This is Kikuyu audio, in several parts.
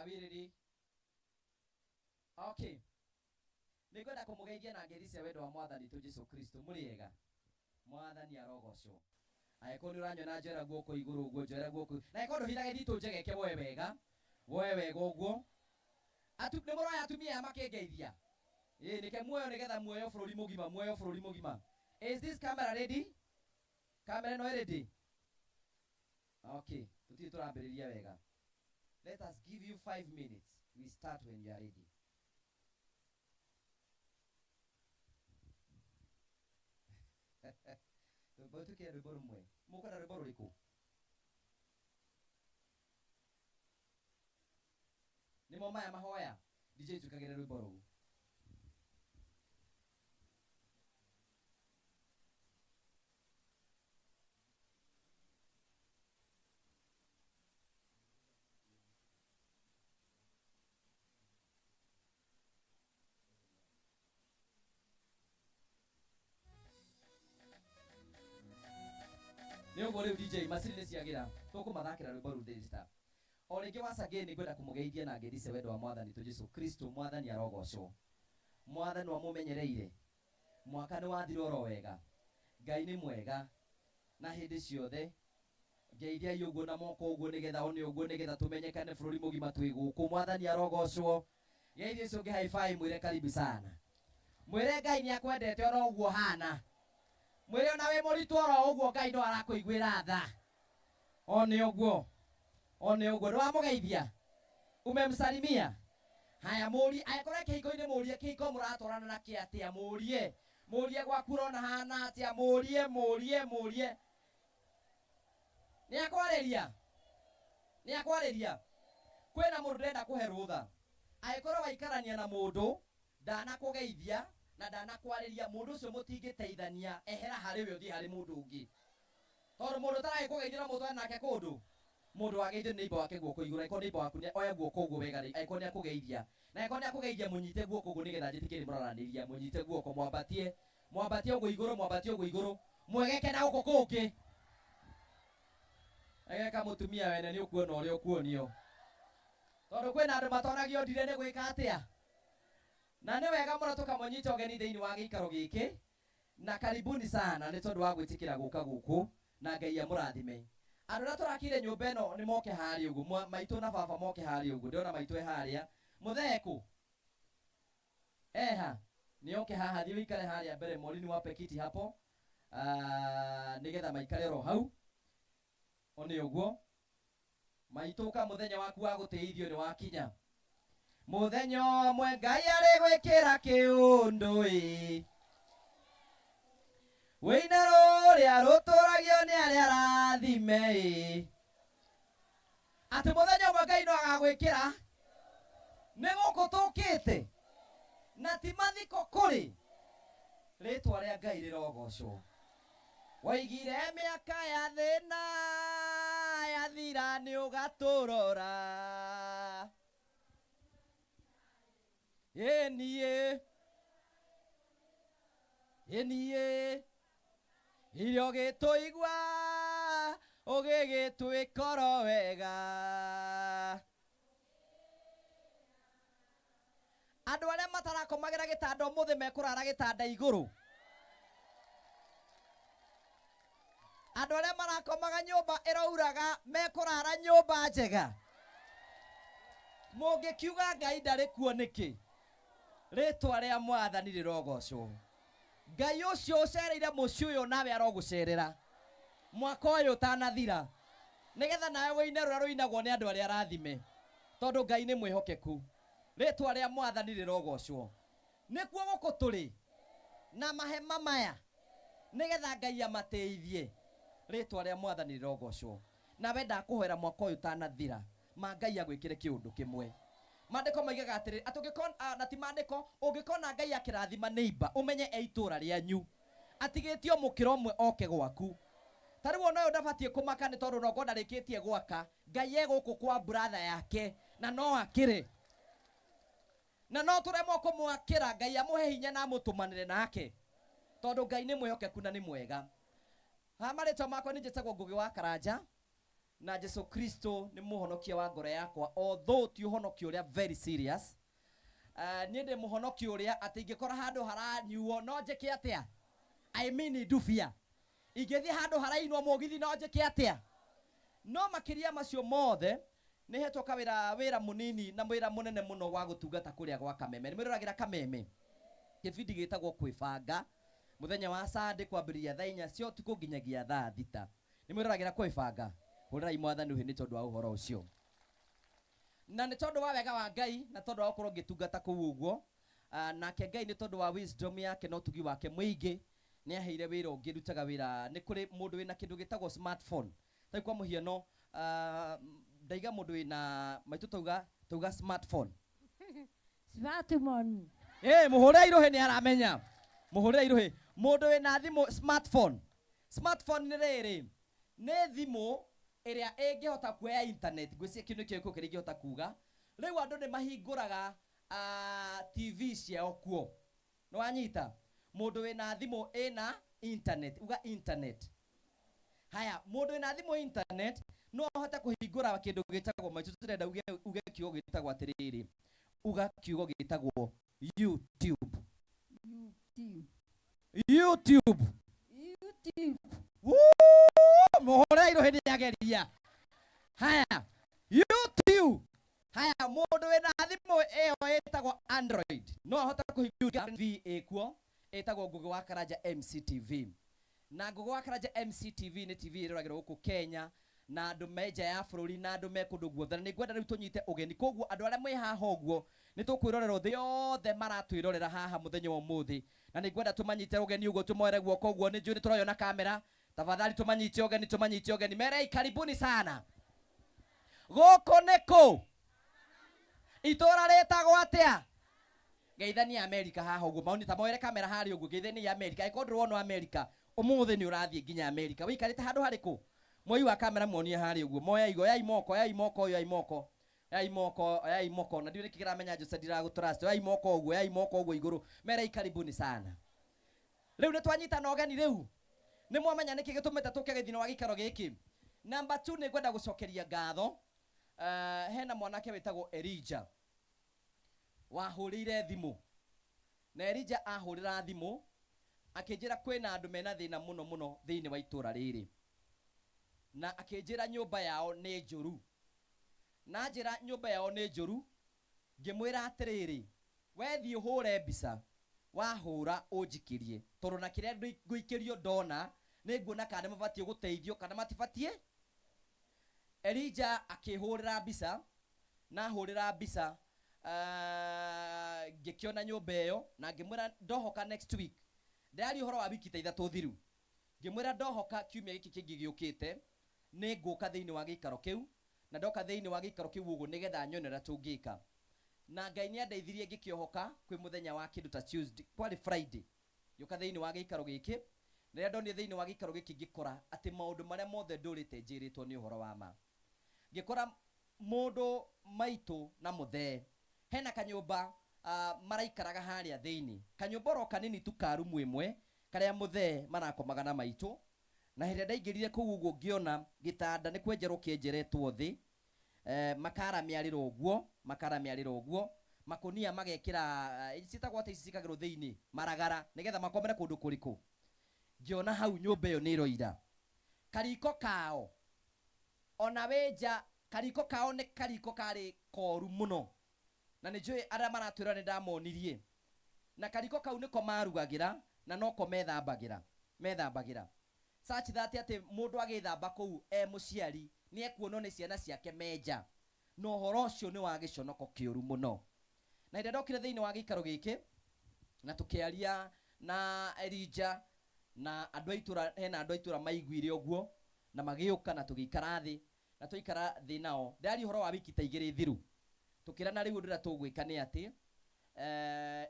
Are we ready? Okay. Nĩngwenda kũmũgeithia na ngeithi cia wendo wa Mwathani witũ Jesu Kristo. Mũrĩ ega? Mwathani arogocwo. Angĩkorwo nĩ ũranyona njoera guoko igũrũ ũguo, njoera guoko. Na angĩkorwo ndũhithaga ithitũ njegeke woe wega. Woe wega ũguo. Atu, nĩ mũroya atumia aya makĩngeithia? Ĩĩ, nĩke muoyo nĩgetha muoyo bũrũri mũgima, muoyo bũrũri mũgima. Is this camera ready? Camera ĩno ĩ ready? Okay, tũtirĩ tũrambĩrĩria wega. Let us give you 5 minutes. We start when you are ready. Rwĩmbo twĩkĩre rwĩmbo rũmwe. Mũkwenda rwĩmbo rũrĩkũ? Nĩmo maya mahoya. DJ twĩkagĩre rwĩmbo rũu. Nĩ ũguo rĩu DJ macini nĩ ciagĩra tũkũmathakĩra rwĩmbo rũu ndĩrita o rĩngĩ. Once again ngwenda kũmũgeithia na ngeithi cia wendo wa Mwathani witũ Jesu Kristo. Mwathani arogocwo. Mwathani wamũmenyereire mwaka nĩ wathira oro wega. Ngai nĩ mwega na hĩndĩ ciothe. Ngeithiai ũguo na moko ũguo nĩgetha one ũguo nĩgetha tũmenyekane bũrũri mũgima twĩ gũkũ. Mwathani arogocwo. Geithia ũcio ũngĩ high five, mwĩre karibu sana, mwĩre Ngai nĩ akwendete oro ũguo hana, mwĩre ona wĩ mũritũ oro ũguo Ngai no arakũiguĩra tha. One ũguo, one ũguo. Nĩ wamũgeithia, umemsalimia. Haya, mũrie angĩkorwo e kĩhiko-inĩ, mũrie kĩhiko mũratwarana na kĩ atĩa, mũrie, mũrie gwaku ũrona hana atĩa, mũrie, mũrie, mũrie. Nĩ akwarĩria, nĩ akwarĩria. Kwĩna mũndũ ndĩrenda kũhe rũtha. Angĩkorwo waikarania na mũndũ ndanakũgeithia na ndanakwarĩria, mũndũ ũcio mũtingĩteithania. Ehera harĩ we ũthiĩ harĩ mũndũ ũngĩ, tondũ mũndũ ũtaragĩkũgeithia no mũtwarane nake kũndũ. Mũndũ wageithio nĩ neighbor wake guoko igũrũ. Angĩkorwo neighbor waku nĩ oya guoko ũguo wega rĩ, angĩkorwo nĩ akũgeithia, na angĩkorwo nĩ akũgeithia, mũnyite guoko ũguo nĩgetha njĩtĩkie nĩ mũraranĩria. Mũnyite guoko, mwambatie, mwambatie ũguo igũrũ, mwambatie ũguo igũrũ, mwegeke na gũkũ kũngĩ. Egeka mũtumia wene nĩ ũkuona ũrĩa ũkuonio, tondũ kwĩna andũ matonagio ndire nĩ gwĩka atĩa. Na nĩ wega mũno tũkamũnyita ũgeni thĩinĩ wa gĩikaro gĩkĩ, na karibuni sana nĩ tondũ wa gwĩtĩkĩra gũka gũkũ, na Ngai amũrathime. Andũ arĩa tũrakire nyũmba ĩno nĩ moke harĩa ũguo. Maitũ na baba moke harĩa ũguo. Ndĩrona maitũ e harĩa. Mũthee kũ eha nĩ oke haha. Thiĩ ũikare harĩa mbere. Morini wape kiti hapo. Ah, nĩgetha maikare oro hau. One ũguo maitũ ka mũthenya waku wa gũtĩithio nĩ wakinya. Mũthenya ũmwe Ngai arĩ gwĩkĩra kĩũndũ ĩ wĩine rũrĩa rũtũragio nĩ arĩa arathime ĩ atĩ mũthenya ũmwe Ngai no agagwĩkĩra. Nĩ gũkũ tũkĩte na ti mathiko kũrĩ. Rĩtwa rĩa Ngai rĩrogocwo. Waigire mĩaka ya thĩna yathira nĩ ũgatũrora. Ĩ niĩ, ĩ niĩ irio gĩtũigua ũgĩgĩtwĩkoro wega. Andũ arĩa matarakomagĩra gĩtanda ũmũthĩ mekũrara gĩtanda igũrũ. Andũ arĩa marakomaga nyũmba ĩrouraga mekũrara nyũmba njega. Mũngĩkiuga Ngai ndarĩ kuo nĩkĩ? Rĩtwa rĩa Mwathani rĩrogocwo. Ngai ũcio ũcereire mũciĩ ũyũ nawe arogũcerera mwaka ũyũ ũtanathira, nĩgetha nawe wĩine rũrĩa rũinagwo nĩ andũ arĩa arathime, tondũ Ngai nĩ mwĩhokeku. Rĩtwa rĩa Mwathani rĩrogocwo. Nĩkuo gũkũ tũrĩ na mahema maya nĩgetha Ngai amatĩithie. Rĩtwa rĩa Mwathani rĩrogocwo. Nawe ndakũhoera mwaka ũyũ ũtanathira ma Ngai agwĩkĩre kĩũndũ kĩmwe. Maandĩko moigaga atĩrĩrĩ, atĩ ũngĩkona, na ti maandĩko, ũngĩkona Ngai akĩrathima neighbor, ũmenye e itũũra rĩanyu atigĩtie o mũkĩra ũmwe oke gwaku. Ta rĩu ona ũyũ ndabatiĩ kũmaka nĩ tondũ nongo ndarĩkĩtie gwaka, Ngai e gũkũ kwa brother yake na no akĩre. Na no tũremwo kũmwakĩra, Ngai amũhe hinya na amũtũmanĩre nake, tondũ Ngai nĩ mwĩhokeku na nĩ mwega. Ha marĩtwa makwa nĩ njĩtagwo Ngũgĩ wa Karanja. Na Jesu Kristo nĩ mũhonokia wa ngoro yakwa, although ti ũhonokio ũrĩa very serious. Niĩ ndĩ mũhonokio ũrĩa atĩ ingĩkora handũ haranyuo no njĩke atĩa? I mean ndubia. Ingĩthiĩ handũ harainwo mũgithi no njĩke atĩa? No makĩria macio mothe nĩ hetwo kawĩra, wĩra mũnini na wĩra mũnene mũno wa gũtungata kũrĩa gwa Kameme. Nĩ mwĩroragĩra Kameme, kĩbindi gĩtagwo Kwĩbanga, mũthenya wa Sunday kwambĩrĩria thaa 4 cia ũtukũ nginyagia thaa 6. Nĩ mwĩroragĩra Kwĩbanga? Hũrĩrai Mwathani rũhĩ nĩ tondũ wa ũhoro ũcio. Na nĩ tondũ wa wega wa Ngai na tondũ wa gũkorwo ngĩtungata kũu ũguo, nake Ngai nĩ tondũ wa wisdom yake na ũtugi wake mũingĩ nĩ aheire wĩra ũngĩ ndutaga wĩra. Nĩ kũrĩ mũndũ wĩna kĩndũ gĩtagwo smartphone. Ta kwa mũhiano, ndaiga mũndũ wĩna maitũ tauga smartphone. Smartphone. Mũhũrĩre irũhĩ nĩ aramenya. Mũhũrĩre irũhĩ. Mũndũ wĩna thimũ smartphone. Smartphone nĩ rĩrĩ, nĩ thimũ ĩrĩa ĩngĩhota kuoya internet. Ngwĩciria kĩndũ kĩu kĩrĩa ingĩhota kuga. Rĩu andũ nĩ mahingũraga TV ciao kuo. Nĩ wanyita? Mũndũ wĩna thimũ ĩna internet, uga internet. Haya, mũndũ wĩna thimũ internet no ahote kũhingũra kĩndũ gĩtagwo, maitũ tũrenda uge kiugo gĩtagwo atĩrĩrĩ, uga kiugo gĩtagwo YouTube. YouTube. YouTube. YouTube. Woo! Mũhũrĩre irũhĩ nĩ ageria. Haya, YouTube. Haya, mũndũ wĩna thimũ ĩyo ĩtagwo Android no ahote kũhingũra TV ĩkuo ĩtagwo Ngugi wa Karanja MCTV. Na Ngugi wa Karanja MCTV nĩ TV ĩroragĩrwo gũkũ Kenya na andũ me nja ya bũrũri na andũ me kũndũ guothe. Na nĩ ngwenda rĩu tũnyite ũgeni, koguo andũ arĩa mwĩ haha ũguo nĩ tũkwĩrorera thĩ yothe maratwĩrorera haha mũthenya wa ũmũthĩ, na nĩ ngwenda tũmanyite ũgeni ũguo, tũmoere guoko ũguo, nĩ njũĩ nĩ tũroywo na kamera. Tafadhali tũmanyite ũgeni, tũmanyite ũgeni, merei karibuni sana. Gũkũ nĩ kũ? Itũra rĩtagwo atĩa? Geithania America haha ũguo, maoni ta moere kamera harĩa ũguo, geithania America. Angĩkorwo ndũrona America, ũmũthĩ nĩ ũrathiĩ nginya America. Wĩikarĩte handũ harĩkũ? Mwoi wa kamera muonie harĩa ũguo. Moya igo, oyai moko, oyai moko, oyai moko. Oyai moko, oyai moko. Na ndiũĩ nĩkĩ kĩramenya Jose ndiragũtrust. Oyai moko ũguo, oyai moko ũguo igũrũ. Merei karibuni sana. Rĩu nĩ twanyitana ũgeni rĩu. Nĩ mwamenya nĩkĩ gĩtũmĩte tũke gĩthino wa gĩikaro gĩkĩ. Number 2, nĩ ngwenda gũcokeria ngatho. Hena mwanake wĩtagwo Elijah wahũrĩire thimũ. Na Elijah ahũrĩra thimũ akĩnjĩra kwĩna andũ mena thĩna mũno mũno thĩinĩ wa itũra rĩrĩ. Na akĩnjĩra nyũmba yao nĩ njũru. Na njĩra nyũmba yao nĩ njũru, ngĩmwĩra atĩrĩrĩ, we thiĩ ũhũre mbica, wahũra ũnjikĩrie, tondũ na kĩrĩa ngũikĩrio ndona nĩ nguona kana nĩ mabatiĩ gũteithio kana matibatiĩ. Elijah akĩhũrĩra mbica, na ahũrĩra mbica, ngĩkĩona nyũmba ĩyo na ngĩmwĩra ndohoka next week. Ndĩraria ũhoro wa wiki ta 3 thiru. Ngĩmwĩra ndohoka kiumia gĩkĩ kĩngĩ gĩũkĩte nĩ ngũka thĩinĩ wa gĩikaro kĩu, na ndoka thĩinĩ wa gĩikaro kĩu ũguo nĩgetha nyone ũrĩa tũngĩka. Na Ngai nĩ andeithirie ngĩkĩohoka kwĩ mũthenya wa kĩndũ ta Tuesday, kwarĩ Friday. Ngĩũka thĩinĩ wa gĩikaro gĩkĩ, rĩrĩa ndonire thĩinĩ wa gĩikaro gĩkĩ ngĩkora atĩ maũndũ marĩa mothe ndũrĩte njĩrĩtwo nĩ ũhoro wa ma. Ngĩkora mũndũ maitũ na mũthee hena kanyũmba, maraikaraga harĩa thĩinĩ, kanyũmba oro kanini tu ka rumu ĩmwe karĩa mũthee marakomaga na maitũ. Na hĩndĩ ĩrĩa ndaingĩrire kũu ũguo ngĩona gĩtanda nĩ kwenjerwo kĩenjeretwo thĩ, makara mĩarĩro ũguo, makara mĩarĩro ũguo, makũnia magekĩra, ciĩtagwo atĩ ici ciĩkagĩrwo thĩinĩ, maragara, nĩgetha makomere kũndũ kũrĩkũ. Ngĩona hau nyũmba ĩyo nĩ ĩroira. Kariko kao, ona wĩ nja, kariko kao nĩ kariko karĩ koru mũno. Na nĩ njũĩ arĩa maratwĩra nĩ ndamonirie. Na kariko kau nĩko marugagĩra na noko methambagĩra, methambagĩra. Such that atĩ mũndũ agĩthamba kũu e mũciari nĩ ekuonwo nĩ ciana ciake menja. Na ũhoro ũcio nĩ wa gĩconoko kĩũru mũno. Na hĩndĩ ĩrĩa ndokire thĩinĩ wa gĩikaro gĩkĩ na tũkĩaria na Elijah na andũ a itũra, hena andũ a itũra maiguire ũguo na magĩũka na tũgĩikara thĩ, na twaikara thĩ nao ndĩraria ũhoro wa wiki ta 2 thiru. Tũkĩrana rĩu ũndũ ũrĩa tũgwĩka nĩ atĩ,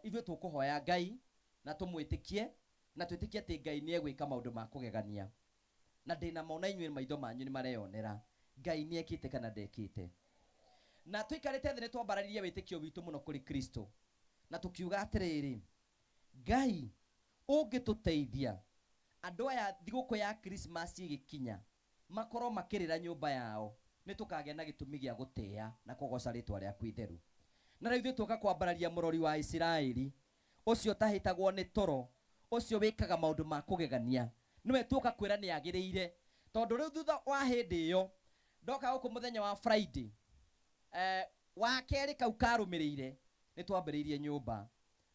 ithuĩ tũkũhoya Ngai na tũmwĩtĩkie na twĩtĩkie atĩ Ngai nĩ egwĩka maũndũ ma kũgegania. Na ndĩna mona inyuĩ maitho manyu nĩ mareyonera Ngai nĩ ekĩte kana ndekĩte. Na tũikarĩte thĩ nĩ twambararirie wĩtĩkio witũ mũno kũrĩ Kristo, na tũkiuga atĩrĩrĩ, Ngai ũngĩtũteithia andũ aya thigũkũ ya Christmas ĩgĩkinya Makorwo makĩrĩra nyũmba yao, nĩ tũkagĩa na gĩtũmi gĩa gũtĩĩa na kũgoca rĩtwa rĩaku itheru. Na rĩu ithuĩ tuoka kwambararia mũrori wa Isiraeli, ũcio ũtahĩtagwo nĩ toro, ũcio wĩkaga maũndũ ma kũgegania. Nĩwe tuoka kwĩra nĩ agĩrĩire. Tondũ rĩu thutha wa hĩndĩ ĩyo, ndoka gũkũ mũthenya wa Friday, wa kerĩ kau karũmĩrĩire, nĩ twambĩrĩirie nyũmba.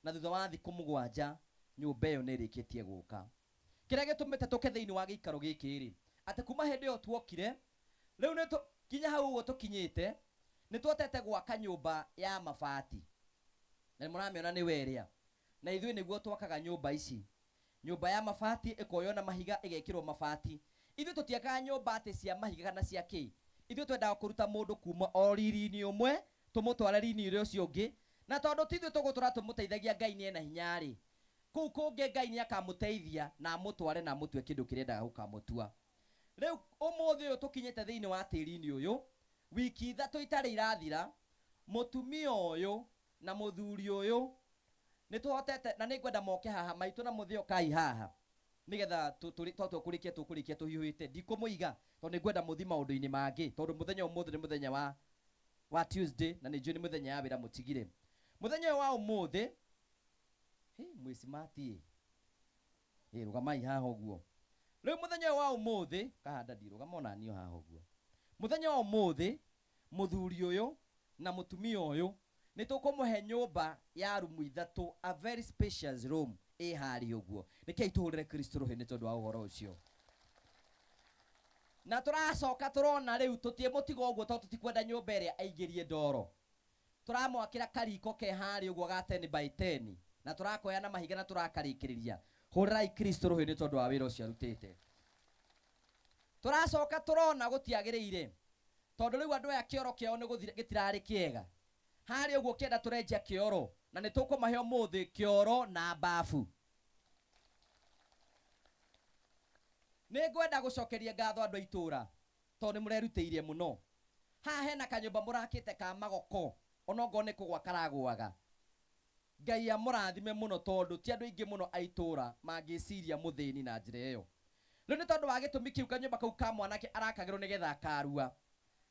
Na thutha wa thikũ mũgwanja, nyũmba ĩyo nĩ ĩrĩkĩtie gũka. Kĩrĩa gĩtũmĩte tũke thĩinĩ wa gĩikaro gĩkĩ rĩ, atĩ kuma hĩndĩ ĩyo tuokire, rĩu nĩ kinya hau ũguo tũkinyĩte, nĩ twotete gwaka nyũmba ya mabati. Na nĩ mũramĩona nĩ werĩa. Na ithuĩ nĩguo twakaga nyũmba ici. Nyũmba ya mabati ĩkoywo na mahiga ĩgekĩrwo mabati. Ithuĩ tũtiakaga nyũmba atĩ cia mahiga kana cia kĩ. Ithuĩ twendaga kũruta mũndũ kuma o riri-inĩ ũmwe, tũmũtware riri-inĩ ũcio ũngĩ. Na tondũ ti ithuĩ tũgũtũra tũmũteithagia, Ngai nĩ ena hinya rĩ, kũu kũngĩ Ngai nĩ akamũteithia na amũtware na amũtue kĩndũ kĩrĩa endaga gũkamũtua. Rĩu ũmũthĩ ũyũ tũkinyĩte thĩinĩ wa tĩri-inĩ ũyũ, wiki ithatũ itarĩ irathira, mũtumia ũyũ na mũthuri ũyũ nĩ tũhotete, na nĩ ngwenda moke haha, maitũ na mũthĩ ũkai haha, nĩgetha twatua kũrĩkia tũkũrĩkia tũhiũhĩte. Ndikũmũiga tondũ nĩ ngwenda mũthi maũndũ-inĩ mangĩ, tondũ mũthenya ũmũthĩ nĩ mũthenya wa Tuesday, na nĩ njũĩ nĩ mũthenya ya wĩra mũtigire. Mũthenya ũyũ wa ũmũthĩ, hĩ, mwĩ smart ĩ. Ĩ, rũgamai haha ũguo. Rĩu mũthenya ũyũ wa ũmũthĩ, kahanda ndirũgama ona niĩ haha ũguo. Mũthenya wa ũmũthĩ, mũthuri ũyũ na mũtumia ũyũ nĩ tũkũmũhe nyũmba ya rumu ithatũ, a very spacious room ĩ harĩa ũguo. Rekei tũhũrĩre Kristo rũhĩ nĩ tondũ wa ũhoro ũcio. Na tũracoka tũrona rĩu tũtiĩmũtiga ũguo tondũ tũtikwenda nyũmba ĩrĩa aingĩrie ndoro. Tũramwakĩra kariko ke harĩa ũguo ga 10 by 10, na tũrakoya na mahiga na tũrakarĩkĩrĩria. Hũrĩrai Kristo rũhĩ nĩ tondũ wa wĩra ũcio arutĩte. Tũracoka tũrona gũtiagĩrĩire, tondũ rĩu andũ aya kĩoro kĩao nĩ gũthira, gĩtirarĩ kĩega. Harĩa ũguo kĩenda tũrenjia kĩoro, na nĩ tũkũmahe ũmũthĩ kĩoro na bafu. Nĩ ngwenda gũcokeria ngatho andũ a itũũra, tondũ nĩ mũrerutĩirie mũno. Haha hena kanyũmba mũrakĩte ka magoko, onongorwo nĩ kũgwa karagũaga. Ngai amũrathime mũno, tondũ ti andũ aingĩ mũno a itũũra mangĩciria mũthĩni na njĩra ĩyo. Rĩu nĩ tondũ wa gĩtũmi kĩu kanyũmba kau ka mwanake arakagĩrwo nĩgetha akarua.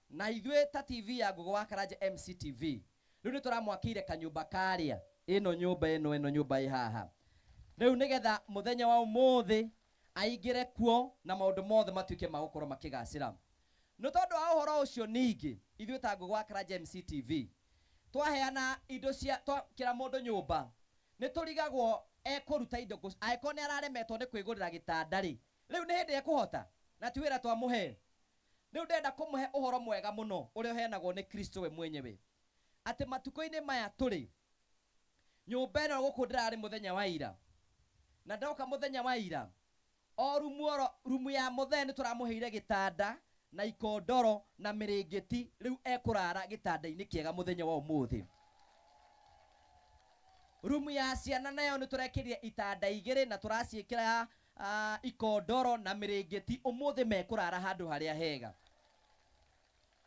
Na ithuĩ ta TV ya Ngũgũ wa Karanja MCTV, rĩu nĩ tũramwakĩire kanyũmba karĩa, ĩno nyũmba ĩno, ĩno nyũmba ĩ haha. Rĩu nĩgetha mũthenya wa ũmũthĩ aingĩre kuo na maũndũ mothe matuĩke ma gũkorwo makĩgacĩra. Nĩ tondũ wa ũhoro ũcio ningĩ, ithuĩ ta Ngũgũ wa Karanja MCTV, twaheana indo cia, twakĩra mũndũ nyũmba, nĩ tũrigagwo ekũruta indo kũ, angĩkorwo nĩ araremetwo nĩ kwĩgũrĩra gĩtanda rĩ, rĩu nĩ hĩndĩ ekũhota, na ti wĩra twamũhe. Rĩu ndĩrenda kũmũhe ũhoro mwega mũno ũrĩa ũheanagwo nĩ Kristo we mwenyewe, atĩ matukũ-inĩ maya tũrĩ, nyũmba ĩno gũkũ ndĩrarĩ mũthenya wa ira, na ndoka mũthenya wa ira, o rumu oro, rumu ya mũthee nĩ tũramũheire gĩtanda na ikondoro na mĩrĩngĩti, rĩu ekũrara gĩtanda-inĩ kĩega mũthenya wa ũmũthĩ. Rumu ya ciana nayo nĩ tũrekĩrire itanda igĩrĩ na tũraciĩkĩra, ikondoro na mĩrĩngĩti, ũmũthĩ mekũrara handũ harĩa hega.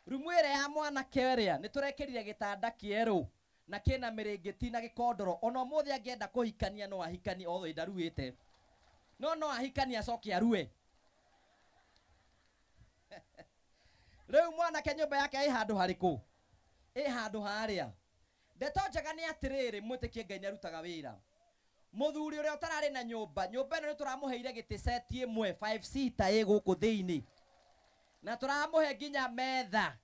Rumu ĩrĩa ya mwanake ĩrĩa nĩ tũrekĩrire gĩtanda kĩerũ na kĩna mĩrĩngĩti na gĩkondoro, ona ũmũthĩ angĩenda kũhikania no ahikanie, othe ndaruĩte, no no ahikanie acoke arue. Rĩu mwanake nyũmba yake ĩ handũ harĩkũ? Ĩ handũ harĩa. Ndeto njega nĩ atĩrĩrĩ, mwĩtĩkie Ngai nĩarutaga wĩra. Mũthuri ũrĩa ũtararĩ na nyũmba, nyũmba ĩno nĩtũramũheire gĩtĩ seti ĩmwe, 5 seater ĩ gũkũ thĩinĩ, na tũramũhe nginya metha.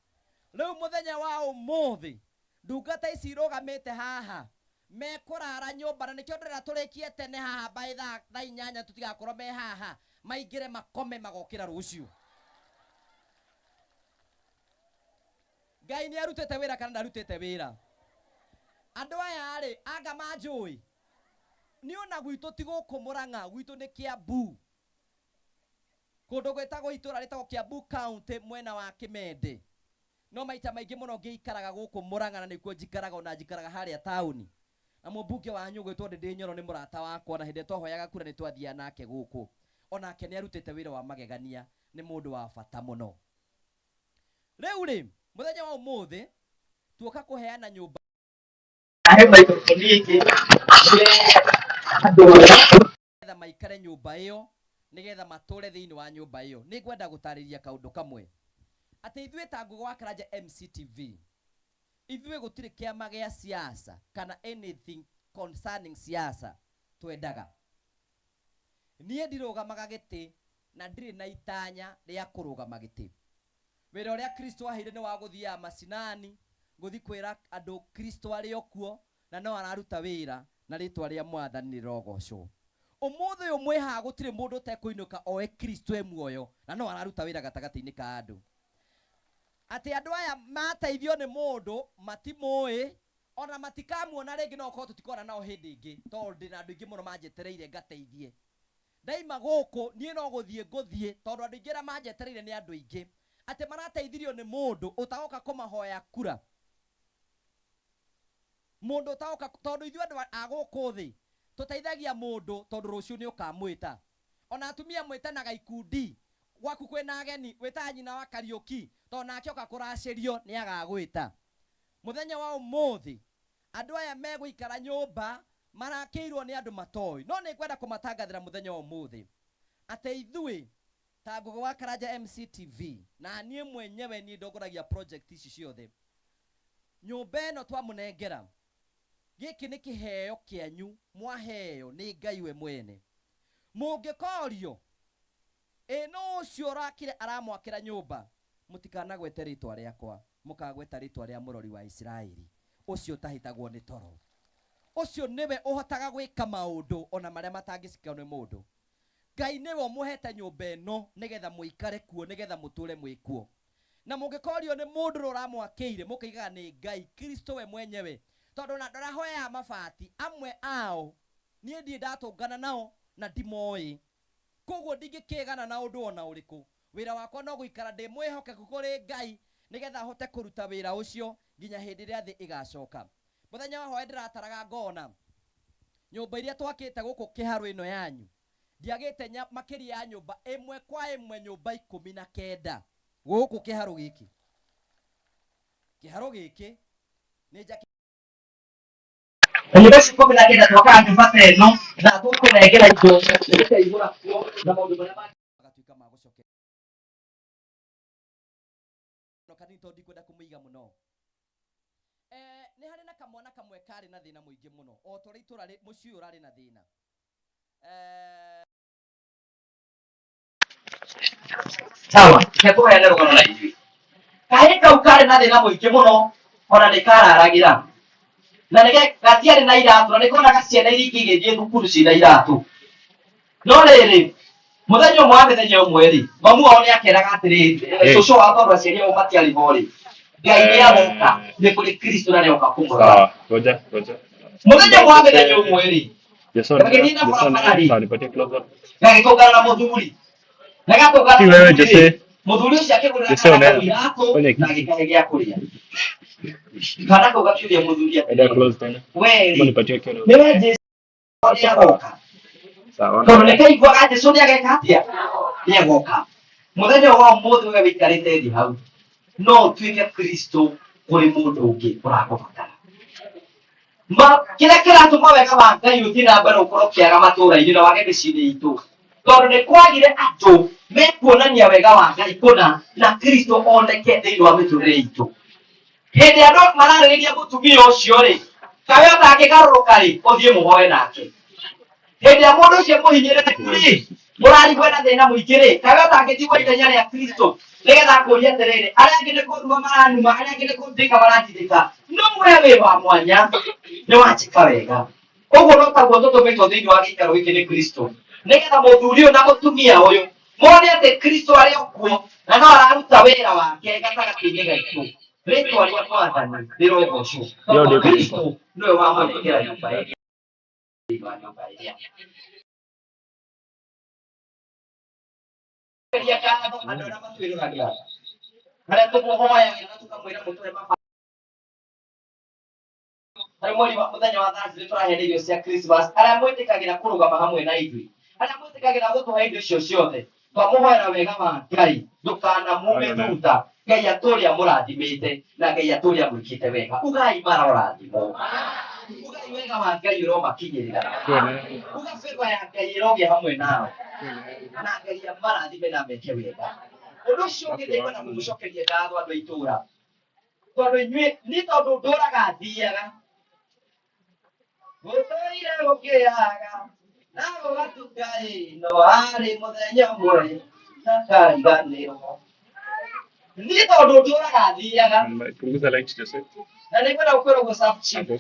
Rĩu mũthenya wa ũmũthĩ, ndungata ici irũgamĩte haha, mekũrara nyũmba, na nĩkĩo ndĩrera tũrĩkie tene haha by thaa inyanya tũtigakorwo me haha, maingĩre makome magokĩra rũciũ. Ngai nĩ arutĩte wĩra kana ndarutĩte wĩra? Andũ aya rĩ, anga manjũĩ? Niĩ ona gwitũ ti gũkũ Mũrang'a, gwitũ nĩ Kiambu. Kũndũ gwĩtagwo itũũra rĩtagwo Kiambu County mwena wa Kĩmende. No maita maingĩ mũno ngĩikaraga gũkũ Mũrang'a na nĩkuo njikaraga, ona njikaraga harĩa taũni. Na mũmbunge wanyu ũgwĩtwo Ndĩndĩ Nyoro nĩ mũrata wakwa, na hĩndĩ ĩrĩa twahoyaga kura nĩ twathiaga nake gũkũ. Onake nĩ arutĩte wĩra wa magegania, nĩ mũndũ wa bata mũno. Rĩu rĩ, mũthenya wa ũmũthĩ tuoka kũheana nyũmba nĩgetha maikare nyũmba ĩyo, Nĩgetha matũre thĩinĩ wa nyũmba ĩyo. Nĩ ngwenda gũtarĩria kaũndũ kamwe. Atĩ ithuĩ ta Ngũgĩ wa Karanja MCTV, ithuĩ gũtirĩ kĩama gĩa siasa kana anything concerning siasa twendaga. Niĩ ndirũgamaga gĩtĩ na ndirĩ na itanya rĩa kũrũgama gĩtĩ. Wĩra ũrĩa Kristo aheire nĩ wa gũthiaga macinani, gũthiĩ kwĩra andũ Kristo arĩ o kuo na no araruta wĩra na rĩtwa rĩa Mwathani rĩrogocwo. Ũmũthĩ ũyũ mwĩ haha gũtirĩ mũndũ ũtekũinũka oe Kristo e muoyo na no araruta wĩra gatagatĩ-inĩ ka andũ. Atĩ andũ aya mateithio nĩ mũndũ matimũĩ ona matikamuona rĩngĩ, no ũkorwo tũtikona nao hĩndĩ ĩngĩ tondũ ndĩna andũ aingĩ mũno manjetereire ngateithie. Ndaima gũkũ niĩ no gũthiĩ ngũthiĩ tondũ andũ aingĩ arĩa manjetereire nĩ andũ aingĩ. Atĩ marateithirio nĩ mũndũ ũtagoka kũmahoya kura. Mũndũ ũtagoka, tondũ ithuĩ andũ a gũkũ thĩ tũteithagia mũndũ tondũ rũciũ nĩ ũkamwĩta. Ona atumia mwĩtanaga ikundi, gwaku kwĩna ageni wĩtaga nyina wa Kariũki tondũ nake oka kũracĩrio nĩ agagwĩta. Mũthenya wa ũmũthĩ andũ aya megũikara nyũmba marakĩirwo nĩ andũ matoĩ, no nĩ ngwenda kũmatangathĩra mũthenya wa ũmũthĩ atĩ ithuĩ ta Ngũgĩ wa Karanja MCTV na niĩ mwenyewe niĩ ndongoragia project ici ciothe, nyũmba ĩno twamũnengera gĩkĩ nĩ kĩheo kĩanyu mwaheo nĩ Ngai we mwene. Mũngĩkorio ĩ nũ ũcio ũrakire aramwakĩra nyũmba, mũtikanagwete rĩtwa rĩakwa, mũkagweta rĩtwa rĩa mũrori wa Isiraeli ũcio ũtahĩtagwo nĩ toro. Ũcio nĩwe ũhotaga gwĩka maũndũ ona marĩa matangĩcikio nĩ mũndũ. Ngai nĩwe ũmũhete nyũmba ĩno nĩgetha mũikare kuo, nĩgetha mũtũre mwĩ kuo. Na mũngĩkorio nĩ mũndũ ũrĩa ũramwakĩire, mũkaigaga nĩ Ngai Kristo we mwenyewe, tondũ ona ndarahoyaga mabati amwe ao niĩ ndirĩ ndatũngana nao na ndimoĩ, koguo ndingĩkĩgana na ũndũ ona ũrĩkũ. Wĩra wakwa no gũikara ndĩ mwĩhokeku kũrĩ Ngai nĩgetha hote kũruta wĩra ũcio nginya hĩndĩ ĩrĩa thĩ ĩgacoka. Mũthenya wa hwaĩ ndĩrataraga ngona nyũmba iria twakĩte gũkũ kĩharo ĩno yanyu, ndiagĩte makĩria ya nyũmba ĩmwe kwa ĩmwe nyũmba 19 gũkũ kĩharo gĩkĩ. Kĩharo gĩkĩ nĩ njake Nyũmba ici 19 twakaga nyũmba ta ĩno na tũkũnengera indo tũkaihũra kuo na maũndũ marĩa mangĩ magatuĩka ma gũcokeria. No kanini tondũ ndikwenda kũmũiga mũno. Nĩ harĩ na kamwana kamwe karĩ na thĩna mũingĩ mũno o ta ũrĩa itũra mũciĩ ũyũ ũrarĩ na thĩna. Sawa, reke tũheane rũgano na ithuĩ. Kahĩĩ kau karĩ na thĩna mũingĩ mũno ona nĩ kararagĩra na nĩ gatiarĩ na iratũ na nĩ konaga ciana iria ingĩ igĩthiĩ thukuru ciĩna iratũ. No rĩrĩ, mũthenya ũmwe wa mĩthenya ũmwe rĩ, mamu wao nĩ akeraga atĩrĩrĩ, cũcũ wao tondũ aciari ao matiarĩ ho rĩ, Ngai nĩ aroka, nĩ kũrĩ Kristo na nĩoka kũmũrora. Sawa, ngoja ngoja. Mũthenya ũmwe wa mĩthenya ũmwe rĩ, Jason, gagĩthiĩ na Jason, barabara rĩ, sawa, nipatie close up. gagĩtũngana na mũthuri. Na gatũngana Si na wewe mũthuri rĩ, Jose. mũthuri ũcio akĩgũrĩra Jose kana kau unaenda. iratũ Fanya na kitu. agĩkahe gĩa kũrĩa. Kana kau gakĩũria mũthuri Enda atĩrĩrĩ, close tena. we Kama rĩ, nipatie kiona. nĩwe Jesũ nĩagoka? Sawa. Tondũ nĩ kaiguaga Jesũ nĩageka atĩa? Nĩagoka. Mũthenya wa ũmũthĩ we wĩikarĩte thĩ hau, no ũtuĩke Kristo kũrĩ mũndũ ũngĩ ũrakũbatara. Kĩrĩa kĩratũma wega wa Ngai ũthiĩ na mbere ũkorwo ũkĩaga matũũra-inĩ na wage mĩciĩ-inĩ itũ, tondũ nĩ kwagire andũ mekuonania wega wa Ngai kũna na Kristo oneke thĩinĩ wa mĩtũrĩre itũ. Hĩndĩ andũ mararĩrĩria mũtumia ũcio rĩ, kawe ũtangĩgarũrũka rĩ, ũthiĩ mũhoe nake. Hĩndĩ ĩrĩa mũndũ ũcio mũhinyĩrĩrĩku rĩ, mũrarigwo na thĩna mũingĩ rĩ, kawe ũtangĩthiĩ kwa ithenya rĩa Kristo nĩgetha akũrie atĩrĩrĩ, arĩa angĩ nĩ kũnduma maranuma, arĩa angĩ nĩ kũndĩka maranjithĩka, no we wĩ wa mwanya, nĩ wanjĩka wega. Ũguo no taguo tũtũmĩtwo thĩinĩ wa gĩikaro gĩkĩ nĩ Kristo, nĩgetha mũthuri ũyũ na mũtumia ũyũ mone atĩ Kristo arĩ o kuo na no araruta wĩra wake gatagatĩ-inĩ gaitũ. Rĩtwa rĩa Mwathani rĩrogocwo, Yo tondũ ndio Kristo nĩwe wamũnengera nyũmba ĩrĩa thĩinĩ wa nyũmba ĩrĩa. Geria ngatho andũ arĩa matwĩroragĩra, arĩa tũmũhoyagĩra na tũkamwĩra mũtũhe mabati. Harĩ mweri wa mũthenya wa Thursday tũraheana irio cia Christmas, arĩa mwĩtĩkagĩra kũrũgama hamwe na ithuĩ, arĩa mwĩtĩkagĩra gũtũhe indo icio ciothe, twamũhoera wega wa Ngai, ndũkanamume thutha. Ngai atũrĩa mũrathimĩte na Ngai atũrĩa mwĩkĩte wega. Ugai marorathimwo. Ugai wega wa Ngai ũromakinyĩrĩra. Tuone. Uga favor ya Ngai ĩrogĩa hamwe nao. Na Ngai amarathime na meke wega. Ũndũ ũcio ũngĩ ndĩkwenda kũmũcokeria ngatho andũ a itũũra. Tondũ inyuĩ nĩ tondũ ndũraga thiaga. Gũtũire gũkĩaga na gũgatuka ĩ no harĩ mũthenya ũmwe ndakariganĩrwo. Nĩ tondũ ndũraga thiaga. Punguza light Jose. Na nĩngwenda gũkwĩra ũguo sub chief. Hapo.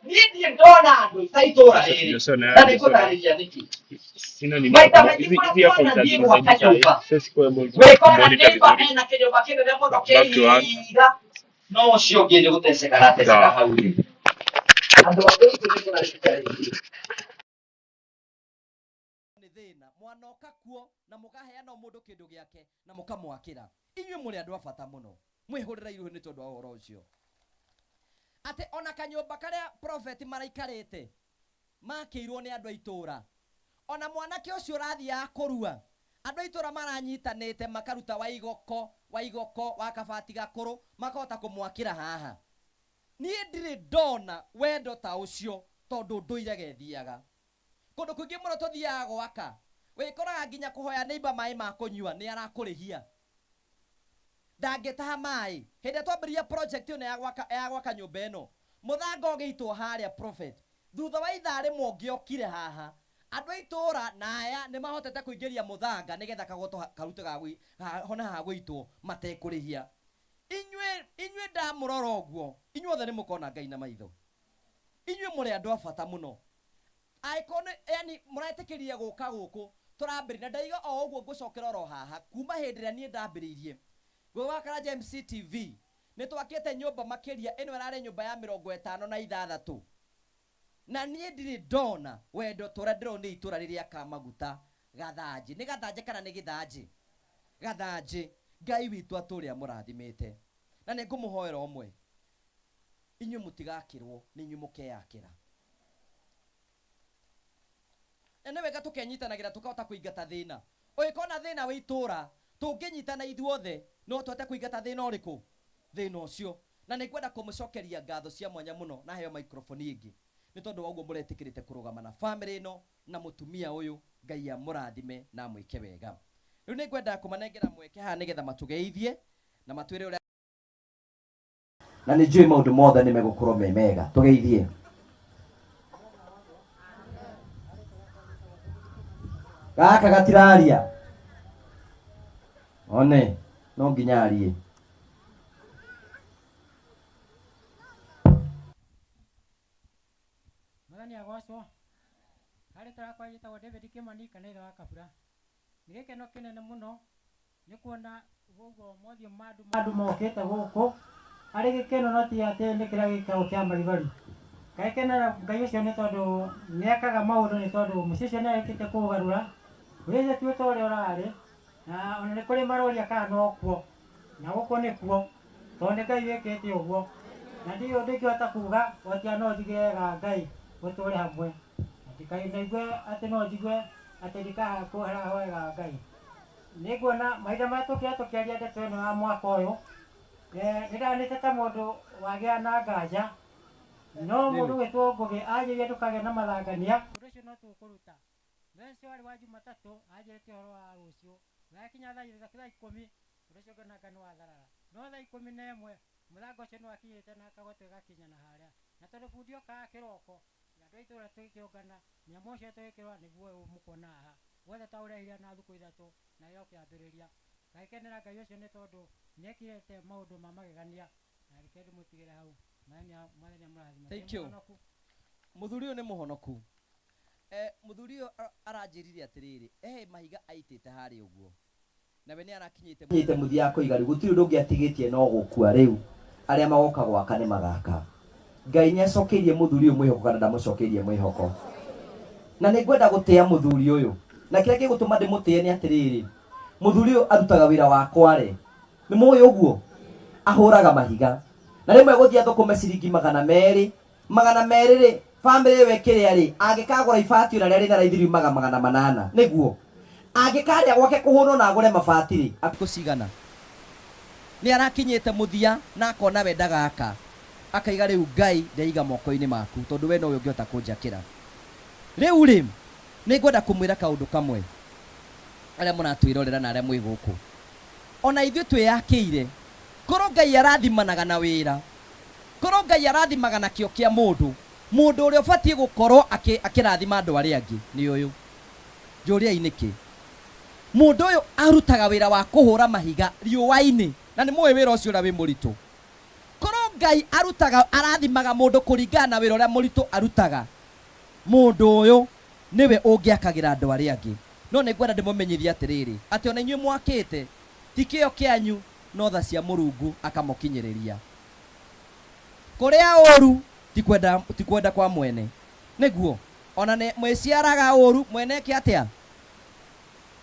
Niĩ ndirĩ ndona andũ ta itũũra rĩrĩ. Jose na Na Jose. nĩngũtarĩria nĩkĩ. Sina nini. Maita maingĩ Hizi kũrĩa hizi earphones twanathiĩ gwaka hazinisaidii nyũmba. sahi. Sasa siko able to Wĩkoraga monitor neighbor vizuri. ena kĩnyũmba kĩnene mũno Back to one. kĩiga no ũcio ũngĩ nĩ gũteceka arateceka Sawa. hau thĩ. Andũ a gũkũ nĩ kũrarĩka rĩngĩ. Nĩ thĩna mwanoka kuo na mũkaheana o mũndũ kĩndũ gĩake na mũkamwakĩra. Inyuĩ mũrĩ andũ a bata mũno, mwĩhũrĩre iruhĩ nĩ tondũ wa ũhoro ũcio, atĩ ona kanyũmba karĩa prophet maraikarĩte makĩirwo nĩ andũ a itũũra, ona mwanake ũcio ũrathiaga kũrua, andũ a itũũra maranyitanĩte makaruta waigoko waigoko wa kabati gakũrũ makahota kũmwakĩra haha. Niĩ ndirĩ ndona wendo ta ũcio tondũ ndũire gethiaga kũndũ kũingĩ mũno tũthiaga gwaka, wĩkoraga nginya kũhoya neighbor maĩ ma kũnyua nĩ arakũrĩhia, ndangĩtaha maĩ. Hĩndĩ ĩrĩa twambĩrĩria project ĩno ya gwaka, ya gwaka nyũmba ĩno, mũthanga ũgĩitwo harĩa prophet, thutha wa ithaa rĩmwe ũngĩokire haha, andũ a itũũra na aya nĩ mahotete kũingĩria mũthanga nĩgetha kagoto karute hone ha gũitwo matekũrĩhia. Inyuĩ, inyuĩ ndamũrora ũguo, inyuothe nĩ mũkona Ngai na maitho. Inyuĩ mũrĩ andũ a bata mũno. Angĩkorwo nĩ, yani mũretĩkĩrire gũka gũkũ tũrambĩrĩria, na ndaiga o ũguo ngũcokera oro haha, kuma hĩndĩ ĩrĩa niĩ ndambĩrĩirie gwĩ Karanja MCTV, nĩ twakĩte nyũmba makĩria, ĩno ĩrarĩ nyũmba ya mĩrongo ĩtano na ithathatũ. Na niĩ ndirĩ ndona wendo ta ũrĩa ndĩronire itũũra rĩrĩa Kamaguta Gathanjĩ. Nĩ Gathanjĩ kana nĩ Gĩthanjĩ? Gathanjĩ. Ngai witũ atũũre amũrathimĩte. Na nĩ ngũmũhoera ũmwe, inyuĩ mũtigakĩrwo, nĩ inyuĩ mũkeyakĩra. Na nĩ wega tũkenyitanagĩra tũkahota kũingata thĩna. Ũngĩkona thĩna wĩ itũũra, tũngĩnyitana ithuothe, no tũhote kũingata thĩna ũrĩkũ? Thĩna ũcio. Na nĩ ngwenda kũmũcokeria ngatho cia mwanya mũno na heo microphone ĩngĩ, nĩ tondũ wa ũguo mũretĩkĩrĩte kũrũgama na family ĩno na mũtumia ũyũ. Ngai amũrathime na amwĩke wega. Rĩu nĩ ngwenda kũmanengera mweke haha nĩgetha matũgeithie na matwĩre ũrĩa, na nĩ njũĩ maũndũ mothe nĩ megũkorwo me mega. Tũgeithie. Gaka gatiraria one no nginya arie. Mwathani agocwo. Harĩ tũrakwa njĩtagwo David Kimani kana ithe wa Kabura. Nĩ gĩkeno kĩnene mũno nĩ kuona ũguo mothiũ ma andũ mokĩte gũkũ arĩ gĩkeno, no ti atĩ nĩ kĩrĩa gĩkoragwo kĩa maribari. Ngakenera Ngai ũcio nĩ tondũ nĩ ekaga maũndũ, nĩ tondũ mũciĩ ũcio nĩ arĩkĩtie kũũgarũra. Mũciĩ ũcio ti ta ũrĩa ũrarĩ, na ona nĩ kũrĩ maroria kana no kuo, na gũkũ nĩkuo, tondũ nĩ Ngai wĩkĩte ũguo. Na ndirĩ ũndũ ingĩhota kuga o tiga no njuge wega Ngai ũtũũre hamwe. Na ndikanaigue atĩ no njigue atĩ ndikahoera Ngai. Nĩ nguona mahinda marĩa tũkĩra tũkĩaria ndeto ĩno ya mwaka ũyũ, nĩ ndanĩte ta mũndũ wagĩa na nganja, no mũndũ ũgwĩtwo Ngũgĩ anjĩrire ndũkagĩe na mathangania. Ũndũ ũcio no tũkũruta. Mũthenya ũcio warĩ wa Jumatatũ, anjĩrĩte ũhoro wa rũciũ. Gwakinya thaa ithathatũ thaa ikũmi, ũndũ ũcio ngĩona anga nĩ watharara. No thaa 11 mũthanga ũcio nĩ wakinyĩte na kagoto gagakinya na harĩa. Na tondũ bundi okaga kĩroko, andũ a itũũra tũgĩkĩũngana, nyamũ ũcio tũgĩkĩrora nĩguo ũyũ mũkuona haha. Wothe twaũrehire na thukũ ithatũ na wĩra ũkĩambĩrĩria. Ngagĩkenera Ngai ũcio nĩ tondũ nĩ ekĩte maũndũ ma magegania, na reke ndĩmũtigĩre hau. Mwathani amũrathime. Thank you. Mũthuri ũyũ nĩ mũhonoku. Mũthuri ũyũ aranjĩrire atĩrĩrĩ, mahiga aitĩte harĩa ũguo, nawe nĩ arakinyĩte nyite mũthia kũiga rĩu gũtirĩ ũndũ ũngĩ atigĩtie no gũkua. Rĩu arĩa magoka gwaka nĩ magaka. Ngai nĩ acokeirie mũthuri ũyũ mwĩhoko kana ndamũcokeirie mwĩhoko? Na nĩ ngwenda gũtĩa mũthuri ũyũ, na kĩrĩa gĩgũtũma ndĩmũtĩe nĩ atĩrĩrĩ, mũthuri ũyũ arutaga wĩra wa kware, nĩ mũĩ ũguo, ahũraga mahiga na rĩmwe gũthiĩ athũkũme ciringi 200 200 rĩ, bamĩrĩ ĩyo ĩkĩrĩa rĩ, angĩkagũra ibati ona rĩrĩa rĩna raithi riumaga 800, nĩguo angĩkarĩa gwake kũhũnwo na agũre mabati rĩ, kũcigana nĩ arakinyĩte mũthia na akona we ndagaka. Akaiga rĩu Ngai ndeiga moko-inĩ maku tondũ we nowe ũngĩhota kũnjakĩra. Rĩu rĩ nĩngwenda kũmwĩra kaũndũ kamwe arĩa mũratwĩrorera na arĩa mwĩ gũkũ. Ona ithuĩ twĩyakĩire korwo Ngai arathimanaga na wĩra, korwo Ngai arathimaga na kĩo kĩa mũndũ, mũndũ ũrĩa ũbatiĩ gũkorwo akĩrathima andũ arĩa angĩ nĩ ũyũ. Njũriai nĩkĩ? Mũndũ ũyũ arutaga wĩra wa kũhũra mahiga riũa-inĩ, na nĩ mũĩ wĩra ũcio ũrĩa wĩ mũritũ. Korwo Ngai arutaga arathimaga mũndũ kũringana na wĩra ũrĩa mũritũ arutaga, mũndũ ũyũ nĩwe ũngĩakagĩra andũ arĩa angĩ. No nĩngwenda ndĩmũmenyithie atĩrĩrĩ, atĩ ona inyuĩ mwakĩte ti kĩo kĩanyu no tha cia Mũrungu akamũkinyĩrĩria. Kũrĩa ũru ti kwenda kwa mwene. Nĩguo ona nĩ mwĩciaraga ũru mwene eke atĩa?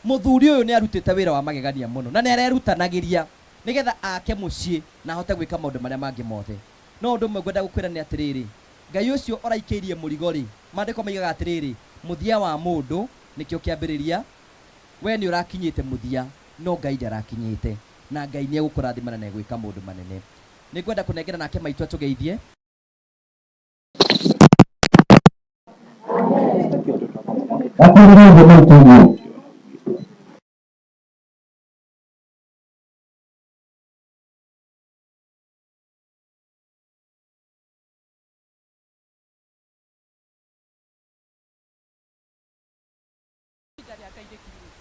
Mũthuri ũyũ nĩ arutĩte wĩra wa magegania mũno na nĩ arerutanagĩria nĩgetha ake mũciĩ na ahote gwĩka maũndũ marĩa mangĩ mothe. No ũndũ ũmwe ngwenda gũkwĩra nĩ atĩrĩrĩ, Ngai ũcio ũraikĩirie mũrigo rĩ, maandĩko maigaga atĩrĩrĩ, mũthia wa mũndũ nĩkĩo kĩambĩrĩria. We nĩ ũrakinyĩte mũthia no Ngai ndarakinyĩte, na Ngai nĩ egũkũrathima na nĩ egwĩka maũndũ manene. Nĩngwenda kũnengera nake maitũ atũgeithie. Ihinda rĩa Ngai rĩkinyĩte.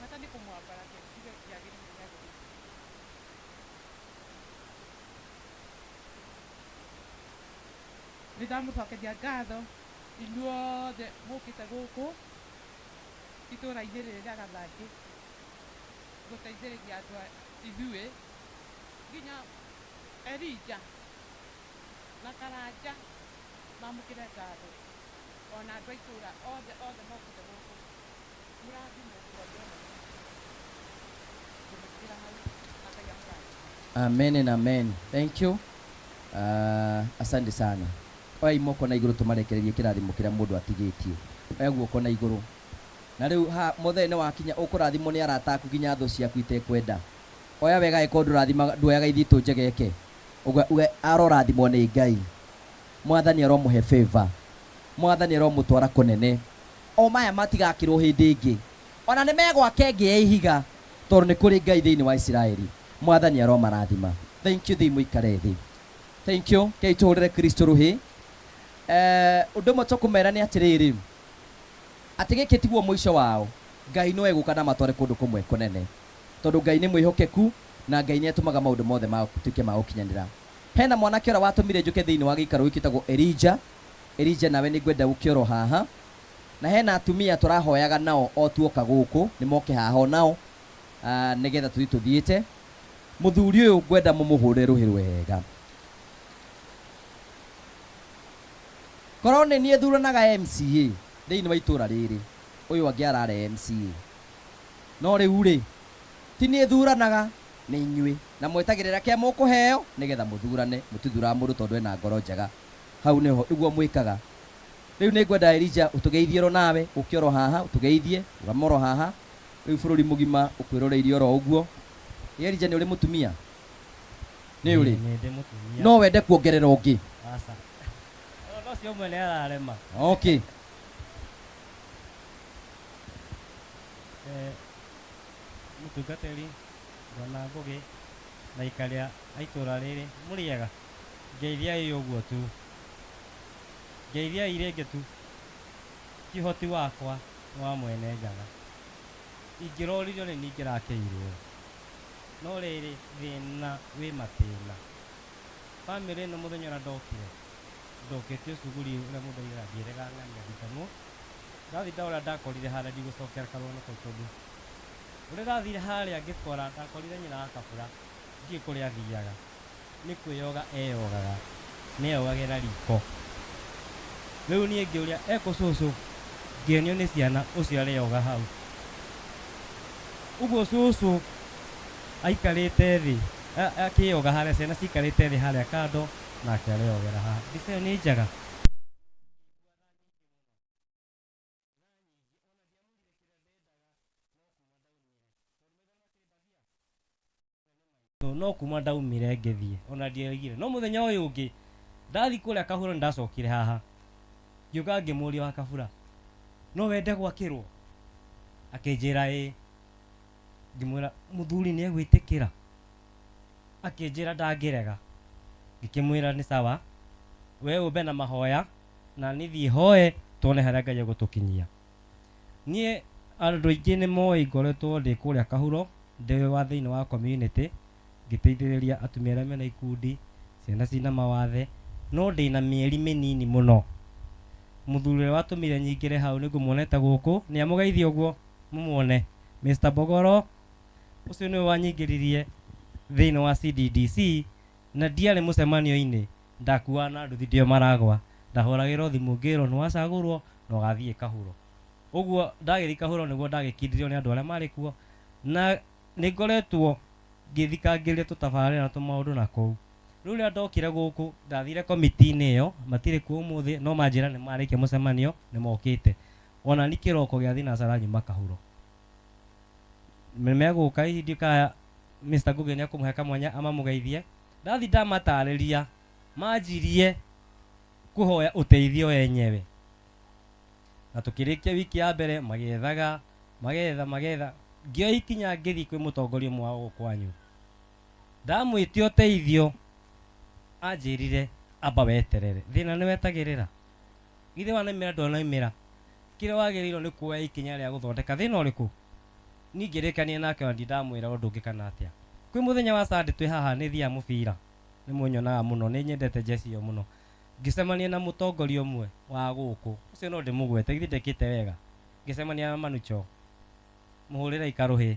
Bata nĩ kũmwambararia njuge kĩagĩrĩire gĩagĩrĩire. Nĩ ndamũcokeria ngatho inyuothe mũkĩte gũkũ itũra-inĩ rĩrĩ rĩa Gathangi gũteithĩrĩria andũ ithuĩ nginya Elija na Karanja mamũkĩre ngatho ona andũ a itũra othe othe mokĩte gũkũ mũrathimwo kũgongona ngũmũtigĩra hau na Ngai amũrathime. Amen and amen. Thank you. Asante sana. Oya moko na igũrũ tũmarekererie kĩrathimo kĩrĩa mũndũ atigĩtie. Oya guoko na igũrũ. Na rĩu ha mũthee nĩ wakinya ũkũrathimwo nĩ arata aku nginya thũ ciaku itekwenda. Oya wega ĩkorwo ndũrathima nduoyaga ithitũ njegeke. Uge arorathimwo nĩ Ngai. Mwathani aromũhe favor. Mwathani aromũtwara kũnene. O maya matigakĩrwo hĩndĩ ĩngĩ. Ona nĩ megwake ĩngĩ ya ihiga tondũ nĩ kũrĩ Ngai thĩinĩ wa Isiraeli. Mwathani aromarathima. Thank you thĩ mũikare thĩ. Thank you. Kei tũhũrĩre Kristo rũhĩ. Ũndũ ũmwe tũkũmera nĩ atĩrĩrĩ, atĩ gĩkĩ tiguo mũico wao. Ngai no egũka na matware kũndũ kũmwe kũnene. Tondũ Ngai nĩ mwĩhokeku na Ngai nĩ atũmaga maũndũ mothe matuĩke ma gũkinyanĩra. Hena mwanake ũrĩa watũmire njũke thĩinĩ wa gĩikaro gĩkĩ gĩtagwo Elija. Elija nawe nĩ ngwenda ũke oro haha. Na hena atumia tũrahoyaga nao o tuoka gũkũ, nĩ moke haha o nao, nĩgetha tũthiĩ tũthiĩte. Mũthuri ũyũ ngwenda mũmũhũrĩre rũhĩ rwega. Korwo nĩ niĩ thuranaga MCA thĩinĩ wa itũra rĩrĩ, ũyũ angĩ arare MCA. No rĩu rĩ, ti niĩ thuranaga, nĩ inyuĩ. Na mwetagĩrĩra kĩa mũkũheo nĩgetha mũthurane, mũtithuraga mũndũ tondũ ena ngoro njega. Hau nĩho nĩguo mwĩkaga. Rĩu nĩ ngwenda Elija ũtũgeithie oro nawe, ũke oro haha, ũtũgeithie, ũgame oro haha. Rĩu bũrũri mũgima ũkwĩroreirie oro ũguo. Elija nĩ ũrĩ mũtumia? Nĩ ũrĩ? Nĩ ndĩ mũtumia. No wende kuongerera ũngĩ? Aca. No cio mwene ararema. Okay. Mũtungatĩri Bwana Ngũgĩ na ikaria a itũra rĩrĩ mũrĩega. Ngeithiai ũguo tu. Ngeithiai rĩngĩ tu. Ti ũhoti wakwa nĩ wa mwene njaga. Ingĩroririo nĩ niĩ ingĩrakĩirwo. No rĩrĩ thĩna wĩ matĩna. Bamĩrĩ ĩno mũthenya ũrĩa ndokire, ndokĩtie cuguri ũrĩa mũndũ aigaga ndiĩrĩga ng'ania nditanwo. Ndathiĩ ndaũrĩa ndakorire harĩa ndigũcokera karũgano kau tondũ ũrĩa ndathire harĩa ngĩkora ndakorire nyina wa Kabura ndiũĩ kũrĩa athiaga. Nĩ kwĩyoga eyogaga, nĩeyogagĩra riko. Rĩu niĩ ngĩũria ekũ cũcũ, ngĩonio nĩ ciana ũcio areyoga hau. Ũguo cũcũ aikarĩte thĩ, akĩyoga harĩa, ciana cikarĩte thĩ harĩa kando nake areyogera haha. Mbica ĩyo nĩ njega. No kuma ndaumire ngĩthiĩ ona ndiaigire. No mũthenya ũyũ ũngĩ ndathiĩ kũrĩa Kahuro, nĩndacokire haha, ngĩũka ngĩmũria wa Kabura, no wende gwakĩrwo? Akĩnjĩra ĩĩ. Ngĩmwĩra mũthuri nĩ egwĩtĩkĩra? Akĩnjĩra ndangĩrega. Ngĩkĩmwĩra nĩ sawa, we ũmbe na mahoya na niĩ thiĩ hoe tuone harĩa Ngai egũtũkinyia. Niĩ andũ aingĩ nĩ moĩ ngoretwo ndĩ kũrĩa Kahuro, ndĩ wa thĩinĩ wa community, ngĩteithĩrĩria atumia arĩa mena ikundi, ciana cina mawathe, no ndĩna mĩeri mĩnini mũno. Mũthuri ũrĩa watũmire nyingĩre hau nĩ ngũmuonete gũkũ, nĩ amũgeithie ũguo mũmuone, Mr. Bogoro, ũcio nĩwe wanyingĩririe thĩinĩ wa CDDC, na ndiarĩ mũcemanio-inĩ, ndakuaga na nduthi ndĩo maragwa, ndahũragĩrwo thimũ ngĩrwo nĩ wacagũrwo na ũgathiĩ Kahuro. Ũguo ndagĩthiĩ Kahuro nĩguo ndagĩkindirio nĩ andũ arĩa marĩ kuo, na nĩ ngoretwo ngĩthikangĩrĩria tũtabarĩra na tũmaũndũ na kũu. Rĩu rĩrĩa ndokire gũkũ, ndathire komiti-inĩ ĩyo, matirĩ kuo ũmũthĩ, no manjĩra nĩ marĩkia mũcemanio, nĩ mokĩte. Ona ni kĩroko gĩa thinacara nyuma Kahuro. Megũka ihinda kaya Mr. Ngugi nĩ ekũmũhe kamwanya amamũgeithie. Ndathi ndamatarĩria, manjirie kũhoya ũteithio enyewe. Na tũkĩrĩkia wiki ya mbere magĩethaga, magetha, magetha. Ngĩoya ikinya ngĩthiĩ kwĩ mũtongoria ũmwe wa gũkũ kwanyu. Ndamwĩtia ũteithio, anjĩrire amba weterere. Thĩna nĩ wetagĩrĩra. Githĩ wanaimĩra ndwanaimĩra. Kĩrĩa wagĩrĩirwo nĩ kuoya ikinya rĩa gũthondeka thĩna ũrĩkũ? Niĩ ngĩrĩkania nake ona ndindamwĩra ũndũ ũngĩ kana atĩa. Kwĩ mũthenya wa Sunday twĩ haha nĩ thiaga mũbira. Nĩ mũnyonaga mũno, nĩ nyendete jeci ĩyo mũno. Ngĩcemania na mũtongoria ũmwe wa gũkũ. Ũcio no ndĩmũgwete, githĩ ndekĩte wega. Ngĩcemania na Manucho. Mũhũrĩre ikarũhĩ.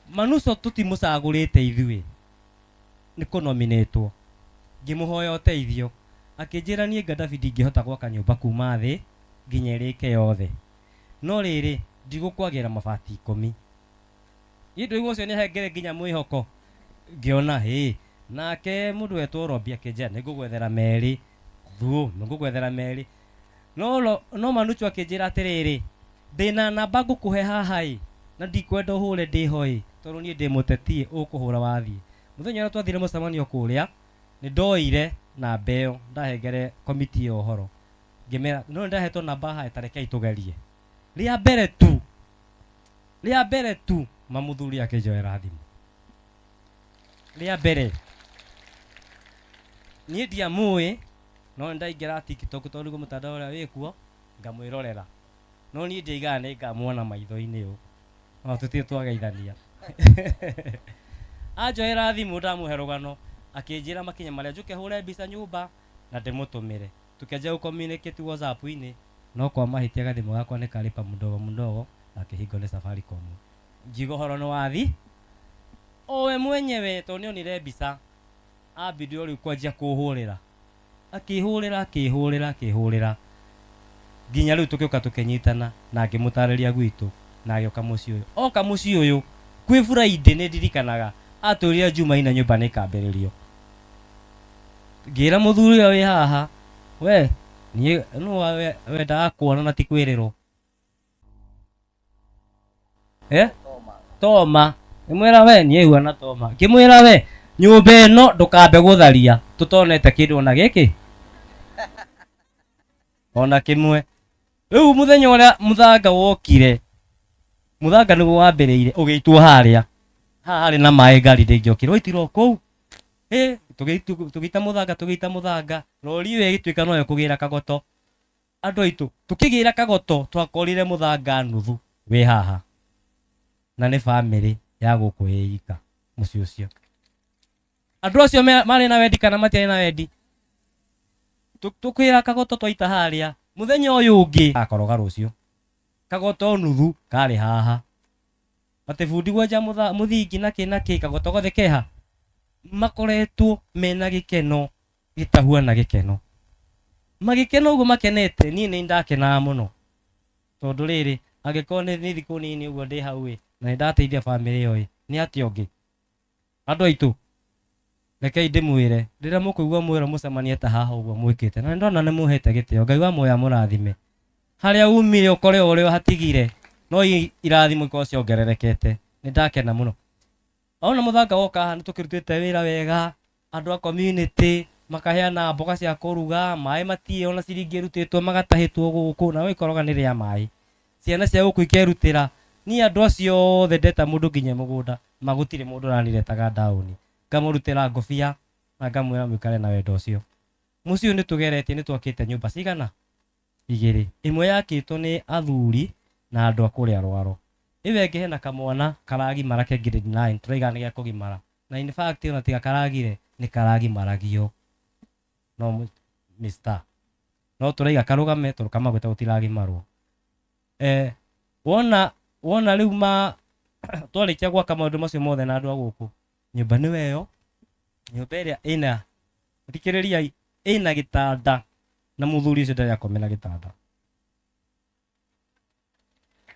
Manucho tũtimũcagũrĩte ithuĩ. Nĩ kũnominĩtwo. Ngĩmũhoya ũteithio. Akĩnjĩra niĩ Gaddafi ndingĩhota gwaka nyũmba kuma thĩ nginya ĩrĩke yothe. No rĩrĩ, ndigũkwagĩra mabati 10. Niĩ ndũigua ũcio nĩahengere nginya mwĩhoko. Ngĩona hĩ. Nake mũndũ wetwo Robi akĩnjĩra nĩngũgwethera merĩ. Thuo, nĩngũgwethera merĩ. No Manucho akĩnjĩra atĩrĩrĩ, ndĩna namba ngũkũhe haha ĩ, na ndikwenda ũhũre ndĩho ĩ, tondũ niĩ ndĩ mũteti ĩ, ũkũhũra wathiĩ. Mũthenya ũrĩa twathire mũcemanio kũrĩa, nĩ ndoire namba ĩyo, ndahengere komiti ĩyo ũhoro. Ngĩmera, no nĩndahetwo namba haha, ta rekei tũgerie. Rĩa mbere tu, rĩa mbere tu, mamũthuri akĩnjoera thimũ. Rĩa mbere. Niĩ ndiamũĩ, no nĩndaingĩra TikTok tondũ nĩguo mũtandao ũrĩa wĩkuo, ngamwĩrorera. No niĩ ndiaigaga nĩ ngamuona maitho-inĩ ũũ. No tũtirĩ twageithania. Anjoera thimũ ndamũhe rũgano, akĩnjĩra makinya marĩa njũke hũre mbica nyũmba na ndĩmũtũmĩre. Tũkĩanjia gũ-communicate WhatsApp-inĩ, no kwa mahĩtia gathimũ gakwa nĩ karĩpa mdogo mdogo na kĩhingo nĩ Safaricom. Ngiuga ũhoro nĩ wathi. O we mwenyewe tondũ nĩonire mbica, ambindire rĩu kwanjia kũhũrĩra. Akĩhũrĩra, akĩhũrĩra, akĩhũrĩra. Nginya rĩu tũgĩũka tũkĩnyitana na ngĩmũtarĩria gwitũ na agĩũka mũciĩ ũyũ. Oka mũciĩ ũyũ kwĩ Friday nĩ ndirikanaga atwĩrire Jumaine nyũmba nĩ ĩkambĩrĩrio. Ngĩra mũthuri ũrĩa wĩ haha, we niĩ nũ wendaga kuona na ti kwĩrĩrwo? Toma. Ngĩmwĩra we niĩ huana Toma. Ngĩmwĩra we nyũmba ĩno ndũkambe gũtharia tũtonete kĩndũ ona gĩkĩ ona kĩmwe. Rĩu mũthenya ũrĩa mũthanga wokire, mũthanga nĩguo wambĩrĩire ũgĩitwo harĩa. Haha harĩ na maĩ ngari ndĩngĩokire, waitirwo kũu. Tũgĩita mũthanga, tũgĩita mũthanga. Rori ĩyo ĩgĩtuĩka noyo kũgĩra kagoto. Andũ aitũ, tũkĩgĩra kagoto twakorire mũthanga nuthu wĩ haha. Na nĩ bamĩrĩ ya gũkũ ĩ ika mũciĩ ũcio. Andũ acio marĩ na wendi kana matiarĩ na wendi? Tũkwĩra kagoto twaita harĩa. Mũthenya ũyũ ũngĩ akoroga rũciũ. Kagoto nuthu karĩ haha. Atĩ bundi gwenja mũthingi na kĩ na kĩ, kagoto gothe keha. Makoretwo mena gĩkeno gĩtahuana gĩkeno. Magĩkena ũguo makenete, niĩ nĩ ndakenaga mũno. Tondũ rĩrĩ, angĩkorwo nĩ thikũ nini ũguo ndĩ hau ĩ, na nĩ ndateithia bamĩrĩ ĩyo ĩ, nĩ atĩa ũngĩ? Andũ aitũ, rekei ndĩmwĩre, rĩrĩa mũkũigua mwĩrwo mũcemanie ta haha ũguo mwĩkĩte, na nĩndona nĩ mũhete gĩtĩo, Ngai wa muoyo amũrathime. Harĩa umire ũkore o ũrĩa ũhatigire, no irathimo ikorwo ciongererekete. Nĩ ndakena mũno. Ona mũthanga woka haha nĩ tũkĩrutĩte wĩra wega, andũ a community makaheana mboga cia kũruga, maĩ matirĩ ona ciringi ĩrutĩtwo magatahĩtwo gũkũ, na ikoroga nĩ rĩa maĩ. Ciana cia gũkũ ikerutĩra. Niĩ andũ acio othe ndeta mũndũ nginya mũgũnda, magũtirĩ mũndũ ũraniretaga ndaũni. Ngamũrutĩra ngobia na ngamwĩra mũikare na wendo ũcio. Mũciĩ ũyũ nĩ tũgeretie, nĩ twakĩte nyũmba cigana? Igĩrĩ. Ĩmwe yakĩtwo nĩ athuri na andũ a kũrĩa rwaro. Ĩyo ĩngĩ hena kamwana karagimara ke grade 9, tũraiga nĩ gĩa kũgimara. Na in fact ona tiga karagire, nĩ karagimaragio. No mister. No tũraiga karũgame tondũ kamagwĩta gũtiragimarwo. Wona rĩu ma twarĩkia gwaka maũndũ macio mothe na andũ a gũkũ. Nyũmba nĩwe ĩyo, nyũmba ĩrĩa ĩna, thikĩrĩriai, ĩna gĩtanda na mũthuri ũcio ndarĩ akomera gĩtanda.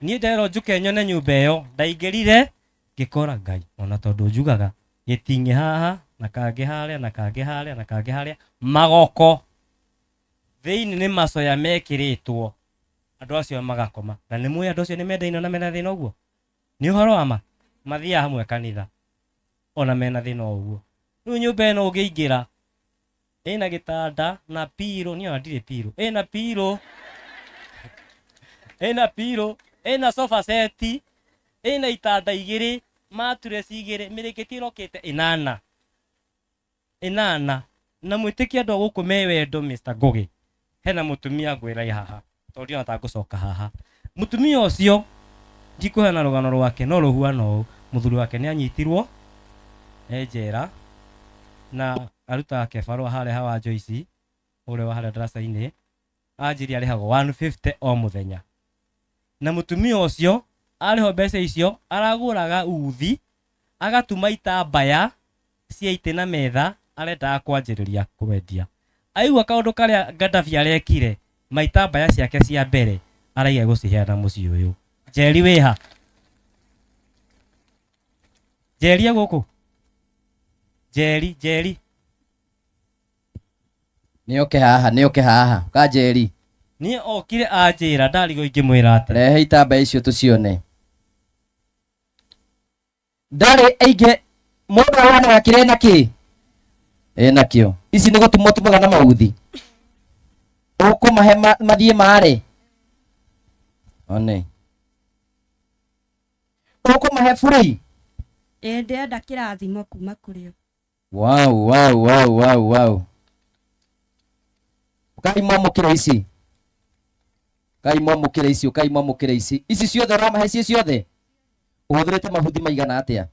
Niĩ nderwo njũke nyone nyũmba ĩyo, ndaingĩrire ngĩkora Ngai, ona tondũ njugaga gĩting'ĩ haha na kangĩ harĩa na kangĩ harĩa na kangĩ harĩa, magoko thĩinĩ nĩ macoya mekĩrĩtwo, andũ acio magakoma. Na nĩ mũĩ andũ acio nĩ mendaine ona mena thĩna ũguo? Nĩ ũhoro wa ma? Mathiaga hamwe kanitha ona mena thĩna ũguo. Rĩu nyũmba ĩno ũngĩingĩra ĩna gĩtanda na pillow, niĩ ona ndirĩ pillow, ĩna pillow, ĩna pillow, ĩna sofa set, ĩna itanda igĩrĩ, mattress igĩrĩ, mĩrĩngĩti ĩrokĩte ĩnana. Ĩnana. Na mwĩtĩkie andũ a gũkũ me wendo Mr. Ngugi. Hena mũtumia ngwĩra haha, tondũ ndiona ta ngũcoka haha. Mũtumia ũcio ndikũheana rũgano rwake, no rũhuana ũũ. Mũthuri wake nĩ anyitirwo e njera na arutaga kĩbarũa harĩa hawa Joyce, ũrĩa wa harĩa ndaraca-inĩ, anjirie arĩhagwo 150 o mũthenya. Na mũtumia ũcio arĩhwo mbeca icio aragũraga uthi, agatuma itambaya cia itĩ na metha, arendaga kwanjĩrĩria kwendia. Aigua kaũndũ karĩa Gaddafi arekire, maitambaya ciake cia mbere araiga gũciheana mũciĩ ũyũ. Njeri wĩha? Njeri e gũkũ? Njeri, Njeri. Nĩoke haha, nĩoke haha. Ka Njeri. Niĩ okire anjĩra, ndarigwo ingĩmwĩra atĩa. Rehe itambaya icio tũcione. Ndarĩ aingĩ mũndũ aheanaga kĩrĩa ena kĩ? Ena kĩo. Ici nĩ gũtumwo tumaga na mauthi. Ũkũmahe mathiĩ mare. One. Ũkũmahe free. Ĩĩ ndĩrenda kĩrathimo kuma kũrĩ o. Wow, wow, wow, wow, wow. Ũkai mwamũkĩre ici. Ũkai mwamũkĩre ici, ũkai mwamũkĩre ici. Ici ciothe ũramahe ciĩ ciothe? Ũhũthĩrĩte mahuthi maigana atĩa?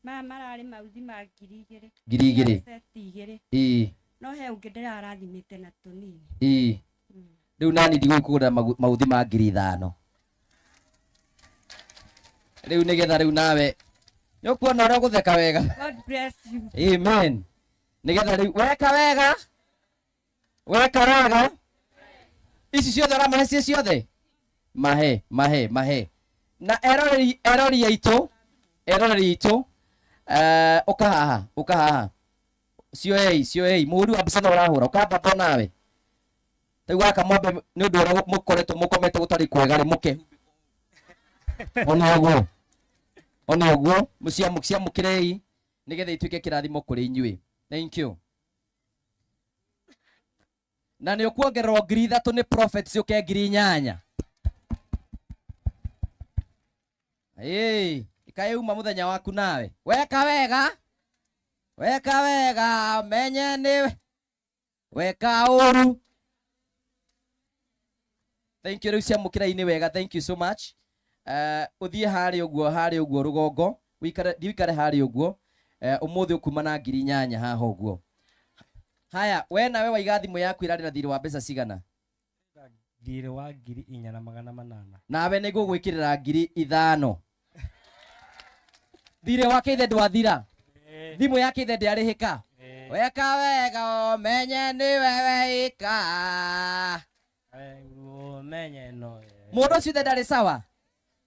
Maya mararĩ mauthi ma ngiri igĩrĩ. Ngiri igĩrĩ. Seti igĩrĩ. Ĩĩ. No he ũngĩ ndĩrarathimĩte na tũnini. Ĩĩ. Rĩu nani ndigũkũgũrĩra mauthi ma ngiri ithano. Rĩu nĩgetha rĩu nawe nĩũkuona ũrĩa ũgũtheka wega. God bless you. Amen. Nĩgetha rĩu weka wega. Weka wega. Ici ciothe ũramahe ciĩ ciothe? Mahe, mahe, mahe. Na eroreri, erori aitũ, eroreri aitũ, ũka haha, ũka haha. Cioei, cioei, mũhũri wa mbica no ũrahũra, ũkamba nawe. Rĩu gaka mwambe nĩ ũndũ ũrĩa mũkoretwo mũkomete gũtarĩ kwega rĩ, mũke. Ona ũguo. Ona ũguo, ciamũkĩrei nĩgetha ituĩke kĩrathimo kũrĩ inyuĩ. Thank you. Na nĩ ũkuongererwo ngiri ithatũ nĩ prophet ciũke ngiri inyanya. Ĩĩ, ikaĩ uma mũthenya waku nawe. Weka wega. Weka wega, menye nĩ weka ũru. Thank you, rĩu ciamũkĩra-inĩ wega. Thank you so much. Ũthiĩ harĩa ũguo, harĩa ũguo rũgongo. Ũikare, thiĩ ũikare harĩa ũguo. Ũmũthĩ ũkuma na ngiri inyanya haha ũguo. Haya, we nawe waiga thimũ yaku ĩrarĩ na thirĩ wa mbeca cigana? Thirĩ wa ngiri inya na magana manana. Nawe nĩ ngũgwĩkĩrĩra ngiri ithano. Thirĩ wake ithe ndwathira. Thimũ yake ithe ndĩarĩhĩka. Weka wega ũmenye nĩwe weika. Ũmenye no. Mũndũ ũcio ithe ndarĩ sawa.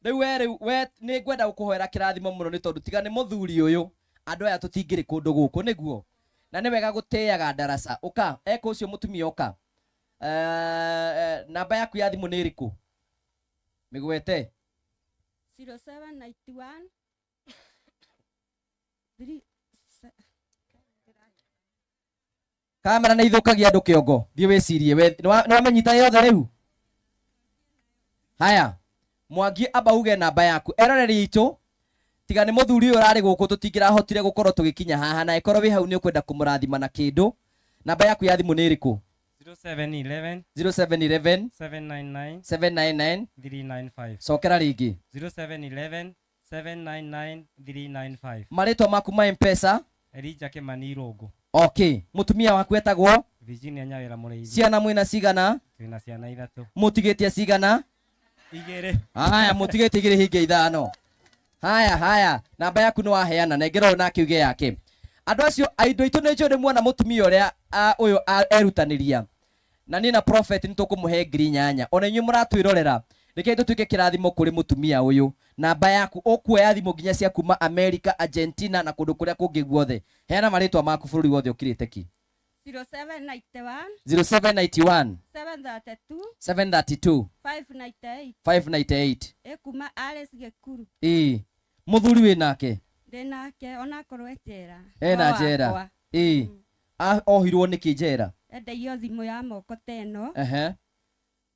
Rĩu we, rĩu we nĩ ngwenda gũkũhoera kĩrathimo mũno nĩ tondũ tiga nĩ mũthuri ũyũ, andũ aya tũtingĩrĩ kũndũ gũkũ nĩguo. Na nĩ wega gũtĩaga ndaraca. Ũka, eka ũcio mũtumia ũka. Namba yaku ya thimũ nĩ ĩrĩkũ? Mĩgwete. 0791 Kamera nä ithũkagia andå kä ongo thiä wä cirie nä wamenyita yothe rä u haya Mwangi amba uge namba yaku eroreri itå tiga nä må thuri å yå rarä gå kå tå tingä rahotire gå korwo tå gä kinya haha na ĩkorwo wĩ hau nä å kwenda kå må rathima na kä ndå namba yaku ya thimå nä ä rä kå 0711 0711 799 799 395. cokera rĩngĩ 0711 799 395. marĩtwa maku ma mpesa Elijah Kimani Irũngũ. Okay mũtumia waku etagwo Virginia Nyawĩra Mũrĩithi. ciana mwĩna cigana Twĩna ciana ithatũ. mũtigĩtie cigana Igĩrĩ. haya mũtigĩtie igĩrĩ hinge ithano haya haya namba yaku nĩ waheana nengera ũyũ nake uge yake andũ acio aindo aitũ nĩ njũĩ nĩ muona mũtumia ũrĩa ũyũ erutanĩria na niĩ na prophet nĩ tũkũmũhe 8,000 ona inyuĩ mũratwĩrorera rekei tũtuĩke kĩrathimo kũrĩ mũtumia ũyũ namba yaku ũkuoya thimũ nginya cia kuma America Argentina na kũndũ kũrĩa kũngĩ guothe heana marĩtwa maku bũrũri wothe ũkirĩte ki 0791 0791 732 732 598 598 ĩkuma Alice Gĩkuru ĩĩ mũthuri wĩ nake ndĩ nake onakorwo e njera ena No njera wakwa. ĩĩ ohirwo nĩkĩ njera Endeio thimũ ya moko ta ĩno ehe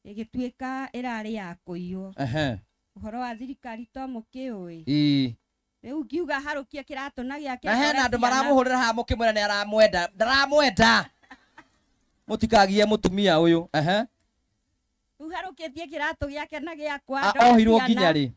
ĩgĩtuĩka ĩrarĩ ya kũiywo ehe ũhoro wa thirikari to mũkĩũĩ ĩĩ rĩu ngiuga harũkie kĩratũ na gĩake na hena ndore andũ ciana. maramũhũrĩra haha mũkĩmwĩra nĩ aramwenda ndaramwenda mũtikagie mũtumia ũyũ ehe rĩu harũkĩtie kĩratũ gĩake na gĩakwa ndore ohirwo ciana. nginya rĩ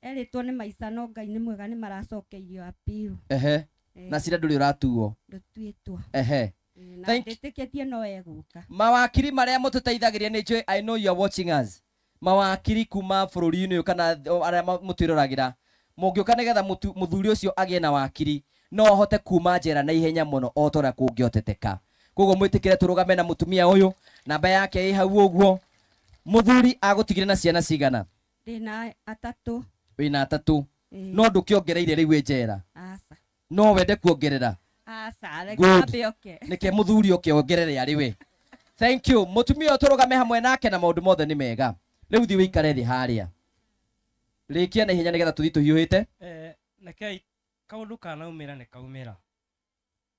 erĩtwo nĩ maica no Ngai nĩ mwega nĩ maracokeirio appeal ehe na cira ndũrĩ ũratuo ndũtuĩtwo ehe na Thank- ndĩtĩkĩtie no egũka mawakiri marĩa mũtũteithagĩria nĩ njũĩ I know you are watching us mawakiri kuma bũrũri-inĩ ũyũ kana arĩa mũtwĩroragĩra mũngĩũka nĩgetha mũthuri ũcio agĩe na wakiri no ahote kuma njera na ihenya mũno o ta ũrĩa kũngĩhoteteka koguo mwĩtĩkĩre tũrũgame na mũtumia ũyũ namba yake ĩ hau ũguo mũthuri agũtigire na ciana cigana ndĩna atatũ wĩna atatũ Ĩĩ. no ndũkĩongereire rĩu wĩ njera aca no wende kuongerera aca reke Good. ambe oke nĩke mũthuri oke ongerere arĩ we thank you mũtumia ũyũ tũrũgame hamwe nake na maũndũ mothe nĩ mega rĩu thiĩ wĩikare thĩ harĩa rĩkia na ihenya nĩgetha tũthiĩ tũhiũhĩte Rekei kaũndũ kanaumĩra nĩ kaumĩra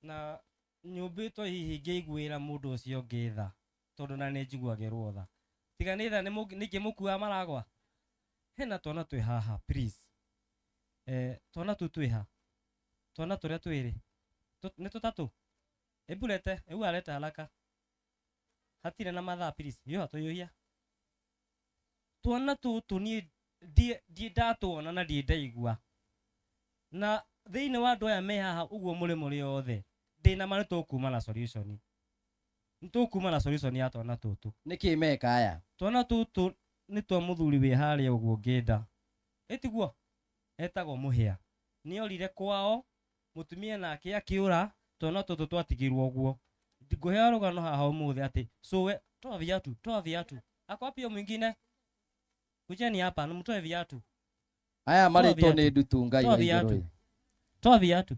na nyũmbĩtwo hihi ngĩiguĩra mũndũ ũcio ũngĩ tha tondũ na nĩ njiguagĩrwo tha tiga nĩ tha nĩngĩ mũkuaga maragwa hena twana twĩ haha please twana tũu twĩ ha twana tũrĩa twĩrĩ nĩ tũtatũ ĩmbu rete ĩu arete haraka hatirĩ na mathaa please hiũha tũhiũhia twana tũtũ niĩ ndiĩ ndatuona na ndiĩ ndaigua na thĩinĩ wa andũ aya me haha ũguo mũrĩ mũrĩ othe ndĩna ma nĩ tũkuma na solution nĩ tũkuma na solution ya twana tũtũ nĩkĩ meka aya twana tũtũ nĩ twa mũthuri wĩ harĩa ũguo ngĩnda ĩtiguo etagwo mũhĩa nĩorire kwao mũtumia nake akĩũra twana tũtũ twatigirwo ũguo ngũheo rũgano haha ũmũthĩ atĩ cũwe toa viatu toa viatu ako wapi huyo mwingine kujeni hapa mtoe viatu aya Toa marĩtwo viatu. nĩ ndutu ngai Toa wa viatu. igũrũ toa viatu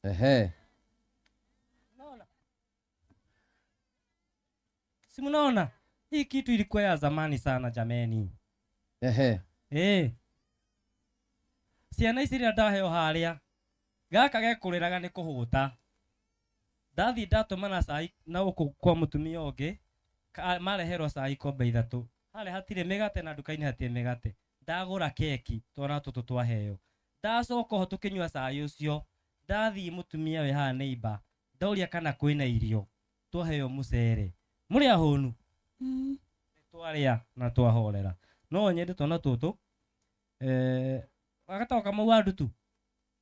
Ehe si mnaona hii kitu ilikuwa ya zamani sana jameni ehe Ciana ici rĩrĩa ndaheo harĩa gaka gekũrĩraga nĩ kũhũta ndathiĩ ndatũmana cai na gũkũ kwa mũtumia ũngĩ mareherwo cai ikombe ithatũ harĩa hatirĩ mĩgate na nduka-inĩ hatirĩ mĩgate ndagũra keki twana tũtũ twaheo ndacoka oho tũkĩnyua cai ũcio ndathiĩ mũtumia wĩ haha neighbor ndoria kana kwĩna irio twaheo mũcere mũrĩ ahũnu twarĩa na twahorera no nyende twana tũtũ agatoka mau wa ndutu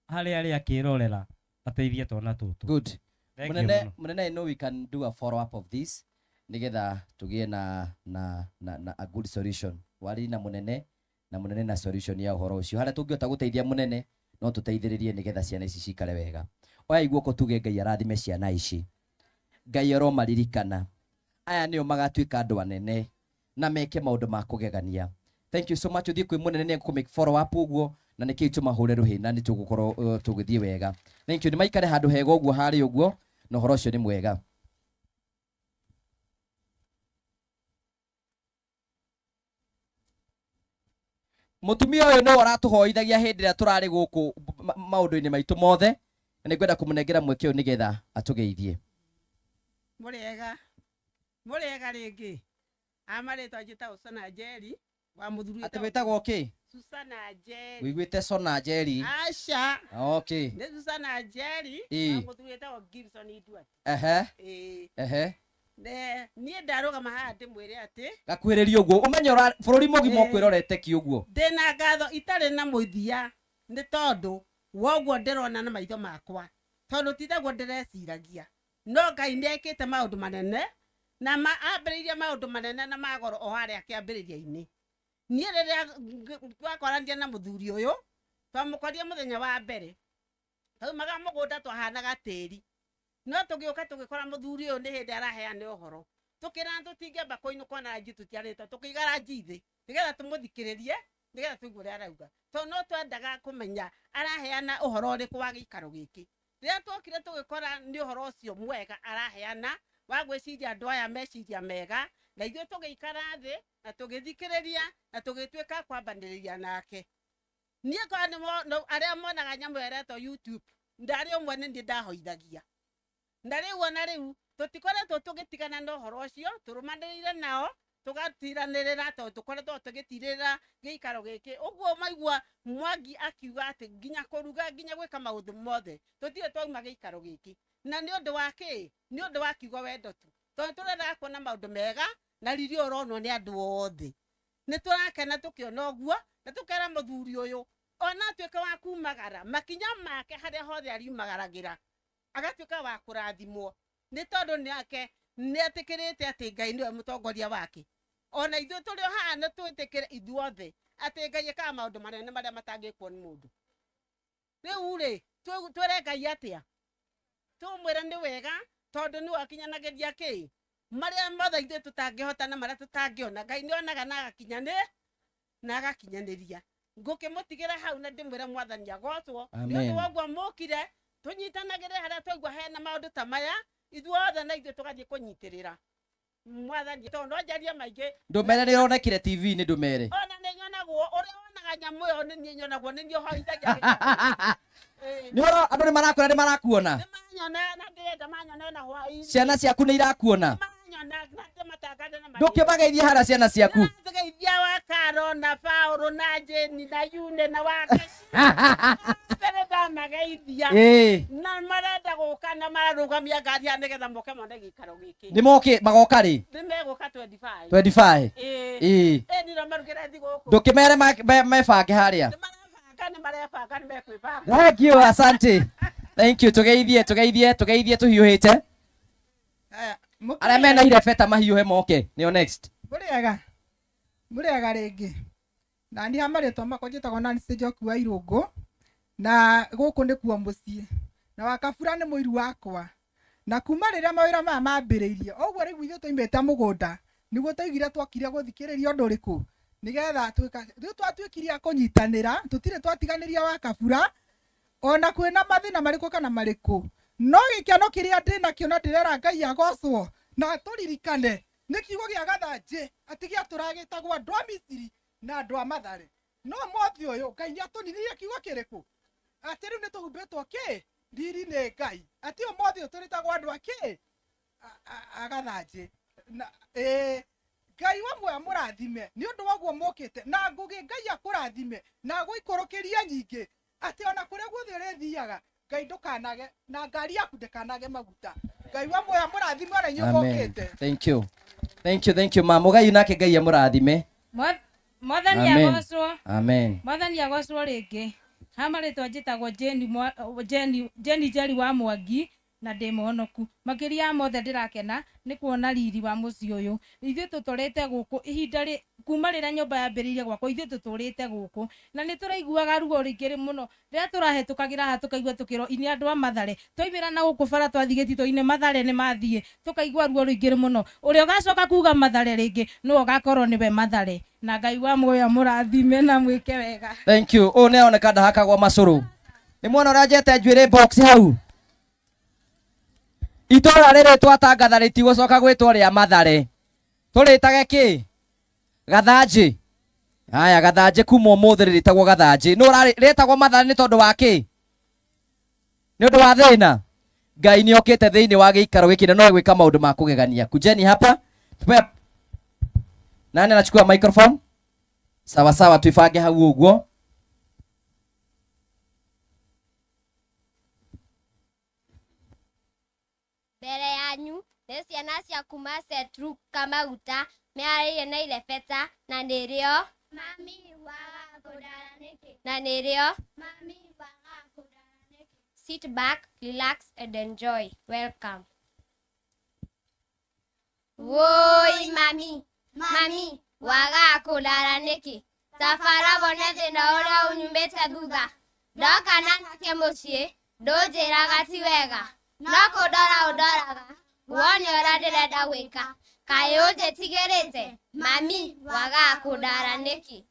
harĩa arĩa akĩrorera ateithie twana tũtũ good Thank you munene mũno. munene I know we can do a follow up of this nigetha tugie na na na, na a good solution wari na munene na munene na solution ya uhoro ucio haria tungihota guteithia munene no tuteithiririe nigetha ciana ici cikare wega oya iguoko tuge Ngai arathime ciana ici Ngai aromaririkana aya nio magatuika andu anene na meke maundu ma kugegania thank you so much uthie kwi munene ni make follow up uguo na niki tumahũre rũhĩ na nĩ tũgũkorwo tũgĩthiĩ wega thank you nĩ maikare handũ hega ũguo harĩ ũguo na ũhoro ũcio nĩ mwega Mutumia ũyũ nĩwe ũratũhoithagia hĩndĩ ĩrĩa tũrarĩ gũkũ maũndũ-inĩ maitũ mothe, na nĩngwenda kũmũnengera mweke ũyũ nĩgetha atũgeithie. Mũrĩega, mũrĩega rĩngĩ. A marĩtwa njĩtagwo Susana Njeri wa mũthuri Atĩ wĩtagwo wĩtagwo kĩ? Susana Njeri. Wĩiguĩte Sona Njeri? Aca. Okay. Nĩ Susana Njeri Ĩĩ. wa mũthuri wĩtagwo Gibson Edward. Ehe. Ĩĩ. Ehe. Ne niĩ ndarũgama haha ndĩmwĩre atĩ Gakuhĩrĩria ũguo ũmenye bũrũri mũgima Ĩĩ. ũkwĩrorete ki ũguo. Ndĩna ngatho itarĩ na mũthia nĩ tondũ woguo ndĩrona na maitho makwa, tondũ ti taguo ndĩreciragia, no Ngai nĩ ekĩte maũndũ manene na ambĩrĩirie maũndũ manene na magoro o harĩa kĩambĩrĩria-inĩ. Niĩ rĩrĩa twakoranire na mũthuri ũyũ, twamũkorire mũthenya wa mbere, twaumaga mũgũnda twahanaga tĩri, no tũgĩũka tũgĩkora mũthuri ũyũ nĩ hĩndĩ araheana ũhoro, tũkĩrana tũtingĩamba kũinũka ona ranji tũtiarĩte, tũkĩiga ranji thĩ nĩgetha tũmũthikĩrĩrie, nĩgetha tũigue ũrĩa arauga, tondũ no twendaga kũmenya araheana ũhoro ũrĩkũ wa gĩikaro gĩkĩ. Rĩrĩa twokire tũgĩkora nĩ ũhoro ũcio mwega araheana wa gwĩciria andũ aya meciria mega, na ithuĩ tũgĩikara thĩ na tũgĩthikĩrĩria na tũgĩtuĩka kwambanĩrĩria nake. Niĩ korwo nĩ arĩa monaga nyamũ ĩrĩa ĩretwo YouTube, ndarĩ ũmwe nĩ niĩ ndahoithagia. Na rĩu ona rĩu tũtikoretwo tũgĩtigana na ũhoro ũcio, tũrũmanĩrĩire nao tũgatiranĩrĩra, tondũ tũkoretwo tũgĩtirĩrĩra gĩikaro gĩkĩ. Ũguo maigua Mwangi akiuga atĩ nginya kũruga nginya gwĩka maũndũ mothe tũtirĩ twauma gĩikaro gĩkĩ. Na nĩ ũndũ wa kĩ? Nĩ ũndũ wa kiugo wendo tu, tondũ tũrendaga kuona maũndũ mega na riri ũronwo nĩ andũ othe. Nĩ tũrakena tũkĩona ũguo, na tũkera mũthuri ũyũ ona atuĩke wa kumagara makinya make harĩa hothe ariumagaragĩra, agatuĩka wa kũrathimwo, nĩ tondũ nake nĩ etĩkĩrĩte atĩ Ngai nĩwe mũtongoria wake. Ona ithuĩ tũrĩ o haha nĩ twĩtĩkĩre ithuothe atĩ Ngai ekaga maũndũ manene marĩa matangĩkwo nĩ mũndũ. Rĩu rĩ, twĩre Ngai atĩa? Tũmwĩre nĩ wega, tondũ nĩwe akinyanagĩria kĩ? Marĩa mothe ithuĩ tũtangĩhota na marĩa tũtangĩona, Ngai nĩonaga na na agakinyanĩria. Ngũkĩmũtigĩra hau na ndĩmwĩre Mwathani agocwo. Nĩ ũndũ Amen. wa ũguo mũkire, tũnyitanagĩre harĩa twaigua hena maũndũ ta maya, ithuothe na ithuĩ tũgathiĩ kũnyitĩrĩra Mwathani, tondũ no njarie maingĩ. Ndũmere nĩ ĩronekire TV-inĩ, ndũmere. Ona nĩ nyonagwo, ũrĩa wonaga nyamũ ĩyo nĩ niĩ nyonagwo, nĩ niĩ hoithagia gĩkabũ. Nĩ ũro, andũ nĩ marakwĩra nĩ marakuona. Nĩ maranyona na ndĩrenda manyone ona hwaĩ-inĩ. Ciana ciaku nĩ irakuona. Nĩ maranyona na ndĩmatangathe na marĩtwa. Ndũkĩmageithie harĩa ciana ciaku. Ndĩrageithia wa Karo na Paũlũ na Jane na Yune na wa Keci. Mbere ndamageithia. Ĩĩ. Na marenda gũka na mararũgamia ngari haha nĩgetha moke mone gĩikaro gĩkĩ. Nĩ moke, magoka rĩ? Nĩ megũka 25. 25. Ĩĩ. Ĩĩ. Ĩĩ, nĩ marugĩre thigũkũ. Ndũkĩmere mebange harĩa. Nĩ marebanga, nĩ marebanga, nĩ mekwĩbanga. Thank you, asante. Thank you, tũgeithie, tũgeithie, tũgeithie tũhiũhĩte. Aya, Arĩa mena irebeta mahiũhe moke, nĩo next. Mũrĩega. Mũrĩega rĩngĩ. Na niĩ ha marĩtwa makwa njĩtagwo Nancy Njoki wa Irũngũ, na gũkũ nĩkuo mũciĩ. Na Wakabura nĩ mũiru wakwa. Na kuma rĩrĩa mawĩra maya mambĩrĩirie, ũguo rĩu ithuĩ twaimĩte mũgũnda, nĩguo twaigire twokire gũthikĩrĩria ũndũ ũrĩkũ, nĩgetha twĩka, rĩu twatuĩkire a kũnyitanĩra, tũtirĩ twatiganĩria Wakabura, ona kwĩna mathĩna marĩkũ kana marĩkũ. No gĩkeno kĩrĩa ndĩnakĩo na ndĩrera Ngai agocwo, na tũririkane nĩ kiugo gĩa gathanjĩ atĩ gĩatũragĩtagwo andũ a Misiri na andũ a Mathare. No mũthĩ ũyũ Ngai nĩatũninirie kiugo kĩrĩkũ? Atĩ rĩu nĩtũhumbĩtwo kĩ? Riri nĩ Ngai. Atĩ ũmũthĩ ũyũ tũrĩtagwo andũ a kĩ? A gathanjĩ. Na, Ngai wa muoyo amũrathime nĩ ũndũ wa ũguo mũkĩte, na ngũgĩ Ngai akũrathime na agũikũrũkĩrie nyingĩ, atĩ ona kũrĩa guothe ũrĩthiaga Ngai ndũkanage, na ngari yaku ndĩkanage maguta. Ngai wa muoyo amũrathime ona inyuĩ Amen. mũkĩte. Thank you. Thank you, thank you, ma'am. Mũgai nake Ngai amũrathime. Mwathani Amen. agocwo. Amen. Mwathani agocwo rĩngĩ. Ha marĩtwa njĩtagwo Jane Jane, Jane Njeri wa Mwangi na ndĩ mũhonoku. Makĩria ya mothe ndĩrakena nĩ kuona riri wa mũciĩ ũyũ. Ithuĩ tũtũrĩte gũkũ ihinda kuma rĩrĩa nyũmba yambĩrĩirie gwakwo, ithuĩ tũtũrĩte gũkũ. Na nĩ tũraiguaga ruo rũingĩ mũno. Rĩrĩa tũrahĩtũkagĩra haha tũkaigua tũkĩrwo ini andũ a Mathare. Twaumĩra na gũkũ bara twathiĩ gĩtitũ-inĩ Mathare nĩ mathiĩ. Tũkaigua ruo rũingĩ mũno. Ũrĩa ũgacoka kuga Mathare rĩngĩ nĩwe ũgakorwo nĩwe Mathare. Na Ngai wa muoyo amũrathime na mwĩke wega. Thank you. Ũyũ nĩ aroneka ndahakagwo macũrũ. Nĩ mwana ũrĩa njete njuĩrĩ box hau. Itũra rĩrĩ twatangatha rĩtigũcoka gwĩtwo rĩa Mathare. Tũrĩtage kĩ? Gathanjĩ. Haya, gathanjĩ kuma ũmũthĩ rĩrĩtagwo gathanjĩ. Nũ rĩtagwo mathare nĩ tondũ wa kĩ? Nĩ ũndũ wa thĩna. Ngai nĩ okĩte thĩinĩ wa gĩikaro gĩkĩ na no egwĩka maũndũ ma kũgegania. Kujeni hapa. Tupe. Nani anachukua microphone? Sawa sawa, tuibange hau ũguo. Mbere yanyu nĩ ciana cia kuma St. Luke Kamaguta meharĩirie na irebeta na nĩrĩo Mami waga kũndara nĩkĩ? na nĩrĩo Mami waga kũndara nĩkĩ? Sit back, relax and enjoy. Welcome. Woi mami, mami waga kũndara nĩkĩ? Tabara wone thĩna ũrĩa ũnyumĩte thutha. Ndoka na nake mũciĩ, ndũnjĩraga ti wega. No kũndora ũndoraga, wone ũrĩa ndĩrenda gwĩka. Kaĩ ũnjĩtigĩrĩte? Mami waga kũndara nĩkĩ?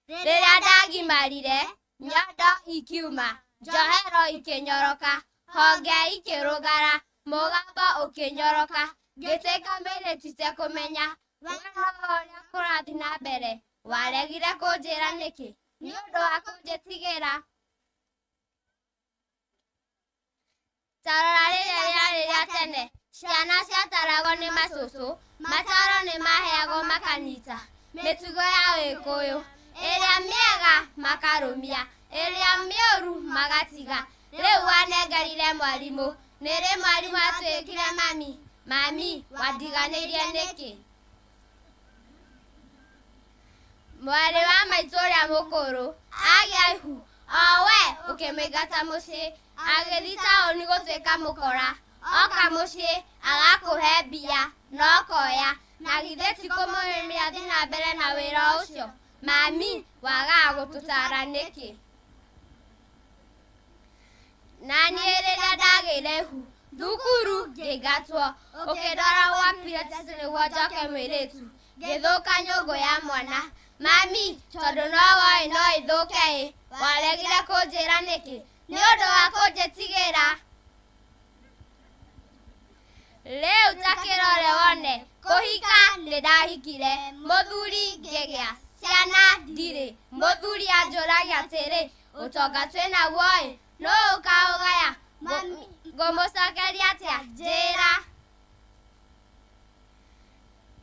Rĩrĩa ndagimarire, nyondo ikiuma, njohero ikĩnyoroka, honge ikĩrũgara, mũgambo ũkĩnyoroka, ngĩtuĩka mĩrĩtu itekũmenya, we no ũrĩa kũrathiĩ na mbere, waregire kũnjĩra nĩkĩ? Nĩ ũndũ wa kũnjĩtigĩra. Ta rora rĩrĩa rĩarĩ rĩa tene, ciana ciataragwo nĩ macũcũ, mataro nĩ maheagwo makanyita, mĩtugo ya Gĩkũyũ, ĩrĩa mĩega makarũmia, ĩrĩa mĩũru magatiga. Rĩu wanengerire mwarimũ, nĩrĩ mwarimũ atuĩkire mami, mami wandiganĩirie nĩkĩ? Mwarĩ wa maitũ ũrĩa mũkũrũ agĩa ihu, o we ũkĩmũingata mũciĩ, agĩthiĩ taũni gũtuĩka mũkora, oka mũciĩ agakũhe mbia na ũkoya, na githĩ ti kũmũrĩmĩra athiĩ na mbere na wĩra ũcio? Mami wagaga gũtũtara nĩkĩ? Na niĩ rĩrĩa ndagĩire ihu thukuru ngĩingatwo, ũkĩndwara gwa Pilates nĩguo njoke mũirĩtu, ngĩthũka nyũngũ ya mwana. Mami, tondũ no woĩ no ĩthũke ĩ, waregire kũnjĩra nĩkĩ? Nĩ ũndũ wa kũnjĩtigĩra. Rĩu ta kĩrore wone, kũhika nĩ ndahikire, mũthuri ngĩgĩa, ciana ndirĩ, mũthuri anjũragia atĩrĩ, ũtonga twĩ naguo ĩ, nũ ũkaũgaya? Ngũmũcokeria atĩa? Njĩra.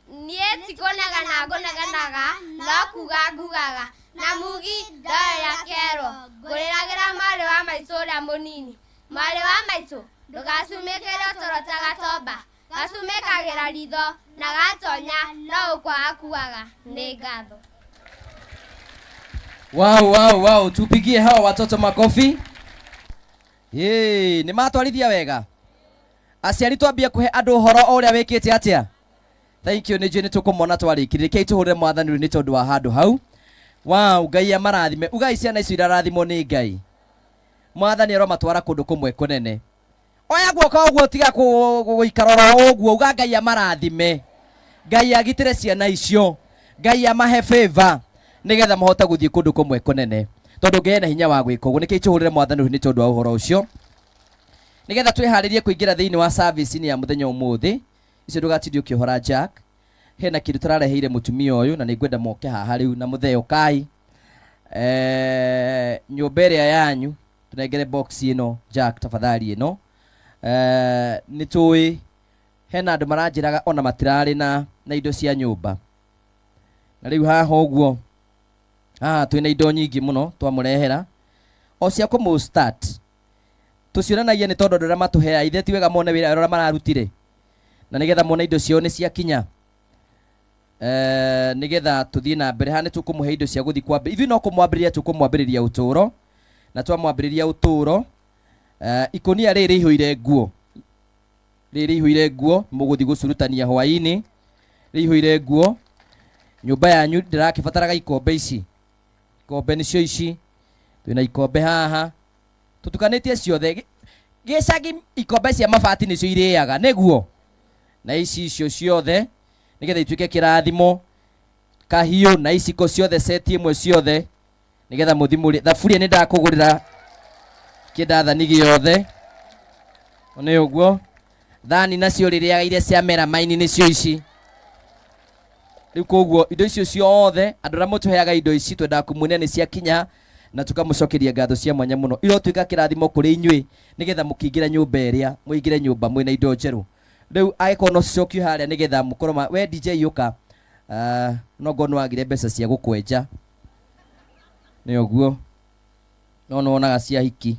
Niĩ ti kũnegena ngũnegenaga, no kuga ngugaga, na mugi ndoera kerwo, ngũrĩragĩra mwarĩ wa maitũ ũrĩa mũnini. Mwarĩ wa maitũ, ndũgacumĩkĩre toro ta gatomba, gacumĩkagĩra ritho na gatonya no ũkwa akuaga. Nĩ ngatho. Wow, wow, wow. Tupigie hawa watoto makofi. Yee, nĩ matwarithia wega. Aciari twambie kũhe andũ ũhoro o ũrĩa wĩkĩte atĩa? Thank you, nĩ njũĩ nĩ tũkũmona twarĩkirie. Rekei tũhũrĩre mwathani rĩu nĩ tondũ wa handũ hau. Wow, Ngai amarathime. Ugai ciana icio irarathimwo nĩ Ngai. Mwathani aromatwara kũndũ kũmwe kũnene. Oya guoko ũguo tiga gũikara oro ũguo, uga Ngai amarathime. Ngai agitĩre ciana icio. Ngai amahe favor nĩgetha mahote gũthiĩ kũndũ kũmwe kũnene. Tondũ Ngai ena hinya wa gwĩka ũguo. Nĩkĩo tũhũrĩre mwathani rĩu nĩ tondũ wa ũhoro ũcio. Nĩgetha twĩharĩrie kũingĩra thĩinĩ wa service-inĩ ya mũthenya ũmũthĩ, icio ndũgatinde ũkĩohora Jack. Hena kĩndũ tũrareheire mũtumia ũyũ na nĩngwenda moke haha rĩu na mũthee ũkai. Nyũmba ĩrĩa yanyu tũnengere box ĩno Jack tafadhali ĩno. Nĩ tũĩ hena andũ maranjĩraga ona matirarĩ na indo cia nyũmba. Na rĩu haha ũguo, haha twĩna indo nyingĩ mũno twamũrehera o cia kũmũ start. Tũcionanagia nĩ tondũ andũ arĩa matũheaga ithe ti wega mone wĩra ũrĩa mararutire, na nĩgetha mone indo ciao nĩ ciakinya. Nĩgetha tũthiĩ na mbere. Haha nĩ tũkũmũhe indo cia gũthiĩ kwambĩrĩria. Ithuĩ no kũmwambĩrĩria tũkũmwambĩrĩria ũtũũro, na twamwambĩrĩria ũtũũro, ikũnia rĩrĩ rĩihũire nguo, rĩrĩ rĩihũire nguo, mũgũthiĩ gũcurutania hwaĩ-inĩ, rĩihũire nguo. Nyũmba yanyu ndĩrakĩbataraga ikombe ici, ikombe nĩcio ici, twĩna ikombe haha, tũtukanĩtie ciothe. Gĩcagi ikombe cia mabati nĩcio irĩaga, nĩguo, na ici icio ciothe nĩgetha ituĩke kĩrathimo, kahiũ na iciko ciothe, seti ĩmwe ciothe, nĩgetha mũthi mũrĩe. Thaburia nĩ ndakũgũrĩra kĩndathani gĩothe, nĩ ũguo. Thani nacio rĩrĩaga iria cia mera maini nĩcio ici. Rĩu koguo indo icio ciothe andũ arĩa mũtũheaga indo ici twendaga kũmuonia nĩ ciakinya na tũkamũcokeria ngatho cia mwanya mũno. Irotuĩka kĩrathimo kũrĩ inyuĩ nĩgetha mũkĩingĩra nyũmba ĩrĩa mũingĩre nyũmba mwĩna indo njerũ. Rĩu angĩkorwo no cicokio harĩa nĩgetha mũkorwo ma we DJ ũka. No ngorwo nĩwagire mbeca cia gũkwenja nĩ ũguo no nĩwonaga cia hiki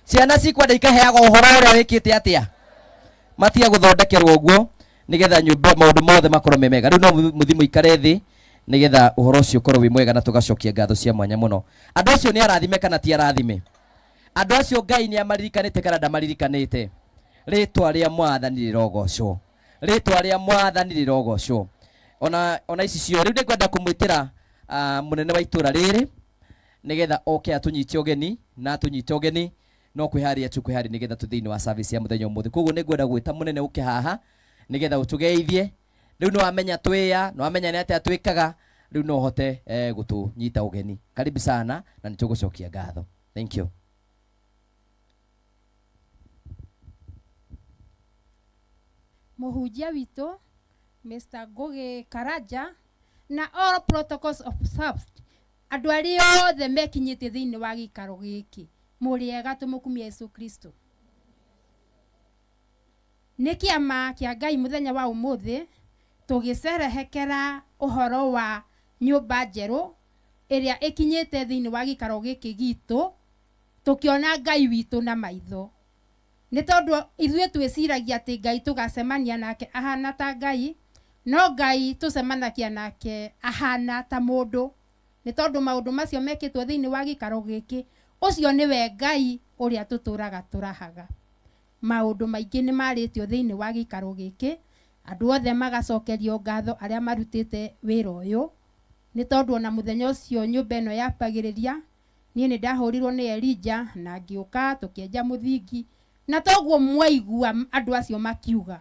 ciana cikwenda ikaheagwo ũhoro ũrĩa wĩkĩte atĩa matige gũthondekerwo ũguo nĩgetha nyũmba maũndũ mothe makorwo me mega. Rĩu no mũthi mũikare thĩ nĩgetha ũhoro ũcio ũkorwo wĩ mwega na tũgacokia ngatho cia mwanya mũno. Andũ acio nĩ arathime kana ti arathime? Andũ acio Ngai nĩ amaririkanĩte kana ndamaririkanĩte? Rĩtwa rĩa Mwathani rĩrogocwo, rĩtwa rĩa Mwathani rĩrogocwo. Ona ici cio rĩu nĩngwenda kũmwĩtĩra mũnene wa itũra rĩrĩ nĩgetha oke atũnyite ũgeni na atũnyite ũgeni no kwĩharĩria tu kwĩharĩria nĩgetha tũthiĩ thĩinĩ wa service ya mũthenya ũmũthĩ. Koguo nĩngwenda gwĩta mũnene ũke haha nĩgetha ũtũgeithie. Rĩu nĩwamenya twĩya, nĩwamenya nĩ atĩa twĩkaga, rĩu no ũhote gũtũnyita ũgeni. Karibu sana na nĩtũgũcokia ngatho. Thank you. Mũhunjia witũ Mr. Ngugi Karanja na all protocols observed, andũ arĩa othe mekinyĩtie thĩinĩ wa gĩikaro gĩkĩ mũrĩega tũmũkumie Yesu Kristo. Nĩ kĩama kĩa Ngai mũthenya wa ũmũthĩ tũgĩcerehekera ũhoro wa nyũmba njerũ ĩrĩa ĩkinyĩte thĩinĩ wa gĩikaro gĩkĩ gitũ, tũkĩona Ngai witũ na maitho. Nĩ tondũ ithuĩ twĩciragia atĩ Ngai tũgacemania nake ahana ta Ngai, no Ngai tũcemanagia nake ahana ta mũndũ. Nĩ tondũ maũndũ macio mekĩtwo thĩinĩ wa gĩikaro gĩkĩ, ũcio nĩwe Ngai ũrĩa tũtũraga tũrahaga. Maũndũ maingĩ nĩ marĩtio thĩinĩ wa gĩikaro gĩkĩ, andũ othe magacokerio ngatho arĩa marutĩte wĩra ũyũ. Nĩ tondũ ona mũthenya ũcio nyũmba ĩno yambagĩrĩria, niĩ nĩ ndahũrirwo nĩ Elijah na ngĩũka tũkĩenja mũthingi, na toguo mwaigua andũ acio makiuga.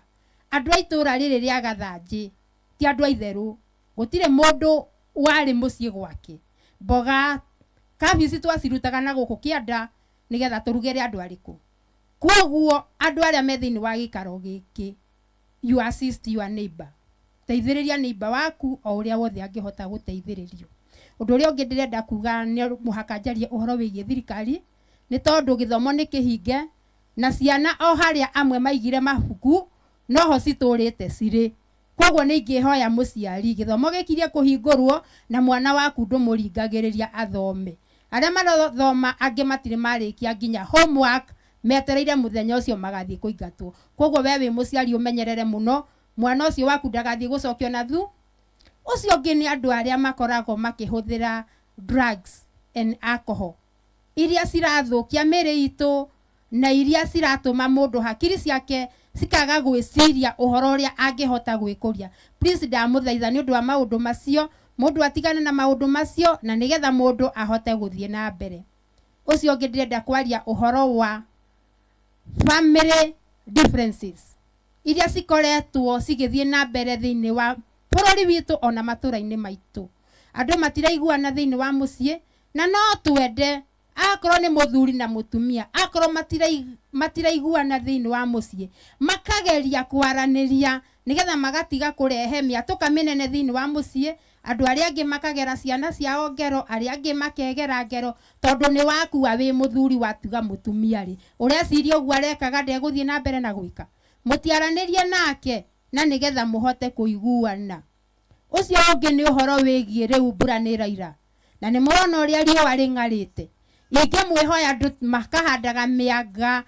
Andũ a itũra rĩrĩ rĩa Gathanjĩ ti andũ aitherũ, gũtirĩ mũndũ warĩ mũciĩ gwake. Mboga kabici twacirutaga na gũkũ kĩanda nĩgetha tũrugĩre andũ arĩkũ. Koguo andũ arĩa me thĩinĩ wa gĩikaro gĩkĩ, you assist your neighbor, teithĩrĩria neighbor waku o ũrĩa wothe angĩhota gũteithĩrĩrio. Ũndũ ũrĩa ũngĩ ndĩrenda kuga nĩ mũhaka njarie ũhoro wĩgiĩ thirikari, nĩ tondũ gĩthomo nĩ kĩhinge na ciana o harĩa amwe maigire mabuku noho citũrĩte cirĩ. Koguo nĩ ingĩhoya mũciari gĩthomo gĩkirie kũhingũrwo na mwana waku ndũmũringagĩrĩria athome. Arĩa marathoma angĩ matirĩ marĩkia nginya homework, metereire mũthenya ũcio magathiĩ kũingatwo. Koguo we wĩ mũciari ũmenyerere mũno mwana ũcio waku ndagathiĩ gũcokio na thu. Ũcio ũngĩ nĩ andũ arĩa makoragwo makĩhũthĩra drugs and alcohol iria cirathũkia mĩĩrĩ itũ na iria ciratũma mũndũ hakiri ciake cikaga gwĩciria ũhoro ũrĩa angĩhota gwĩkũria. Please ndamũthaitha nĩ ũndũ wa maũndũ macio, mũndũ atigane na maũndũ macio na nĩgetha mũndũ ahote gũthiĩ na mbere. Ũcio ũngĩ ndĩrenda kwaria ũhoro wa family differences iria cikoretwo cigĩthiĩ na mbere thĩinĩ wa bũrũri witũ ona matũra-inĩ maitũ. Andũ matiraiguana thĩinĩ wa mũciĩ na no twende akorwo nĩ mũthuri na mũtumia, akorwo matiraiguana thĩinĩ wa mũciĩ, makageria kwaranĩria nĩgetha magatiga kũrehe mĩatũka mĩnene thĩinĩ wa mũciĩ. Andũ arĩa angĩ makagera ciana ciao ngero, arĩa angĩ makegera ngero, tondũ nĩ wakua wĩ mũthuri watiga mũtumia rĩ, ũreciria ũguo arekaga ndegũthiĩ na mbere na gwĩka. Mũtiaranĩrie nake na nĩgetha mũhote kũiguana. Ũcio ũngĩ nĩ ũhoro wĩgiĩ rĩu mbura nĩ ĩraira na nĩ mũrona ũrĩa riũa rĩng'arĩte. Ingĩmwĩhoya andũ makahandaga mĩanga,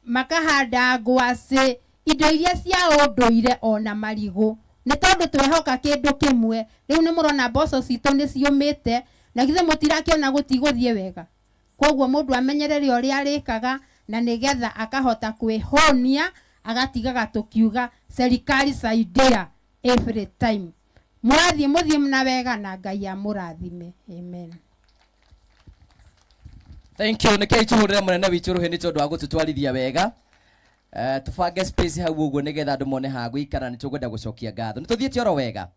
makahanda ngwacĩ, indo iria cia ũndũire ona marigũ, nĩ tondũ twehoka kĩndũ kĩmwe. Rĩu nĩ mũrona mboco citũ nĩ ciũmĩte na githĩ mũtirakĩona gũtigũthiĩ wega. Koguo mũndũ amenyerere ũrĩa arĩkaga na nĩgetha akahota kwĩhũnia, agatigaga tũkiuga serikali saidia every time. Mũrathiĩ mũthiĩ na wega na Ngai amũrathime. Amen. Thank you. Nĩkĩo tũhũrĩre mũnene witũ rũhĩ nĩ tondũ wa gũtũtwarithia wega. Tũbange space hau ũguo nĩgetha andũ mone ha gũikara, nĩ tũkwenda gũcokia ngatho. Nĩ tũthiĩte oro wega.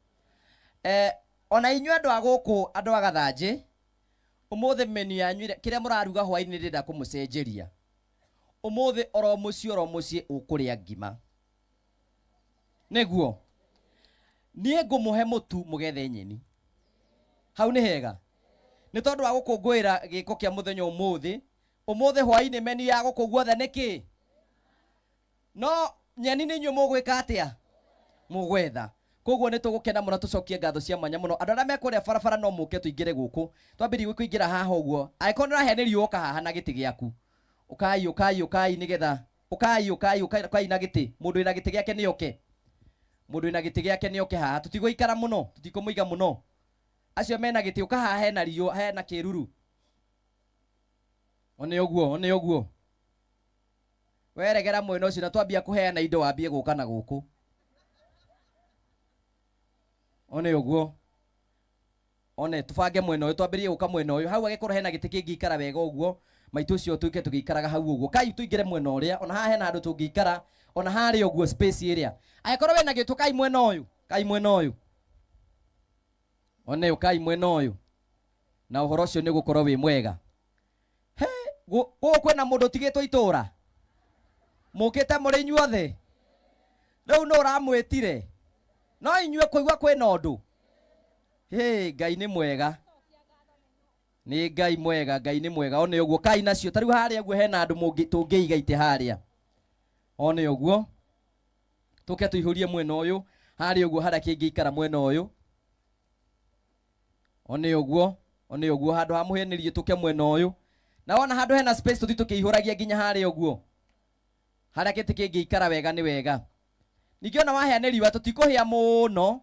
Ona inyuĩ andũ a gũkũ, andũ a Gathanjĩ, ũmũthĩ menu yanyu kĩrĩa mũraruga hwaĩ-inĩ ndĩrenda kũmũcenjeria. Ũmũthĩ oro mũciĩ oro mũciĩ ũkũrĩa ngima. Nĩguo. Niĩ ngũmũhe mũtu mũgethe nyeni. Hau nĩ hega. Nĩ tondũ wa gũkũngũĩra gĩko kĩa mũthenya ũmũthĩ, ũmũthĩ hwaĩ-inĩ menu ya gũkũ guothe nĩ kĩ? No nyeni nĩ inyuĩ mũgwĩka atĩa? Mũgwetha. Koguo nĩ tũgũkena mũno tũcokie ngatho cia mwanya mũno. Andũ arĩa me kũrĩa barabara no mũke tũingĩre gũkũ. Twambĩrĩrie kũingĩra haha ũguo. Angĩkorwo nĩ ũrahĩa nĩ riũa ũka haha na gĩtĩ gĩaku. Ũkai ũkai ũkai nĩgetha ũkai ũkai ũkai ũkai na gĩtĩ. Mũndũ wĩna gĩtĩ gĩake nĩ oke. Mũndũ wĩna gĩtĩ gĩake nĩ oke haha. Tũtigũikara mũno, tũtikũmũiga mũno. Acio mena gĩtĩ ũka haha hena riũa, hena kĩruru. One ũguo, one ũguo. Weregera mwena ũcio na twambia kũheana indo wambie gũka na gũkũ. One ũguo. One tũbange mwena ũyũ twambĩrĩrie gũka mwena ũyũ. Hau agĩkorwo hena gĩtĩ kĩngĩikara wega ũguo, maitũ ũcio tũike tũgĩikaraga hau ũguo. Kai tũingĩre mwena ũrĩa, ona haha hena handũ tũngĩikara, ona harĩa ũguo space ĩrĩa. Angĩkorwo wĩna gĩtũ kai mwena ũyũ, kai mwena ũyũ. One ũkai mwena ũyũ. Na ũhoro ũcio nĩ ũgũkorwo wĩ mwega. He, gũkũ kwĩna mũndũ ũtigĩtwo itũra? Mũkĩte mũrĩ inyuothe? Rĩu nũ ũramwĩtire? No inyuĩ kũigua kwĩna ũndũ? Hĩ, Ngai nĩ mwega. Nĩ Ngai mwega, Ngai nĩ mwega. One ũguo kai nacio. Ta rĩu harĩa ũguo hena andũ tũngĩiga itĩ harĩa. One ũguo. Tũke tũihũrie mwena ũyũ. Harĩa ũguo harĩa kĩngĩikara mwena ũyũ. One ũguo. One ũguo handũ ha mũhĩnĩrie tũke mwena ũyũ. Na wona handũ hena space tũthiĩ tũkĩihũragia nginya harĩa ũguo. Harĩa gĩtĩ kĩngĩikara wega nĩ wega. Ningĩ ona wahĩa nĩ riũa tũtikũhĩa mũno.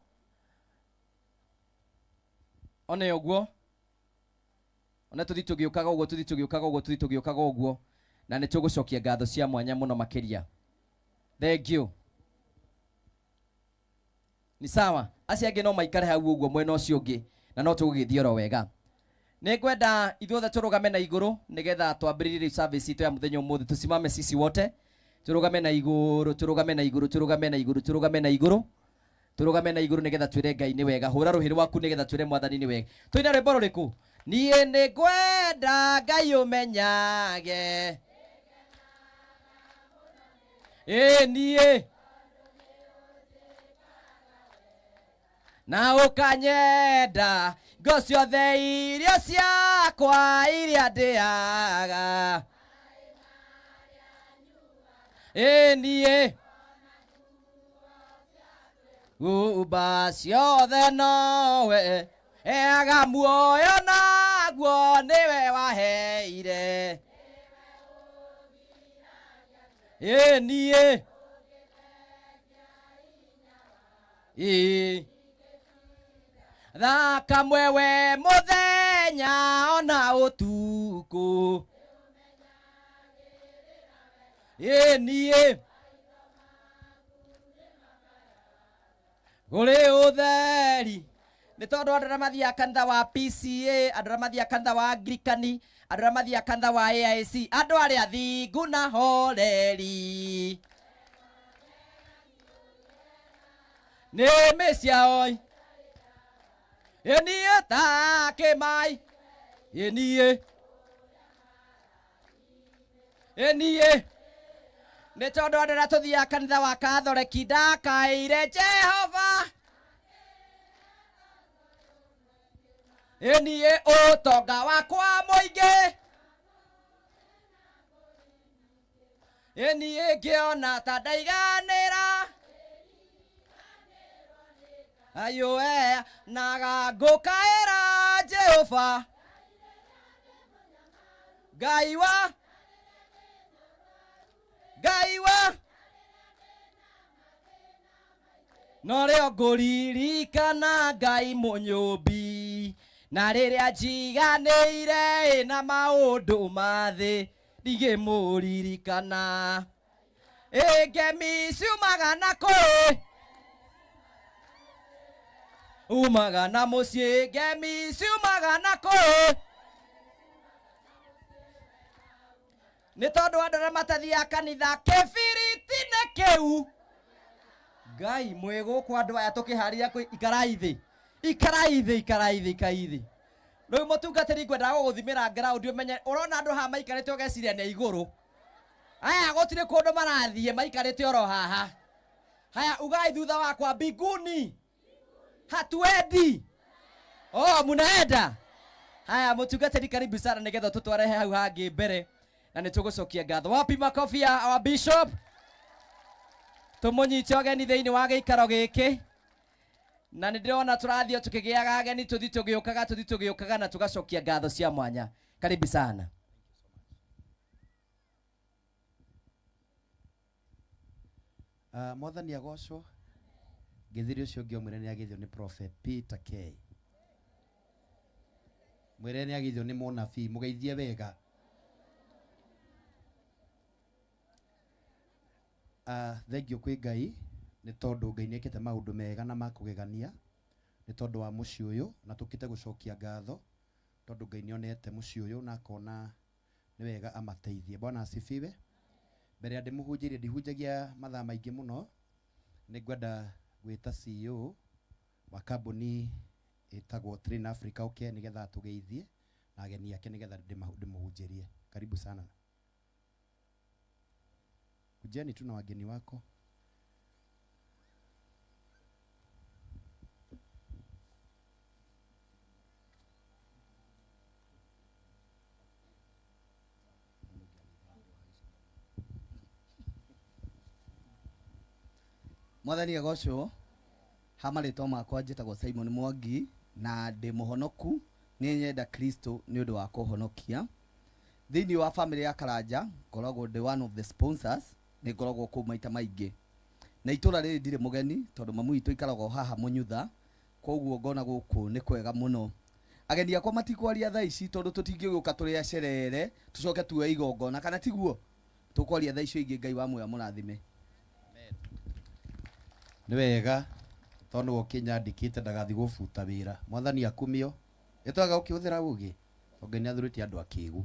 One ũguo. One tũthiĩ tũgĩũkaga ũguo, tũthiĩ tũgĩũkaga ũguo, tũthiĩ tũgĩũkaga ũguo. Na nĩ tũgũcokia ngatho cia mwanya mũno makĩria. Thank you. Ni sawa. Acio angĩ no maikare hau ũguo mwena ũcio ũngĩ na no tũgũgĩthiĩ oro wega. Nĩ ngwenda ithuothe tũrũgame na igũrũ nĩgetha twambĩrĩrie rĩu service itũ ya mũthenya ũmũthĩ. Tusimame sisi wote. Tũrũgame na igũrũ, tũrũgame na igũrũ, tũrũgame na igũrũ, tũrũgame na igũrũ. Tũrũgame na igũrũ nĩgetha twĩre Ngai nĩ wega. Hũra rũhĩ rwaku nĩgetha twĩre Mwathani nĩ wega. Tũine rwĩmbo rũrĩkũ? Niĩ nĩ ngwenda Ngai ũmenyage. Ĩ niĩ na ũkanyenda ngo ciothe irio ciakwa iria ndĩaga. Ĩ niĩ umba ciothe nowe heaga muoyo naguo nĩwe waheire. Ĩ niĩ ĩ thaka mwewe mũthenya ona ũtukũ. Ĩ niĩ kũrĩ ũtheri nĩ tondũ andũ arĩa mathiaga kanitha wa PCA, andũ arĩa mathiaga kanitha wa Anglikani, andũ arĩa mathiaga kanitha wa AIC, andũ arĩa athingu na horeri nĩ mĩciao. Ĩ niĩ ta kĩmai, ĩ niĩ, ĩ niĩ nĩ tondũ andũ arĩa tũthiaga kanitha wa Katholeki ndakaire Jehova. Ĩ niĩ ũtonga wakwa mũingĩ, ĩ niĩ ngĩona ta ndaiganĩra, ayũe naga ngũkaĩra Jehova Ngai wa Ngai wa no rĩo ngũririkana Ngai mũnyũmbi na rĩrĩa njiganĩire na maũndũ ma thĩ ndigĩmũririkana. Ĩ ngemi ciumaga na kũ? Umaga na mũciĩ, ngemi ciumaga na kũ? Nĩ tondũ andũ arĩa matathiaga kanitha kĩbiriti-inĩ kĩu. Ngai mwĩ gũkũ andũ aya tũkĩharĩria kwĩ ikarai thĩ, ikarai thĩ, ikarai thĩ, ikarai thĩ. Rĩu mũtungatĩri ngwendaga gũgũthimĩra ground ũmenye, ũrona andũ haha maikarĩte ũgeciria nĩ igũrũ. Aya gũtirĩ kũndũ marathiĩ maikarĩte oro haha. Haya ugai thutha wakwa mbinguni. Hatuendi. Oh, munaenda. Haya, mutungatĩri karibu sana nĩgetha tũtware hau hangĩ mbere na nĩ tũgũcokia ngatho. Wapi makobi ya our bishop? Tũmũnyite ũgeni thĩinĩ wa gĩikaro gĩkĩ na nĩ ndĩrona tũrathiĩ tũkĩgĩaga ageni tũthi tũgĩũkaga tũthi tũgĩũkaga na tũgacokia ngatho cia mwanya. Karibu sana. Mwathani agocwo. Ngĩthire ũcio ũngĩ ũmwĩre nĩ agĩthio nĩ Prophet Peter K. Mwĩre nĩ agĩthio nĩ mũnabii, mũgeithie wega. Thengiũ kwĩ Ngai nĩ tondũ Ngai nĩ ekĩte maũndũ mega na ma kũgegania nĩ tondũ wa mũciĩ ũyũ, na tũkĩte gũcokia ngatho tondũ Ngai nĩ onete mũciĩ ũyũ na akona nĩ wega amateithie. Bwana asifiwe. Mbere ya ndĩmũhunjĩrie, ndihunjagia mathaa maingĩ mũno, nĩ ngwenda gwĩta CEO wa kambuni ĩtagwo Train Africa oke nĩgetha atũgeithie na ageni ake nĩgetha ndĩmũhunjĩrie. Karibu sana. Kujeni tu na wageni wako. Mwathani agocwo. Ha marĩtwa makwa njĩtagwo Simon Mwangi na ndĩ mũhonoku, nĩ nyenda Kristo nĩ ũndũ wa kũhonokia. Thĩinĩ wa family ya Karanja ngoragwo ndĩ one of the sponsors, nĩ ngoragwo kũu maita maingĩ. Na itũra rĩrĩ ndirĩ mũgeni tondũ mamu witũ aikaragwo haha Mũnyutha, koguo ngona gũkũ nĩ kwega mũno. Ageni akwa matikwaria thaa ici tondũ tũtingĩgĩũka tũrĩ acerere tũcoke tuoe igongona, kana tiguo? Tũkwaria thaa icio ingĩ. Ngai wa muoyo amũrathime. Nĩ wega tondũ nĩwe ũkĩnyandĩkĩte ndagathiĩ gũbuta wĩra. Mwathani akumio. Ĩtwaga ũkĩhũthĩra ũgĩ, tondũ Ngai nĩ athurĩtie andũ akĩgu.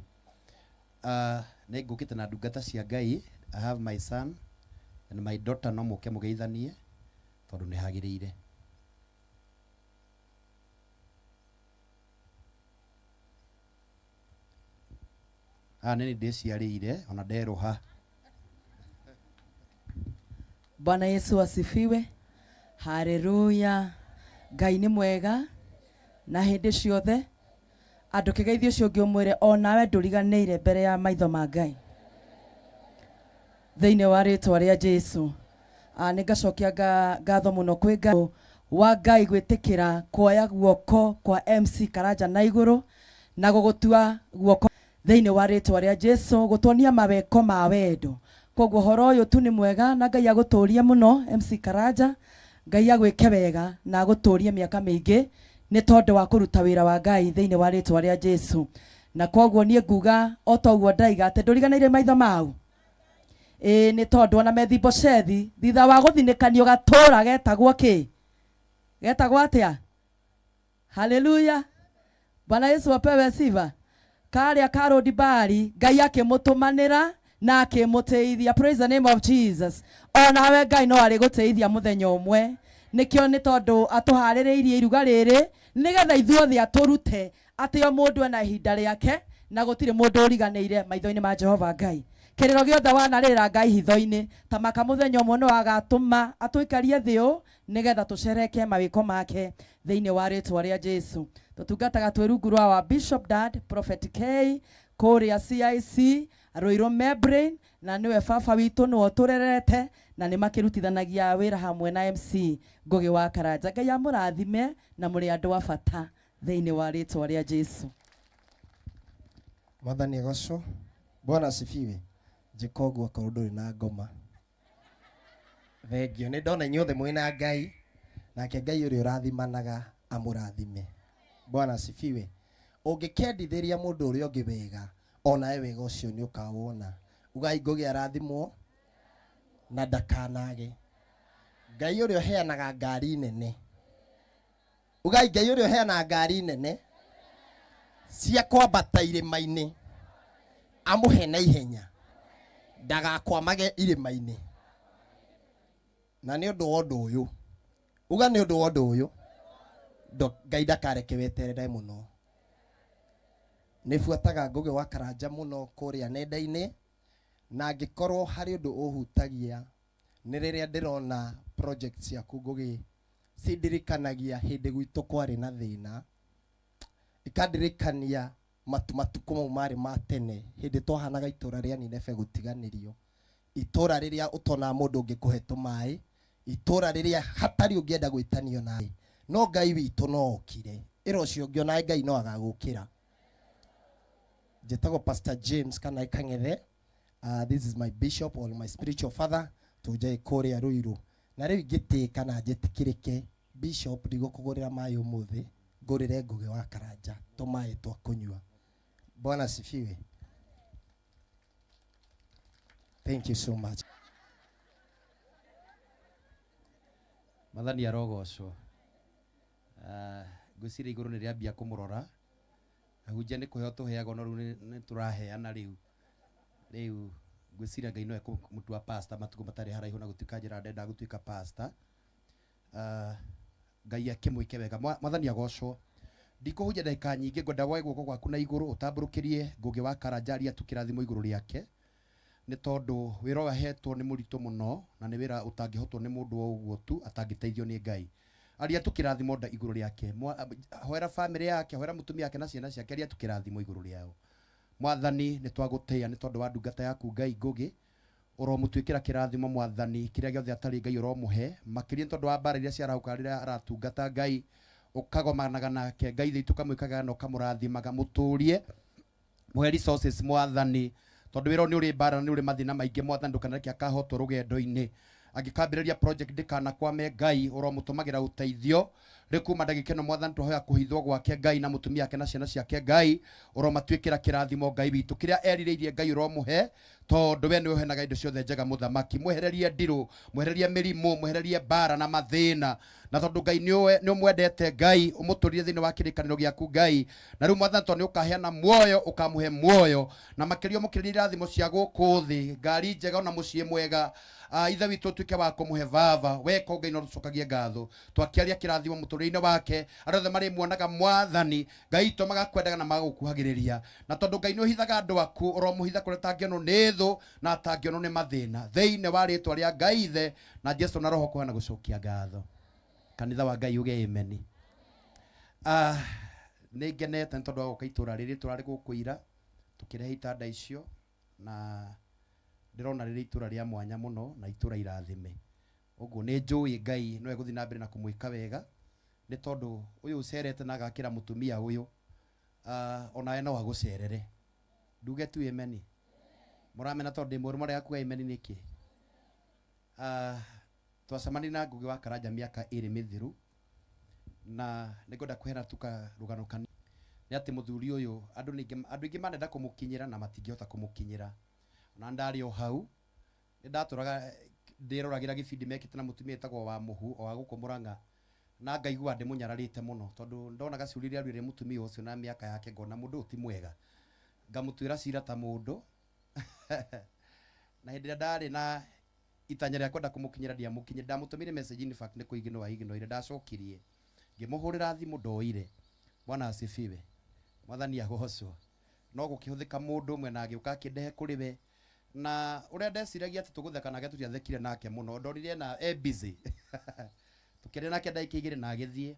Nĩ ngũkĩte na ndungata cia Ngai. I have my son and my daughter, no mũke mũgeithanie tondũ nĩ hagĩrĩire. Haha nĩ niĩ ndĩciarĩire ona nderũha. Bwana Yesu asifiwe. Haleluya. Ngai nĩ mwega na hĩndĩ ciothe. Andũ kĩgeithio ũcio ũngĩ ũmwĩre onawe ndũriganĩire mbere ya maitho ma Ngai. Thĩinĩ wa rĩtwa rĩa Jesu. Nĩ ngacokia ngatho mũno kwĩ Ngai wa Ngai gwĩtĩkĩra kuoya guoko kwa MC Karanja na igũrũ na gũgũtua guoko thĩinĩ wa rĩtwa rĩa Jesu, gũtuonia maweko ma wendo. Koguo ũhoro ũyũ tu nĩ mwega na Ngai agũtũrie mũno MC Karanja, Ngai agwĩke wega na agũtũrie mĩaka mĩingĩ nĩ tondũ wa kũruta wĩra wa Ngai thĩinĩ wa rĩtwa rĩa Jesu. Na koguo niĩ nguga o ta ũguo ndaiga atĩ ndũriganĩire maitho mau. Ĩĩ nĩ tondũ ona Mefiboshethi thutha wa gũthinĩkanio gatũra getagwo kĩ? Getagwo atĩa? Haleluya. Bwana Yesu apewe sifa. Karĩa ka Rodibari Ngai akĩmũtũmanĩra na akĩmũteithia. Praise the name of Jesus. Onawe Ngai no arĩgũteithia mũthenya ũmwe. Nĩkĩo nĩ tondũ atũharĩrĩirie iruga rĩrĩ nĩgetha ithuothe atũrute atĩ o mũndũ ena ihinda rĩake na gũtirĩ mũndũ ũriganĩire maitho-inĩ ma Jehova Ngai. Kĩrĩro gĩothe wanarĩra Ngai hitho-inĩ ta maka mũthenya ũmwe no agatũma atũikarie thĩ ũũ nĩgetha tũcereke mawĩko make thĩinĩ wa rĩtwa rĩa Jesu. Tũtungataga twĩ rungu rwa wa Bishop Dad Prophet K kũrĩa CIC Ruiru Membrane, na nĩwe baba witũ nĩwe ũtũrerete na nĩ makĩrutithanagia wĩra hamwe na MC Ngũgĩ wa Karanja. Ngai amũrathime na mũrĩ andũ a bata thĩinĩ wa rĩtwa rĩa Jesu. Mwathani agocwo. Bwana asifiwe. Njĩka ũguo akorwo ndũrĩ na ngoma. Thengio nĩ ndona inyuothe mwĩna Ngai, nake Ngai ũrĩa ũrathimanaga amũrathime. Bwana asifiwe. Ũngĩkendithĩria mũndũ ũrĩa ũngĩ wega, onawe wega ũcio nĩ ũkawona. Ugai Ngũgĩ arathimwo na ndakanage. Ngai ũrĩa ũheanaga ngari nene. Ugai Ngai ũrĩa ũheanaga ngari nene cia kwambata irĩma-inĩ amũhe na ihenya ndagakwamage irĩma-inĩ. Na nĩ ũndũ wa ũndũ ũyũ, uga nĩ ũndũ wa ũndũ ũyũ, Ngai ndakareke weterere mũno. Nĩ buataga Ngũgĩ wa Karanja mũno kũrĩa nenda-inĩ, na angĩkorwo harĩ ũndũ ũhutagia nĩ rĩrĩa ndĩrona project ciaku Ngũgĩ Cindirikanagia hĩndĩ gwitũ kwarĩ na thĩna, ikandirikania matukũ mau marĩ ma tene, hĩndĩ twahanaga itũra rĩa Nineve gũtiganĩrio, itũra rĩrĩa ũtonaga mũndũ ũngĩkũhe tũmaĩ, itũra rĩrĩa hatarĩ ũngĩenda gwĩtanio nawe, no Ngai witũ no okire. Ĩra ũcio ũngĩ onawe Ngai no agagũkĩra. Njĩtagwo Pastor James kana Kang'ethe. This is my bishop or my spiritual father, tũnjaĩ kũrĩa Ruiru. Na rĩu ingĩtĩka na njĩtĩkĩrĩke, bishop, ndigũkũgũrĩra maĩ ũmũthĩ, ngũrĩre Ngũgĩ wa Karanja tũmaĩ twa kũnyua. Bwana asifiwe. Thank you so much. Mwathani arogocwo. Ngwĩciria igũrũ nĩ rĩambia kũmũrora. Ahunjia nĩ kũheo tũheagwo no rĩu nĩ tũraheana rĩu. Rĩu ngwĩciria Ngai no ekũmũtua pastor matukũ matarĩ haraihu na gũtuĩka njĩra ndenda gũtuĩka pastor. Ngai akĩmwĩke wega. Mwathani agocwo. Ndikũhunjia ndagĩka nyingĩ, ngwenda woe guoko gwaku na igũrũ ũtambũrũkĩrie Ngũgĩ wa Karanja aria tu kĩrathimo igũrũ rĩake, nĩ tondũ wĩra ũyũ ahetwo nĩ mũritũ mũno na nĩ wĩra ũtangĩhotwo nĩ mũndũ o ũguo tu atangĩteithio nĩ Ngai. Aria tu kĩrathimo nda igũrũ rĩake. Hoera bamĩrĩ yake, hoera mũtumia wake na ciana ciake, aria tu kĩrathimo igũrũ rĩao. Mwathani, nĩ twagũtĩĩa nĩ tondũ wa ndungata yaku Ngai Ngũgĩ, ũromũtuĩkĩra kĩrathimo Mwathani, kĩrĩa gĩothe atarĩ Ngai ũromũhe, makĩria nĩ tondũ wa mbara iria ciarahũka rĩrĩa aratungata Ngai, ũkagomanaga nake Ngai thĩ ũkamwĩkaga na ũkamũrathimaga, mũtũrie, mũhe resources Mwathani, tondũ wĩra ũyũ nĩ ũrĩ mbara na nĩ ũrĩ mathĩna maingĩ Mwathani, ndũkanareke akahotwo rũgendo-inĩ. Angĩkambĩrĩria project ndĩkanakwame Ngai, ũromũtũmagĩra ũteithio. Rĩu kuma ndagĩka ĩno Mwathani twahoya kũhithwo gwake Ngai na mũtumia wake na ciana ciake Ngai, ũromatuĩkĩra kĩrathimo Ngai witũ, kĩrĩa erirĩirie Ngai ũromũhe, tondũ we nĩwe ũheanaga indo ciothe njega mũthamaki. Mwehererie ndirũ, mwehererie mĩrimũ, mwehererie mbara na mathĩna, na tondũ Ngai nĩ ũmwendete Ngai, ũmũtũrire thĩinĩ wa kĩrĩkanĩro gĩaku Ngai. Na rĩu Mwathani tondũ nĩ ũkaheana muoyo, ũkamũhe muoyo, na makĩria ũmũkĩrĩrie irathimo cia gũkũ thĩ, ngari njega ona mũciĩ mwega. Ithe witũ ũtuĩke wa kũmũhe baba, weka Ngai no tũcokagie ngatho. Twakĩaria kĩrathimo mũtũrĩre-inĩ wake, andũ othe marĩmuonaga Mwathani Ngai witũ magakwendaga na magagũkuhagĩrĩria, na tondũ Ngai nĩ ũhithaga andũ aku, ũromũhitha kũrĩa atangĩonwo nĩ thũ na atangĩonwo nĩ mathĩna, thĩinĩ wa rĩtwa rĩa Ngai Ithe na Jesu na Roho kũheana gũcokia ngatho. Kanitha wa Ngai uge ameni. Nĩ ngenete nĩ tondũ wa gũka itũra rĩrĩ, tũrarĩ gũkũ ira tũkĩrehe itanda icio, na ndĩrona rĩrĩ itũra rĩa mwanya mũno na itũra irathime. Ũguo nĩ njũĩ Ngai no egũthiĩ na mbere na kũmwĩka wega, nĩ tondũ ũyũ ũcerete na agakĩra mũtumia ũyũ, onawe no agũcerere. Nduge tu ameni. Mũramena tondũ ndĩ mũru, mũrega kuga ameni nĩkĩ? Twacemanirie na Ngũgĩ wa Karanja mĩaka ĩrĩ mĩthiru, na nĩngwenda kũheana tu karũgano kanini. Nĩ atĩ mũthuri ũyũ, andũ aingĩ manenda kũmũkinyĩra na matingĩhota kũmũkinyĩra. Na ndarĩ o hau, nĩndatũraga ndĩroragĩra gĩbindi mekĩte na mũtumia wĩtagwo wa Mũhu o wa gũkũ Mũrang'a, na ngaigua ndĩmũnyararĩte mũno tondũ ndonaga ciũria iria arũire mũtumia ũcio na mĩaka yake, ngona mũndũ ũyũ ti mwega, ngamũtuĩra cira ta mũndũ. Na hĩndĩ ĩrĩa ndarĩ na itanya rĩa kwenda kũmũkinyĩra ndiamũkinyĩra, ndamũtũmĩire message, in fact nĩ kũignore aignore, ndacokirie ngĩmũhũrĩra thimũ ndoire. Bwana asifiwe, Mwathani agocwo. No gũkĩhũthĩka mũndũ ũmwe na agĩũka akĩndehe kũrĩ we, na ũrĩa ndeciragia atĩ tũgũtheka nake tũtiathekire nake mũno, ndonire na e busy. Tũkĩaria nake ndagĩka igĩrĩ na agĩthiĩ.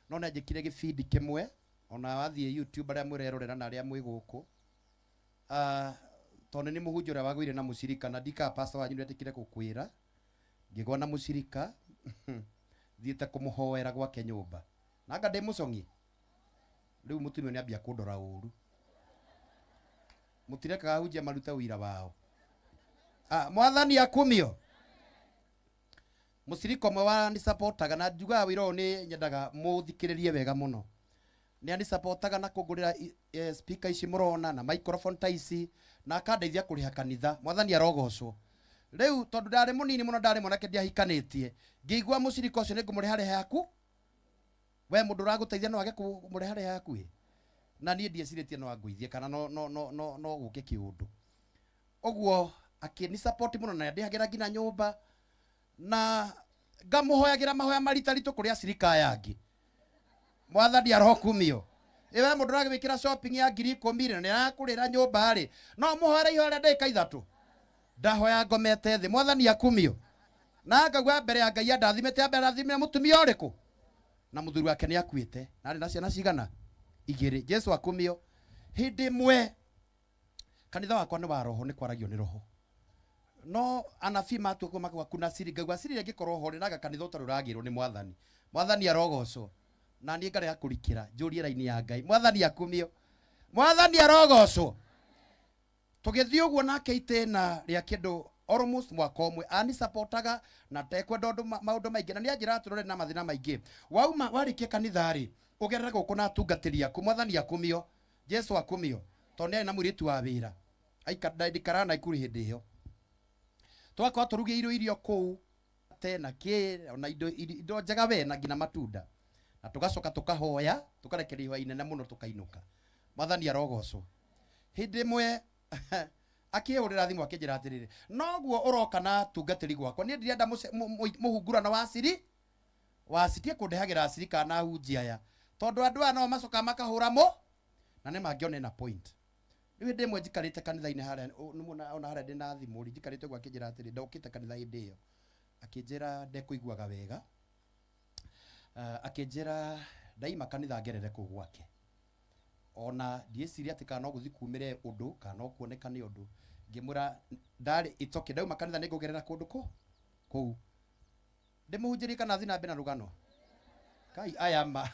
No nĩ anjĩkire gĩbindi kĩmwe, ona wathiĩ YouTube arĩa mwĩrerorera na arĩa mwĩ gũkũ. Tondũ nĩ mũhunjia ũrĩa wagũire na mũcirika, na ndikaga pastor wanyu nĩetĩkire gũkwĩra, ngĩgwa na mũcirika, thiĩte kũmũhoera gwake nyũmba. Na anga ndĩ mũcong'i. Rĩu mũtumia nĩ ambia kũndora ũru. Mũtirekaga ahunjia marute ũira wao. Mwathani akumio. Mũcirika ũmwe wa nisupportaga, na njugaga wĩra ũyũ nĩ nyendaga mũthikĩrĩrie wega mũno. Nĩ anisupportaga na kũngũrĩra speaker ici mũrona na microphone ta ici, na akandeithia kũrĩha kanitha. Mwathani arogocwo. Rĩu tondũ ndarĩ mũnini mũno, ndarĩ mwanake, ndiahikanĩtie, ngĩigua mũcirika ũcio nĩ ngũmũrĩha rĩha yaku. We mũndũ ũragũteithia no age kũmũrĩha rĩha yaku ĩ? Na niĩ ndiecirĩtie no angũithie kana no gũke kĩũndũ. Ũguo akĩni support mũno na ndĩhagĩra nginya nyũmba, na ngamũhoyagĩra mahoya maritaritũ kũrĩ acirika aya angĩ. Mwathani arokumio. Ĩwe mũndũ ũragĩwĩkĩra shopping ya ngiri ikũmi rĩ, na nĩarakũrĩra nyũmba rĩ, no mũhoere ihoya rĩa ndagĩka ithatũ. Ndahoya ngomete thĩ. Mwathani akumio. Na ngauga mbere ya Ngai andathimĩte, ambe arathimire mũtumia ũrĩkũ? Na mũthuri wake nĩ akuĩte na arĩ na ciana cigana? Igĩrĩ. Jesu akumio. Hĩndĩ ĩmwe kanitha wakwa nĩ wa roho, nĩ kwaragio nĩ roho, no anabii matua kuo makauga kuna siri, ngaigua siri ĩngĩkorwo ho rĩ, naga kanitha ũtarĩ ũragĩrwo nĩ mwathani. Mwathani arogocwo. Na niĩ ngarega kũrikĩra njũrie raini ya Ngai. Mwathani akumio. Mwathani arogocwo. Tũgĩthiĩ ũguo nake itĩna rĩa kĩndũ almost mwaka ũmwe, anisapotaga na ndekwenda ũndũ maũndũ maingĩ, na nĩ anjĩraga tũrore na mathĩna maingĩ. Wauma warĩkia kanitha rĩ, ũgerere gũkũ na atungatĩri aku. Mwathani akumio. Jesu akumio. Tondũ nĩ arĩ na mũirĩtu wa wĩra. Ndikaraga Naikuru hĩndĩ ĩyo. Twakorwo tũrugĩirwo irio kũu te na kĩ ona indo njega we na nginya matunda, na tũgacoka tũkahoya, tũkarekeria ihoya inene mũno, tũkainũka. Mwathani arogocwo. Hĩndĩ ĩmwe akĩhũrĩra thimũ akĩnjĩra atĩrĩrĩ, noguo ũroka na atungatĩri gwakwa, niĩ ndirenda mũhungurano wa siri wacitie kũndehagĩra siri kana hunjia aya, tondũ andũ aya no macokaga makahũra mũ na nĩ mangĩona ĩna point. Rĩu hĩndĩ ĩmwe njikarĩte kanitha-inĩ harĩa, nĩmuona ona harĩa ndĩna thimũ rĩ, njikarĩte ũguo akĩnjĩra atĩrĩ, ndokĩte kanitha hĩndĩ ĩyo, akĩnjĩra ndekũiguaga wega. Akĩnjĩra ndaima kanitha ngerere kũu gwake, ona ndiĩciria atĩ kana no gũthiĩ kumĩre ũndũ kana no kuonekane ũndũ. Ngĩmwĩra ndarĩ it's okay, ndauma kanitha nĩngũgerera kũndũ kũ kũu ndĩmũhunjĩrie kana thiĩ na mbere na rũgano. Kai aya ma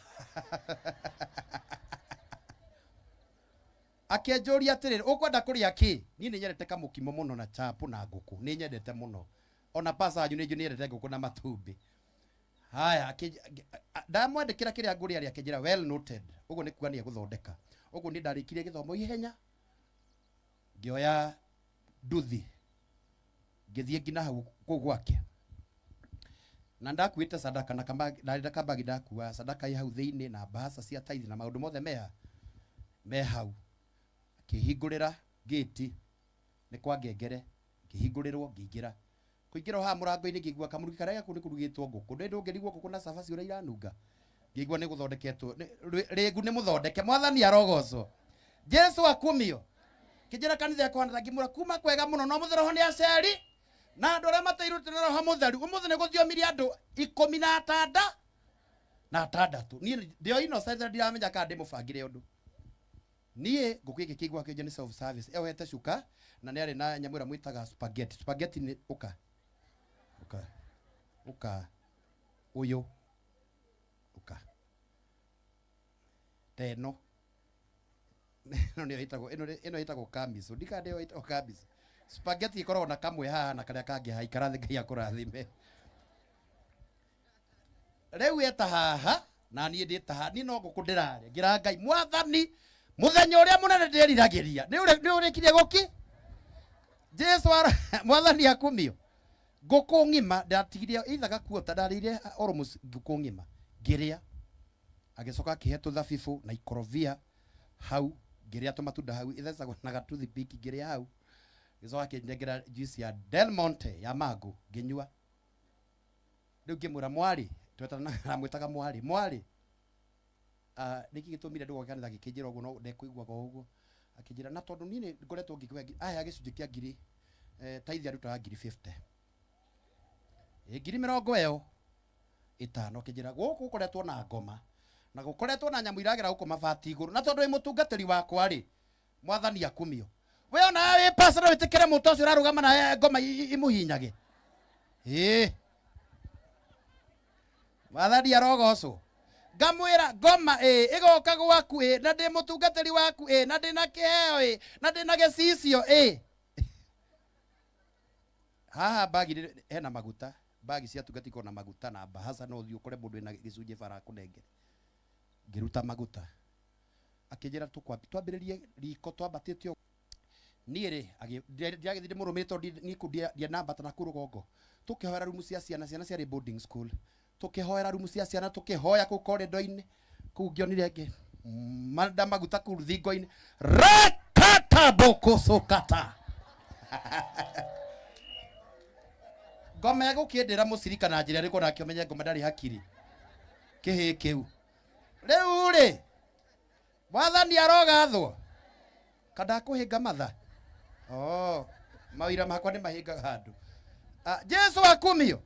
akĩnjũria atĩrĩrĩ, ũkwenda kũrĩa kĩ? Niĩ nĩ nyendete kamũkimo mũno na chapo na ngũkũ, nĩ nyendete mũno, ona pasa wanyu nĩ njũĩ nĩ nyendete ngũkũ na matumbĩ. Haya, ndamwandĩkĩra kĩrĩa ngũrĩa rĩ, akĩnjĩra well noted. Ũguo nĩ kuga nĩ egũthondeka. Ũguo nĩ ndarĩkirie gĩthomo ihenya, ngĩoya nduthi ngĩthiĩ nginya hau kũu gwake, na ndakuĩte sadaka na kambagi, ndarĩ na kambagi ndakua sadaka ĩ hau thĩinĩ na bahasa cia tithe na maũndũ mothe me hau. Akĩhingũrĩra gĩti, nĩ kwa ngengere, ngĩhingũrĩrwo ngĩingĩra. Kũingĩra haha mũrango-inĩ ngĩigua kamũruki karĩa kũu nĩ kũrugĩtwo ngũkũ. Ndĩ ndũngĩrigwo ngũkũ na cabaci ũrĩa iranunga. Ngĩigua nĩ gũthondeketwo, rĩngu nĩ mũthondeke. Mwathani arogocwo. Jesu akumio. Kĩnjĩra kanitha yakwa na ngĩmwĩra kuma kwega mũno, no mũthĩ roho nĩ aceri na andũ arĩa mateirũte na roho mũtheru. Ũmũthĩ nĩ gũthiomirie andũ ikũmi na atanda na atandatũ. Niĩ ndĩ o innocent na ndiramenya kana ndĩmũbangĩre ũndũ. Niĩ ngũkũ ĩngĩ kĩigua kĩnjũ nĩ self service, eohete cuka na nĩ arĩ na nyamũ ĩrĩa mwĩtaga spaghetti. Spaghetti nĩ ũka ũka ũka ũyũ ũka ta ĩno. Ĩno nĩyo ĩtagwo, ĩno ĩtagwo kamiso. Ndikana nĩyo ĩtagwo kamiso. Spaghetti ĩkoragwo na kamwe haha na karĩa kangĩ haha. Ikara thĩ, Ngai akũrathime. Rĩu eta haha na niĩ ndĩ ta haha, niĩ no ngũkũ ndĩrarĩa. Ngĩra Ngai, mwathani, mũthenya ũrĩa mũnene ndĩriragĩria nĩ ũrĩkirie gũki. Jesu mwathani akumio. Ngũkũ ng'ima ndatigire either gakuota, ndarĩire almost ngũkũ ng'ima ngĩrĩa. Agĩcoka akĩhe tũthabibũ na ikorobia hau, ngĩrĩa tũmatunda hau, ithecagwo na gatuthipiki, ngĩrĩa hau. Gĩcoka akĩnengera juice ya Del Monte ya mango, ngĩnyua. Rĩu ngĩmwĩra mwarĩ, twetanaga, namwĩtaga mwarĩ, mwarĩ, nĩkĩ gĩtũmire ndũgoke kanitha? Gĩkĩnjĩra ũguo, no ndekũiguaga ũguo. Akĩnjĩra na tondũ niĩ nĩ ngoretwo ngĩkũhe aya gĩcunjĩ kĩa ngiri, tithe arutaga ngiri 50, ĩ ngiri mĩrongo ĩyo ĩtano. Akĩnjĩra gũkũ gũkoretwo na ngoma na gũkoretwo na nyamũ iragera gũkũ mabati igũrũ, na tondũ wĩ mũtungatĩri wakwa rĩ, mwathani akumio. We ona wĩ pastor wĩtĩkĩre mũtũ ũcio ũrarũgama na ngoma imũhinyage. Ĩ mwathani arogocwo. Ngamwĩra ngoma ĩ ĩgoka gwaku ĩ, na ndĩ mũtungatĩri waku ĩ, na ndĩ na kĩheo ĩ, na ndĩ na gĩcicio ĩ. Haha bagi hena maguta, bagi cia tungati ikoragwo na maguta na bahasa, no ũthiĩ ũkore mũndũ wĩna gĩcunjĩ bara akũnengere. Ngĩruta maguta, akĩnjĩra twambĩrĩrie riko twambatĩte ũguo. Niĩ rĩ, ndiagĩthiĩ ndĩmũrũmĩrĩre tondũ niĩ kũu ndianambata na kũu rũgongo. Tũkĩhoera rumu cia ciana, ciana ciarĩ boarding school. Tũkĩhoera rumu cia ciana, tũkĩhoya kũu corridor-inĩ kũu, ngĩonire ngĩ manda maguta kũu thingo-inĩ, rakata bokosokata ngoma ĩgũkĩndĩra mũcirika na njĩra ĩrĩkũ, nake ũmenye ngoma ndarĩ hakiri kĩhĩ kĩu. Rĩu rĩ, mwathani arogathwo. Kandakũhĩnga matha, oh, mawĩra makwa nĩ mahĩngaga andũ. Jesu akumio.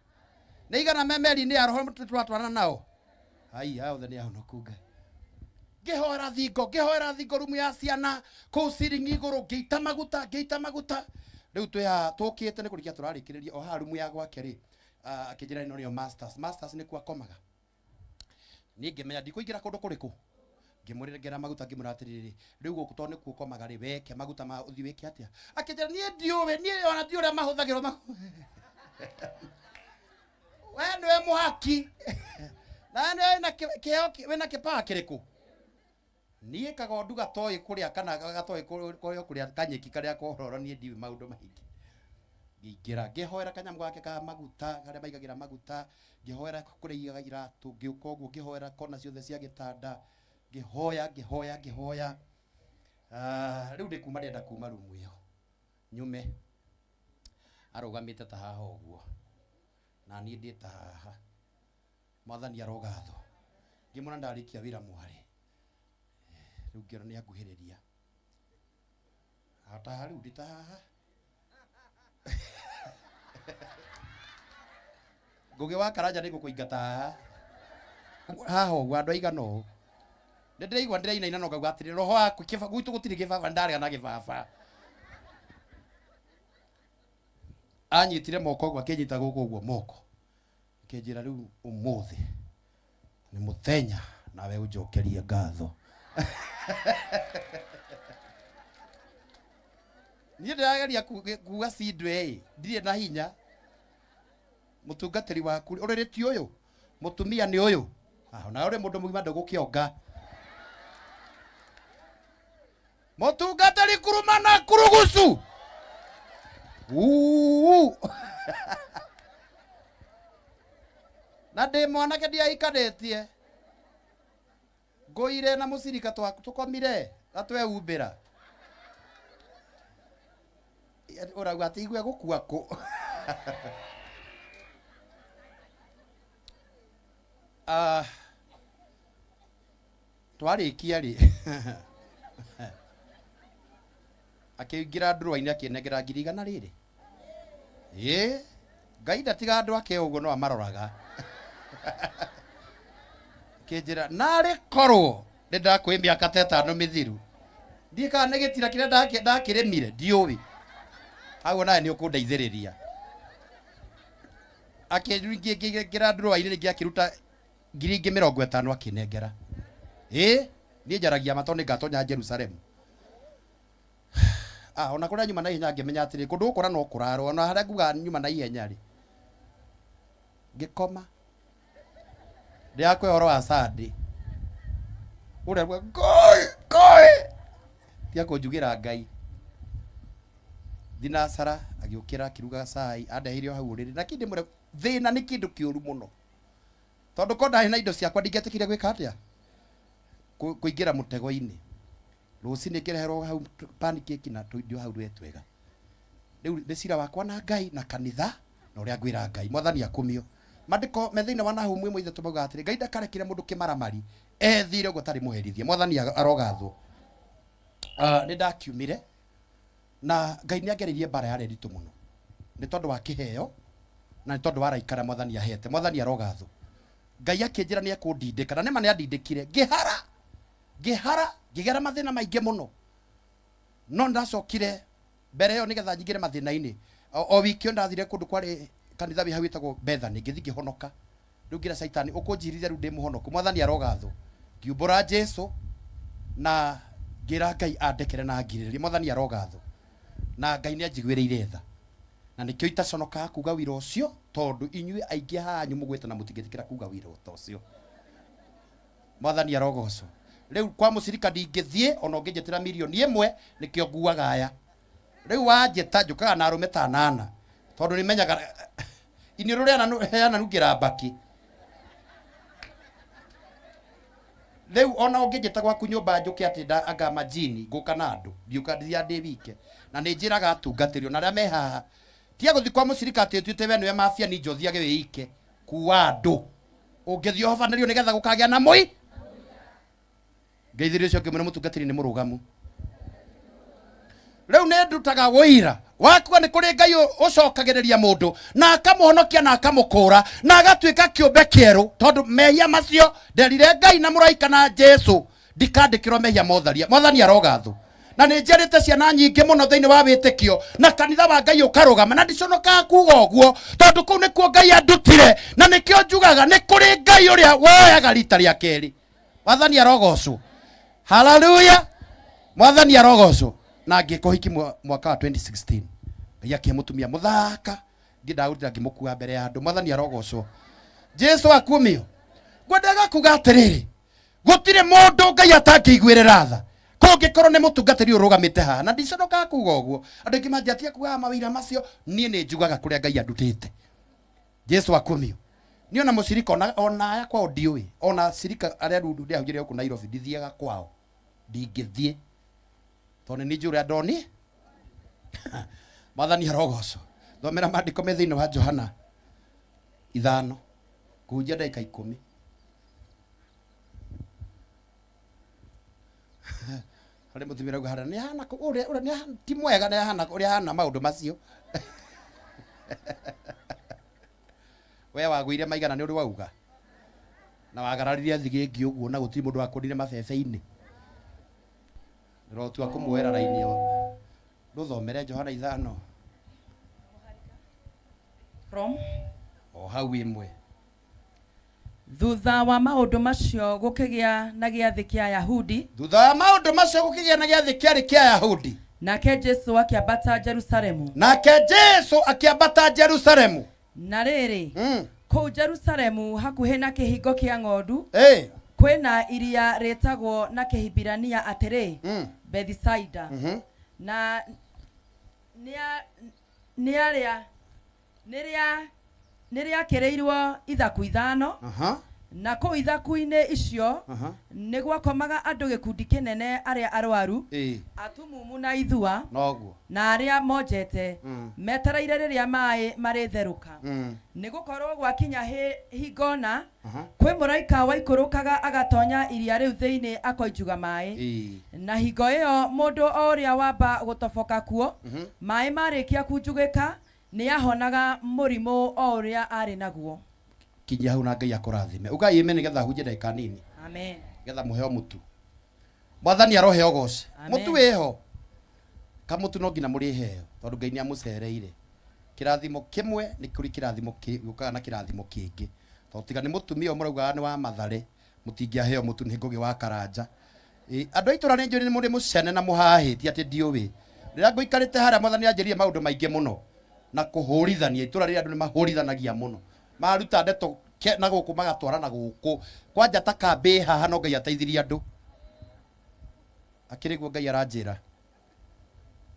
Nĩ igana me meri-inĩ ya roho tũratwarana nao. Ai, aya othe nĩ ahonoku Ngai. Ngĩhoera thingo, ngĩhoera thingo rumu ya ciana kũu ciringi igũrũ, ngĩita maguta, ngĩita maguta. Rĩu twĩ haha tũkĩte nĩ kũrĩkia tũrarĩkĩrĩria o haha rumu ya gwake rĩ, akĩnjĩra ĩno nĩyo masters. Masters nĩkuo akomaga. Niĩ ngĩmenya ndikũingĩra kũndũ kũrĩkũ. Ngĩmũrengera maguta ngĩmwĩra atĩrĩrĩ, rĩu gũkũ tondũ nĩkuo ũkomaga rĩ, weke maguta ma ũthiĩ wĩke atĩa? Akĩnjĩra niĩ ndiũĩ, niĩ ona ndiũĩ ũrĩa mahũthagĩrwo We nĩwe mũhaki. Na we nĩwe wĩna kĩheo wĩna kĩpawa kĩrĩkũ? Niĩ kagondu gatoĩ kũrĩa kana gatoĩ kũrĩa kũrĩa kanyeki karĩa kororo niĩ ndiũĩ maũndũ maingĩ. Ngĩingĩra ngĩhoera kanyamũ gake ka maguta karĩa maigagĩra maguta, ngĩhoera kũrĩa aigaga iratũ, ngĩũka ũguo ngĩhoera kona ciothe cia gĩtanda, ngĩhoya ngĩhoya ngĩhoya. Rĩu nĩ kuma ndĩrenda kuma rumu ĩyo nyume, arũgamĩte ta haha ũguo na niĩ ndĩ ta haha. Mwathani arogathwo. Ngĩmwĩra ndarĩkia wĩra mwarĩ, rĩu ngĩona nĩ anguhĩrĩria ata rĩu ndĩ ta haha. Ngũgĩ wa Karanja nĩ ngũkũingata haha haha ũguo andũ aigana ũũ. Nĩ ndĩraigua ndĩrainaina no ngauga atĩrĩ roho waku gwitũ gũtirĩ gĩbaba, ndarega na gĩbaba. Anyitire moko ũguo akĩnyita gũkũ ũguo moko, akĩnjĩra rĩu ũmũthĩ nĩ mũthenya nawe ũnjokerie ngatho. Niĩ ndĩrageria kuga cindwe ĩ, ndirĩ na hinya. Mũtungatĩri waku ũrĩrĩ ti ũyũ, mũtumia nĩ ũyũ. Ah, ona ũrĩ mũndũ mũgima ndũgũkĩonga. Mũtungatĩri kuruma na kurugucu. Uu. Na ndĩ mwanake ndiaikanĩtie. Ngũire na mũcirika tũkomire na tweumbĩra. Ũrauga atĩ igue gũkua kũ. Twarĩkia rĩ, akĩingĩra ndũrũa-inĩ akĩnengera ngiri igana rĩrĩ. Ĩĩ, Ngai ndatiga andũ ake ũguo no amaroraga. Akĩnjĩra narĩ korwo nĩ ndakwĩ mĩaka ta ĩtano mĩthiru, ndiĩ kana nĩ gĩtira kĩrĩa ndakĩrĩmire, ndiũĩ. Hau onawe nĩ ũkũndeithĩrĩria. Akĩingĩra ndũrũa-inĩ rĩngĩ akĩruta ngiri ingĩ mĩrongo ĩtano akĩnengera. Ĩĩ, niĩ njaragia ma tondũ nĩngatonya Jerusalemu. Ah, ona kũrĩa nyuma na ihenya ngĩmenya atĩrĩ, kũndũ gũkũ ona no kũrarwo, ona harĩa ngugaga nyuma na ihenya rĩ, ngĩkoma. Ndĩrakũhe ũhoro wa Sunday. Ũrĩa auga, Ngai, Ngai, tiga kũnjugĩra Ngai. Thinacara agĩũkĩra akĩruga cai, andeheire o hau ũrĩrĩ. Na kĩ ndĩmwĩre, thĩna nĩ kĩndũ kĩũru mũno. Tondũ korwo ndarĩ na indo ciakwa ndingĩetĩkĩrire gwĩka atĩa? Kũingĩra mũtego-inĩ. Rũcinĩ ngĩreherwo hau pancake na tũindo hau rwe twega. Rĩu nĩ cira wakwa na Ngai na kanitha na ũrĩa ngwĩra Ngai. Mwathani akumio. Mandĩko me thĩinĩ wa Nahumu ĩmwe ithatũ maugaga atĩrĩ, Ngai ndakarekere mũndũ kĩmaramari ethire ũguo atarĩ mũherithie. Mwathani arogathwo. Nĩ ndakiumire na Ngai nĩ angereirie mbara yarĩ nditũ mũno nĩ tondũ wa kĩheo na nĩ tondũ wa araika arĩa Mwathani ahete. Mwathani arogathwo. Ngai akĩnjĩra nĩ ekũndindĩka na nĩma nĩ andindĩkire. Ngĩhara, ngĩhara, ngĩgera mathĩna maingĩ mũno. No ndacokire mbere ĩyo nĩgetha nyingĩre mathĩna-inĩ. O wiki ĩyo ndathire kũndũ kwarĩ kanitha wĩ hau wĩtagwo Bethany, ngĩthiĩ ngĩhonoka. Rĩu ngĩra Caitani ũkũnjirithia rĩu ndĩ mũhonoku. Mwathani arogathwo. Ngiumbũra Jesu na ngĩra Ngai andekere na angirĩrĩrie. Mwathani arogathwo. Na Ngai nĩ anjiguĩrĩire tha. Na nĩkĩo itaconokaga kuga wĩra ũcio tondũ inyuĩ aingĩ hanyu mũgwĩte na mũtingĩtĩkĩra kuga wĩra ta ũcio. Mwathani arogocwo. Rĩu kwa mũcirika ndingĩthiĩ ona ũngĩnjĩtĩra mirioni ĩmwe nĩkĩo nguaga aya. Rĩu wanjĩta njũkaga na arũme ta anana tondũ nĩmenyaga iniũrũ rĩananungĩra mbakĩ. Rĩu ona ũngĩnjĩta gwaku nyũmba njũke atĩ nda anga majini ngũka na andũ ndiũka ndithiaga ndĩ wike na nĩ njĩraga atungatĩri ona arĩa me haha tiga gũthiĩ kwa mũcirika atĩ ũtuĩte we nĩwe mafia ninja ũthiage wĩ ike kuwa andũ ũngĩthiĩ ũhobanĩrio nĩgetha gũkagĩa na mũi ngeithĩrio ũcio ngĩmwĩra mũtungatĩri nĩ mũrũgamu. Rĩu nĩ ndutaga ũira Wakua nĩ kũrĩ Ngai ũcokagĩrĩria mũndũ na akamũhonokia na akamũkũra na agatuĩka kĩũmbe kĩerũ, tondũ mehia macio nderire Ngai na mũraika na Jesu ndikandĩkĩrwo mehia motharia. Mwathani arogathwo. Na nĩ njiarĩte ciana nyingĩ mũno thĩinĩ wa wĩtĩkio na kanitha wa Ngai ũkarũgama, na ndiconokaga kuga ũguo tondũ kũu nĩkuo Ngai andutire, na nĩkĩo njugaga nĩ kũrĩ Ngai ũrĩa woyaga rita rĩa kerĩ. Mwathani arogocwo. Haleluya. Mwathani arogocwo. Na ngĩka ũhiki mwaka wa 2016, Ngai akĩhe mũtumia mũthaka, ngĩndagũrire ngĩmũkua mbere ya andũ. Mwathani arogocwo. Jesu akumio. Ngwendaga kuga atĩrĩrĩ, gũtirĩ mũndũ Ngai atangĩiguĩrĩra tha kũngĩkorwo nĩ mũtungatĩri ũrũgamĩte haha, na ndiconokaga kuga ũguo. Andũ aingĩ manjatia kugaga mawĩra macio, niĩ nĩ njugaga kũrĩa Ngai andutĩte. Jesu akumio. Niĩ ona mũcirika ona aya kwao ndiũĩ, ona cirika arĩa rĩu ndĩahunjĩria gũkũ Nairobi ndithiaga kwao, ndingĩthiĩ tondũ nĩ njũĩ ũrĩa ndoni. Mwathani arogocwo. Thomera maandĩko me thĩinĩ wa Johana 5 kũhunjia ndagĩka 10. Harĩ mũtumia ũrauga harĩa nĩ ahana ũrĩa, ũrĩa nĩ ahana, ti mwega, nĩ ahana ũrĩa ahana maũndũ macio. We wagũire maigana nĩ ũrĩ wauga na wagararirie thigĩngi ũguo na gũtirĩ mũndũ wakũrire mabebe-inĩ. Ndĩrotua kũmuoera raini ĩyo. Ndũthomere Johana 5. From o hau ĩmwe. Thutha wa maũndũ macio gũkĩgĩa na gĩathĩ kĩa Ayahudi. Thutha wa maũndũ macio gũkĩgĩa na gĩathĩ kĩarĩ kĩa Ayahudi. Nake Jesu akĩambata Jerusalemu. Nake Jesu akĩambata Jerusalemu. Na rĩrĩ, kũu Jerusalemu hakuhĩ na kĩhingo kĩa ng'ondu, kwĩna iria rĩtagwo na Kĩhibirania atĩrĩ, Bethisaida. Na nĩrĩakĩrĩirwo ithaku 5. Na kũu ithaku-inĩ icio nĩ gwakomaga andũ gĩkundi kĩnene arĩa arwaru, atumumu na ithua, Noguo. na arĩa monjete, metereire rĩrĩa maĩ marĩtherũka. Nĩ gũkorwo gwakinya hingona, kwĩ mũraika waikũrũkaga agatonya iria rĩu thĩinĩ akoinjuga maĩ. Na hingo ĩyo mũndũ o ũrĩa wamba gũtoboka kuo, maĩ marĩkia kunjugĩka, nĩahonaga mũrimũ o ũrĩa arĩ naguo. Kinyia hau na Ngai akũrathime. Ugai amen nĩgetha hunjie ndagĩka nini. Amen. Nĩgetha mũheo mũtu. Mwathani aroheo goci. Amen. Mũtu wĩho. Kamũtu no nginya mũrĩheo tondũ Ngai nĩamũcereire. Kĩrathimo kĩmwe nĩ kũrĩ kĩrathimo gĩũkaga na kĩrathimo kĩngĩ. Tondũ tiga nĩ mũtumia ũyũ mũraugaga nĩ wa Mathare, mũtingĩaheo mũtu nĩ Ngũgĩ wa Karanja. Andũ a itũra nĩ njũĩ nĩ mũrĩ mũcene na mũhahĩtie atĩ ndiũĩ. Rĩrĩa ngũikarĩte harĩa Mwathani anjĩrire maũndũ maingĩ mũno na kũhũrithania. Itũra rĩrĩa andũ nĩ mahũrithanagia mũno. Maruta ndeto na gũkũ magatwara na gũkũ. Kwanja ta kambĩ haha no Ngai ateithirie andũ. Akĩrĩ guo Ngai aranjĩra.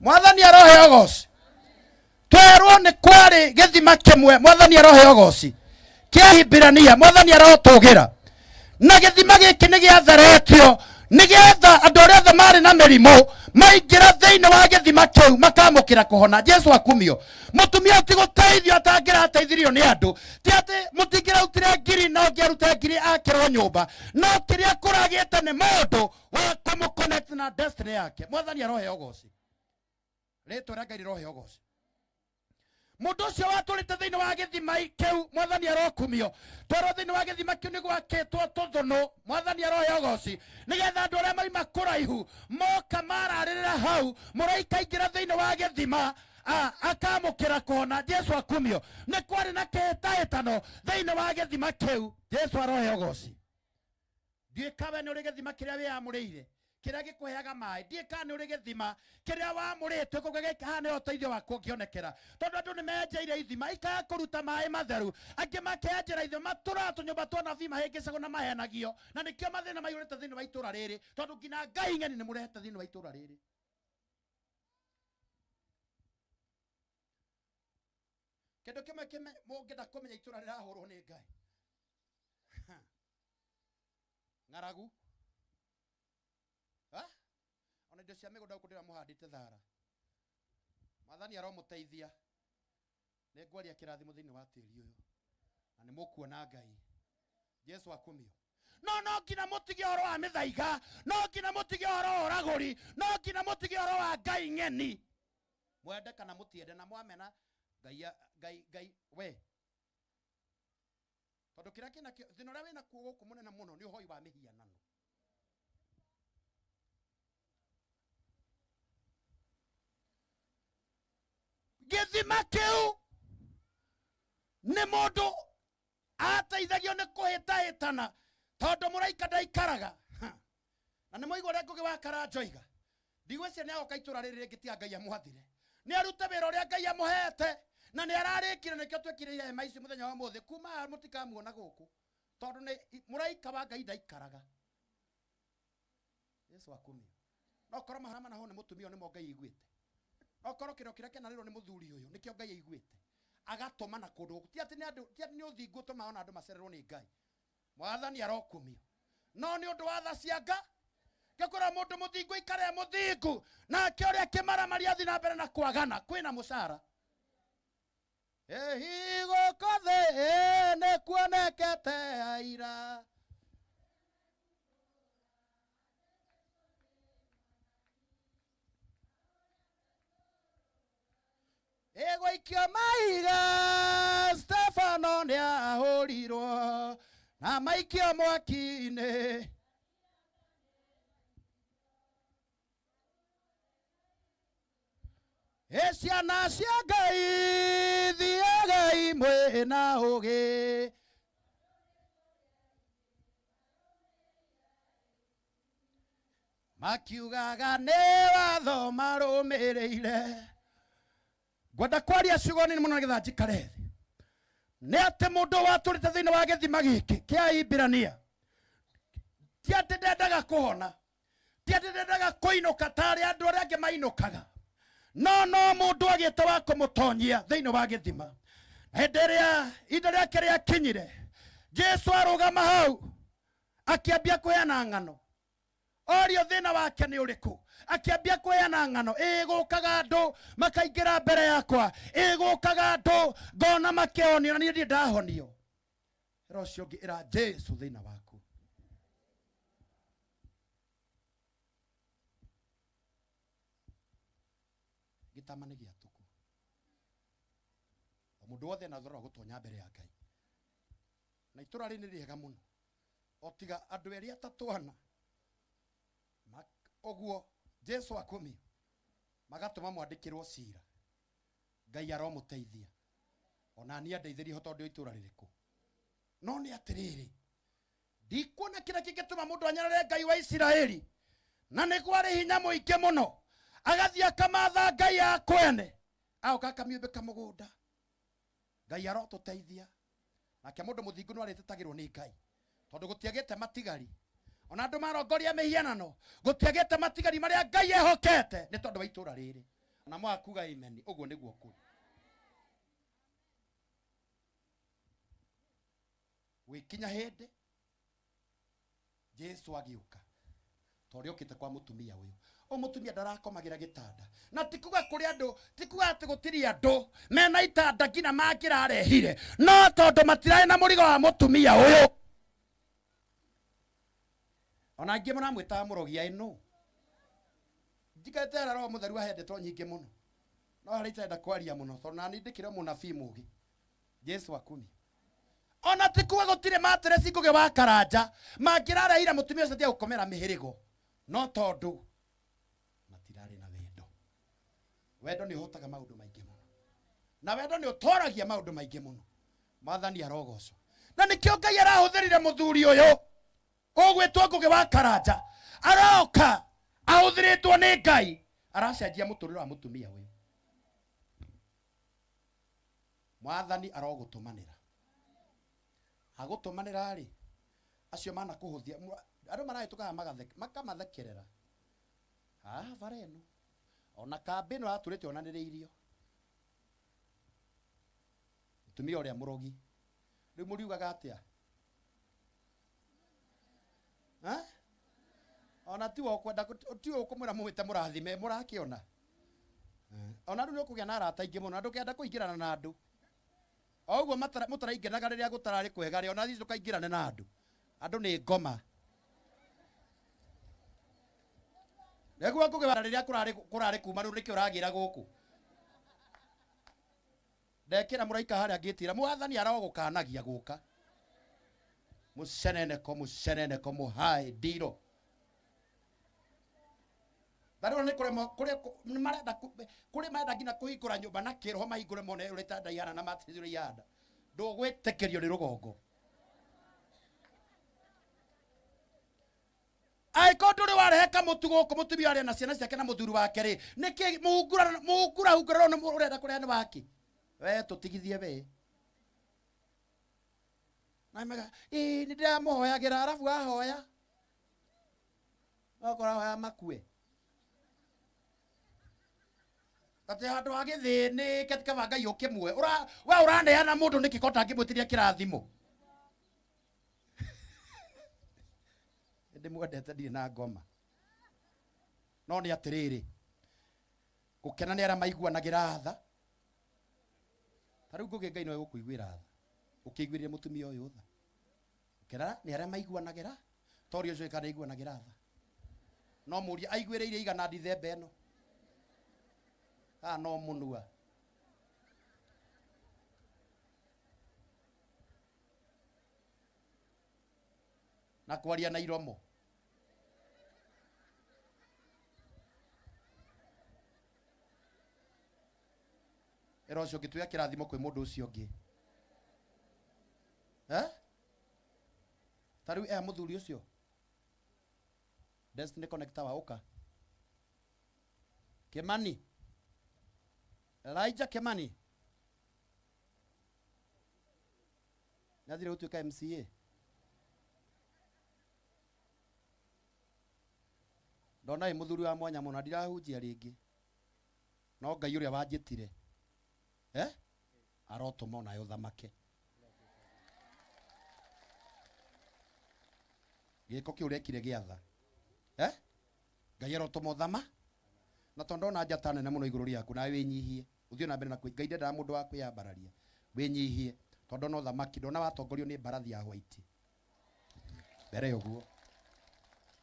Mwathani aroheo goci. Twerwo nĩ kwarĩ gĩthima kĩmwe, Mwathani aroheo goci, kĩa Hibirania, Mwathani arotũgĩra. Na gĩthima gĩkĩ nĩ gĩatheretio nĩgetha andũ arĩa othe marĩ na mĩrimũ maingĩra thĩinĩ wa gĩthima kĩu makamũkĩra kũhona. Jesu akumio. Mũtumia ti gũteithio atangĩrateithirio nĩ andũ, ti atĩ mũtingĩrautire ngiri na ũngĩ arute ngiri akĩrwo nyũmba, no kĩrĩa kũragĩte nĩ mũndũ wa kũmũconnect na destiny yake. Mwathani aroheo goci. Rĩtwa rĩa Ngai rĩroheo goci. Mũndũ ũcio watũrĩte thĩinĩ wa gĩthima kĩu, Mwathani arokumio. Twerwo thĩinĩ wa gĩthima kĩu nĩ gwakĩtwo tũthũnũ, Mwathani aroheo goci, nĩgetha andũ arĩa maima kũraihu moka mararĩrĩra hau, mũraika aingĩra thĩinĩ wa gĩthima, akamũkĩra kũhona. Jesu akumio. Nĩ kwarĩ na kĩhĩtahĩtano thĩinĩ wa gĩthima kĩu. Jesu aroheo goci. Ndiũĩ kana we nĩ ũrĩ gĩthima kĩrĩa wĩyamũrĩire, kĩrĩa gĩkũheaga maĩ. Ndiũĩ kana nĩ ũrĩ gĩthima kĩrĩa wamũrĩtwo, kũu gĩgĩka haha nĩho ũteithio waku ũngĩonekera. Tondũ andũ nĩ menjeire ithima ikaga kũruta maĩ matheru, angĩ makenjera ithima, matũraga tũnyũmba twa nabii mahĩngĩcagwo na mahenagio, na nĩkĩo mathĩna maihũrĩte thĩinĩ wa itũra rĩrĩ, tondũ nginya Ngai ng'eni nĩ mũrehete thĩinĩ wa itũra rĩrĩ. Kĩndũ kĩmwe mũngĩenda kũmenya itũra rĩrahũrwo nĩ Ngai. Ng'aragu. Ha? Ona indo cia mĩgũnda gũkũ ndĩramũhandĩte thara. Mwathani aromũteithia. Nĩ ngwaria kĩrathimo thĩinĩ wa tĩri ũyũ. Na nĩ mũkuona Ngai. Jesu akumio. No, no nginya mũtige ũhoro wa mĩthaiga, no nginya mũtige ũhoro wa ũragũri, no nginya mũtige ũhoro wa Ngai ng'eni. Mwende kana mũtiende na mwamena Ngai Ngai Ngai we. Tondũ kĩrĩa kĩna thĩna ũrĩa wĩna kuo gũkũ mũnene mũno nĩ ũhoi wa mĩhianano. Gĩthima kĩu nĩ mũndũ ateithagio nĩ kũhĩtahĩtana tondũ mũraika ndaikaraga. Ha. Na nĩ mwaigua ũrĩa Ngũgĩ wa Karanja oiga. Ndigwĩciria nĩ agoka itũra rĩrĩ rĩngĩ tiga Ngai amwathire. Nĩ arute wĩra ũrĩa Ngai amũhete na nĩ ararĩkire nĩkĩo twĩkĩrĩire hema ici mũthenya wa ũmũthĩ. Kuma haha mũtikamuona gũkũ tondũ nĩ mũraika wa Ngai ndaikaraga. Yesu akumio. No korwo mahana manaho nĩ mũtumia ũyũ nĩmo Ngai aiguĩte. No korwo kĩrĩro kĩrĩa kĩanarĩrwo nĩ mũthuri ũyũ nĩkĩo Ngai aiguĩte. Agatũma na kũndũ gũkũ. Ti atĩ nĩ andũ, ti atĩ nĩ ũthingu ũtũmaga ona andũ macererwo nĩ Ngai. Mwathani arokumio. No nĩ ũndũ wa tha cia Ngai. Ngĩkwĩra mũndũ mũthingu aikare e mũthingu, nake ũrĩa kĩmaramari athiĩ na mbere na kwagana, kwĩna mũcara. Ĩhi gũkũ thĩ nĩ kuonekete aira. Ĩgũikio mahiga, Stefano nĩahũrirwo na maikio mwaki-inĩ. Ĩ ciana cia Ngai thiagai mwĩna ũgĩ. Makiugaga nĩ watho marũmĩrĩire. Ngwenda kwaria ciugo nini mũno nĩgetha njikare thĩ. Nĩ atĩ mũndũ watũrĩte thĩinĩ wa gĩthima gĩkĩ kĩa Ibrania, ti atĩ ndendaga kũhona, ti atĩ ndendaga kũinũka ta arĩa andũ arĩa angĩ mainũkaga, no no mũndũ agĩte wa kũmũtonyia thĩinĩ wa gĩthima. Hĩndĩ ĩrĩa ihinda rĩake rĩakinyire, Jesu arũgama hau akĩambia kũheana ng'ano. Orio thĩna wake nĩ ũrĩkũ, akĩambia kũheana ng'ano. Ĩgũkaga andũ makaingĩra mbere yakwa, ĩgũkaga andũ ngona makĩhonio, na niĩ ndirĩ ndahonio. Ĩra ũcio ũngĩ, ĩra Jesu thĩna waku. Gĩtama nĩ gĩatũku. O mũndũ wothe ena thoro wa gũtonya mbere ya Ngai. Na itũra rĩrĩ nĩ rĩega mũno, o tiga andũ erĩ atatũ ana ũguo Jesu akumio, magatũma mwandĩkĩrwo cira. Ngai aromũteithia. Ona niĩ andeithĩrie ho tondũ itũra rĩrĩkũ. No nĩ atĩrĩrĩ, ndikuona kĩrĩa kĩngĩtũma mũndũ anyarare Ngai wa Isiraeli, na nĩguo arĩ hinya mũingĩ mũno, agathiĩ akamatha Ngai ya kwene, agoka akamiumbĩka mũgũnda. Ngai arotũteithia. Nake mũndũ mũthingu no arĩtetagĩrwo nĩ Ngai, tondũ gũtiagĩte matigari. Ona andũ marongoria mĩhianano, gũtiagĩte matigari marĩa Ngai ehokete nĩ tondũ wa itũra rĩrĩ. Na mwakuga amen, ũguo nĩguo kũrĩ. Gwĩkinya hĩndĩ Jesu agĩũka, ta ũrĩa okĩte kwa mũtumia ũyũ. Ũyũ mũtumia ndarakomagĩra gĩtanda, na ti kuga kũrĩ andũ, ti kuga atĩ gũtirĩ andũ mena itanda nginya mangĩrarehire, no tondũ matirarĩ na mũrigo wa mũtumia ũyũ. Ona angĩ mũramwĩtaga mũrogi aĩ nũ. Njikarĩte hara Roho Mũtheru ahe ndeto nyingĩ mũno, no harĩa itarenda kwaria mũno tondũ nani ndĩkĩrĩ o mũnabii mũgĩ. Jesu akumio. Ona ti kuga gũtirĩ materesi Ngũgĩ wa Karanja mangĩrarehire mũtumia ũcio atige gũkomera mĩhĩrĩgo, no tondũ matirarĩ na wendo. Wendo nĩ ũhotaga maũndũ maingĩ mũno, na wendo nĩ ũtoragia maũndũ maingĩ mũno. Mwathani arogocwo. Na nĩkĩo Ngai arahũthĩrire mũthuri ũyũ ũgwĩtwo Ngũgĩ wa Karanja, aroka ahũthĩrĩtwo nĩ Ngai, aracenjia mũtũrĩre wa mũtumia ũyũ. Mwathani arogũtũmanĩra. Agũtũmanĩra rĩ, acio manakũhũthia, andũ marahĩtũkaga makamathekerera. Haha bara ĩno, ona kambĩ ĩno yatũrĩte onanĩrĩirio. Mũtumia ũrĩa mũrogi. Rĩu mũriugaga atĩa? Ha? Ona tiwe ũkwenda tiwe ũkũmwĩra mũmwĩte mũrathime, mũrakĩona. Ona rĩu nĩ ũkũgĩa na arata aingĩ mũno, na ndũkenda kũingĩrana na andũ. O ũguo mũtaraingĩranaga rĩrĩa gũtararĩ kwega rĩ, ona ithuĩ ndũkaingĩrane na andũ. Andũ nĩ ngoma. Nĩguo ngũgĩ wa rĩrĩa kũrarĩ kuma rĩu nĩkĩo ũragĩra gũkũ. Ndekĩra mũraika harĩa ngĩtira mwathani arogũkanagia gũka. Mũceneneko mũceneneko mũhae ndiro. Tharĩo nĩ kũremwo kũrĩ nĩ marenda kũrĩ marenda nginya kũhingũra nyũmba na kĩroho mahingũre mone ũrĩa itanda ihana na mattress ũrĩa ihana. Ndũgwĩtĩkĩrio nĩ rũgongo. Angĩkorwo ndũrĩ warehe kamũtu gũkũ mũtumia arĩa na ciana ciake na mũthuri wake rĩ, nĩkĩ mũhungura mũhungura hungura nĩ ũrenda kũrehe nĩ waki? We tũtigithie we. Na mega, ĩĩ nĩ ndĩramũhoyagĩra arabu ahoya. Okorwo ahoya makue. Atĩ handũ ha gĩthĩnĩke ti kaba Ngai ũkĩmuoe. Ũra we ũraneana mũndũ nĩkĩ ko ũtangĩmwĩtĩria kĩrathimo? Ndĩmwendete ndirĩ na ngoma. No nĩ atĩrĩrĩ, gũkena nĩ arĩa maiguanagĩra tha. Ta rĩu ngũgĩ Ngai no egũkũiguĩra tha. Ũkĩiguĩrĩre mũtumia ũyũ tha. Gũkena nĩ arĩa maiguanagĩra, toria ũcio kana aiguanagĩra tha. No mũrie aiguĩrĩire igana ndithemba ĩno. Kana no mũnua. Na kwaria na iromo. Ĩra ũcio ũngĩ tuoya kĩrathimo kwĩ mũndũ ũcio ũngĩ. Eh? Ta rĩu ea mũthuri ũcio. Destiny Connector wa ũka. Kimani. Elijah Kimani. Nĩathire gũtuĩka MCA. Ndona wĩ mũthuri wa mwanya mũno na ndirahunjia rĩngĩ. No Ngai ũrĩa wanjĩtire eh? Arotũma onawe ũthamake. Gĩko kĩu ũrekire gĩa tha. Eh? Ngai arotũma ũthama na tondũ ndona njata nene mũno igũrũ rĩaku nawe wĩnyihie ũthiĩ na mbere na kwĩ Ngai ndendaga mũndũ wa kwĩyambararia wĩnyihie tondũ ndona ũthamaki ndona watongorio nĩ mbarathi ya white mbere ũguo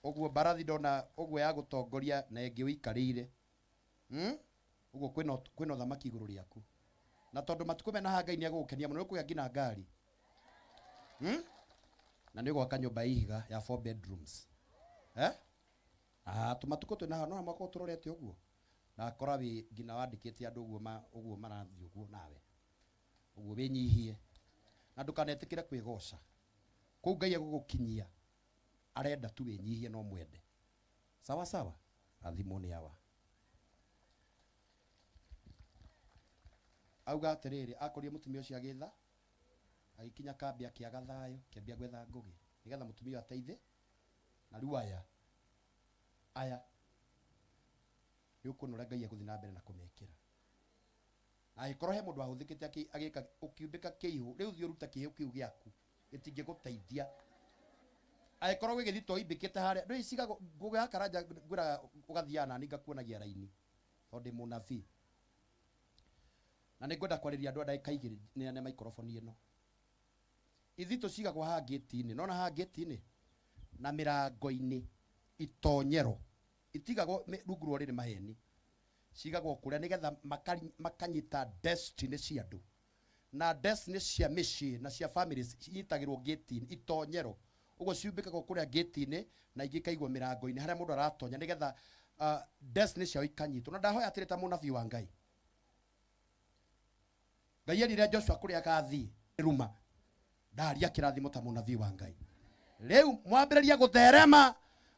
ũguo mbarathi ndona ũguo ya gũtongoria na ĩngĩ ũikarĩire Ũguo kwĩna kwĩna ũthamaki igũrũ rĩaku na tondũ matukũ mena haha Ngai nĩ egũgũkenia mũno nĩ ũkũgĩa nginya ngari Na nĩ ũgwaka nyũmba ya ihiga ya 4 bedrooms eh? Ah, tũmatukũ twĩna haha no mwaka ũtũrorete ũguo na akora wĩ nginya wandĩkĩte andũ ũguo ma ũguo marathiĩ ũguo nawe ũguo wĩnyihie na ndũkanetĩkĩre kwĩgoca kũu Ngai egũgũkinyia arenda tu wĩnyihie no mwende sawa sawa rathimwo nĩ awa auga atĩrĩrĩ akorire mũtumia ũcio agĩtha agĩkinya kambĩ akĩaga thayũ akĩambia gwetha ngũgĩ nĩgetha mũtumia ũyũ ateithĩ na rĩu aya aya nĩ ũkuona ũrĩa Ngai egũthiĩ na mbere na kũmekĩra na angĩkorwo he mũndũ wahũthĩkĩte agĩka ũkiumbĩka kĩihũ rĩu thiĩ ũrute kĩihũ kĩu gĩaku gĩtingĩgũteithia angĩkorwo gwĩ gĩthito ũimbĩkĩte harĩa ndũĩ cigagwo ngũgĩ ya karanja ngwĩraga ũgathiaga nani ngakuonagia raini tondũ ndĩ mũnabii na nĩ ngwenda kwarĩria andũ a ndagĩka igĩrĩ neane maikoroboni ĩno ithitũ cigagwo haha ngĩti-inĩ nona haha ngĩti-inĩ na mĩrango-inĩ itonyero itigagwo rungu rwa rĩrĩ maheni cigagwo kũrĩa nĩgetha makanyita destiny cia andũ na destiny cia mĩciĩ na cia families cinyitagĩrwo ngĩti-inĩ itonyero ũguo ciumbĩkagwo kũrĩa ngĩti-inĩ na ingĩ ikaigwo mĩrango-inĩ harĩa mũndũ aratonya nĩgetha destiny ciao ikanyitwo na ndahoya atĩrĩ ta mũnabii wa Ngai Ngai erire Joshua kũrĩa agathiĩ ruma ndaria kĩrathimo ta mũnabii wa Ngai rĩu mwambĩrĩrie gũtherema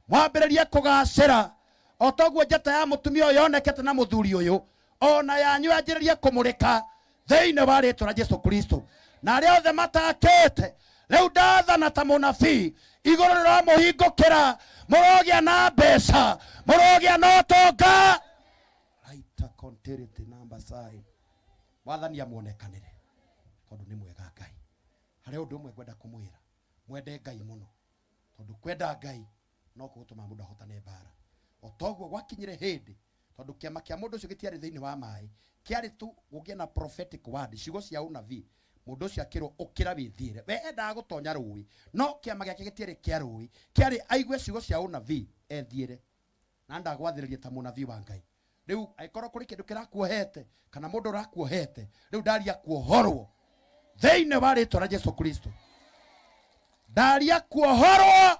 mwambĩrĩrie kũgacĩra o toguo njata ya mũtumia ũyũ yonekete na mũthuri ũyũ ona yanyu yanjĩrĩrie kũmũrĩka thĩinĩ wa rĩtwa rĩa Jesu Kristo na arĩa othe matakĩte rĩu ndathana ta mũnabii igũrũ rĩramũhingũkĩra mũrogĩa na mbeca mũrogĩa na ũtonga Raita konterete namba sign mwathani amuonekanĩre tondũ nĩ mwega Ngai harĩ ũndũ ũmwe ngwenda kũmwĩra mwende Ngai mũno tondũ kwenda Ngai no kũgũtũma mũndũ ahotane mbara o toguo gwakinyire hĩndĩ tondũ kĩama kĩa mũndũ ũcio gĩtiarĩ thĩinĩ wa maĩ kĩarĩ tu gũgĩe na prophetic word ciugo cia ũnabii mũndũ ũcio akĩrwo ũkĩra wĩthiĩre we endaga gũtonya rũĩ no kĩama gĩake gĩtiarĩ kĩa rũĩ kĩarĩ aigue ciugo cia ũnabii ethiĩre na ndagwathĩrĩria ta mũnabii wa Ngai. Rĩu angĩkorwo kũrĩ kĩndũ kĩrakuohete kana mũndũ ũrakuohete, rĩu ndaria kuohorwo thĩinĩ wa rĩtwa rĩa Jesu Kristo. Ndaria kuohorwo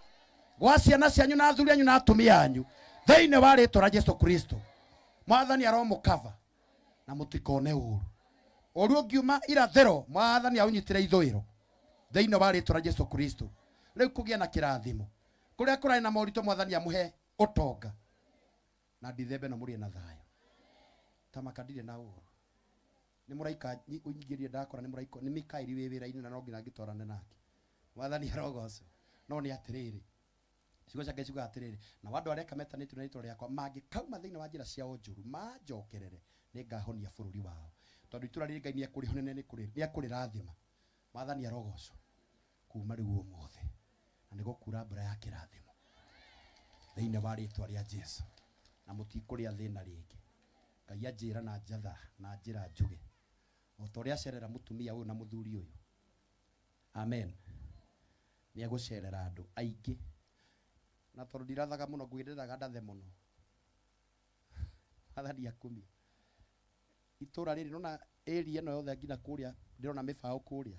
gwa ciana cianyu na athuri anyu na atumia anyu thĩinĩ wa rĩtwa rĩa Jesu Kristo. Mwathani aromũkava na mũtikone ũru. Ũru ũngiuma irathĩro, mwathani aũnyitĩre ithũĩro thĩinĩ wa rĩtwa rĩa Jesu Kristo. Rĩu kũgĩe na kĩrathimo kũrĩa kũrarĩ na moritũ, mwathani amũhe ũtonga na ndithembe no mũrĩe na thayũ. Tamaka ndirĩ na ũru, nĩ mũraika ũnyingĩrie ndakora, nĩ mũraika, nĩ Mikaeli wĩ wĩra-inĩ na no nginya ngĩtwarane nake. Mwathani arogocwo. No nĩ atĩrĩrĩ, ciugo cia Ngai ciugaga atĩrĩrĩ, na andũ arĩa metanĩtio na rĩtwa rĩakwa mangĩkauma thĩinĩ wa njĩra ciao njũru manjokerere, nĩ ngahonia bũrũri wao, tondũ itũra rĩrĩ Ngai nĩekũrĩhonia, nĩekũrĩrathima. Mwathani arogocwo kuma rĩu ũmũthĩ, na nĩgũkura mbura ya kĩrathimo thĩinĩ wa rĩtwa rĩa Jesu, na mũtikũrĩa thĩna rĩngĩ. Ngai anjĩra na njatha na njĩra njuge o ta ũrĩa acerera mũtumia ũyũ na mũthuri ũyũ, amen, nĩ egũcerera andũ aingĩ. Na tondũ ndirathaga mũno, ngwĩrĩraga ndathe mũno, mwathani akumio. Itũra rĩrĩ nona area ĩno yothe nginya kũrĩa ndĩrona mĩbaũ kũrĩa,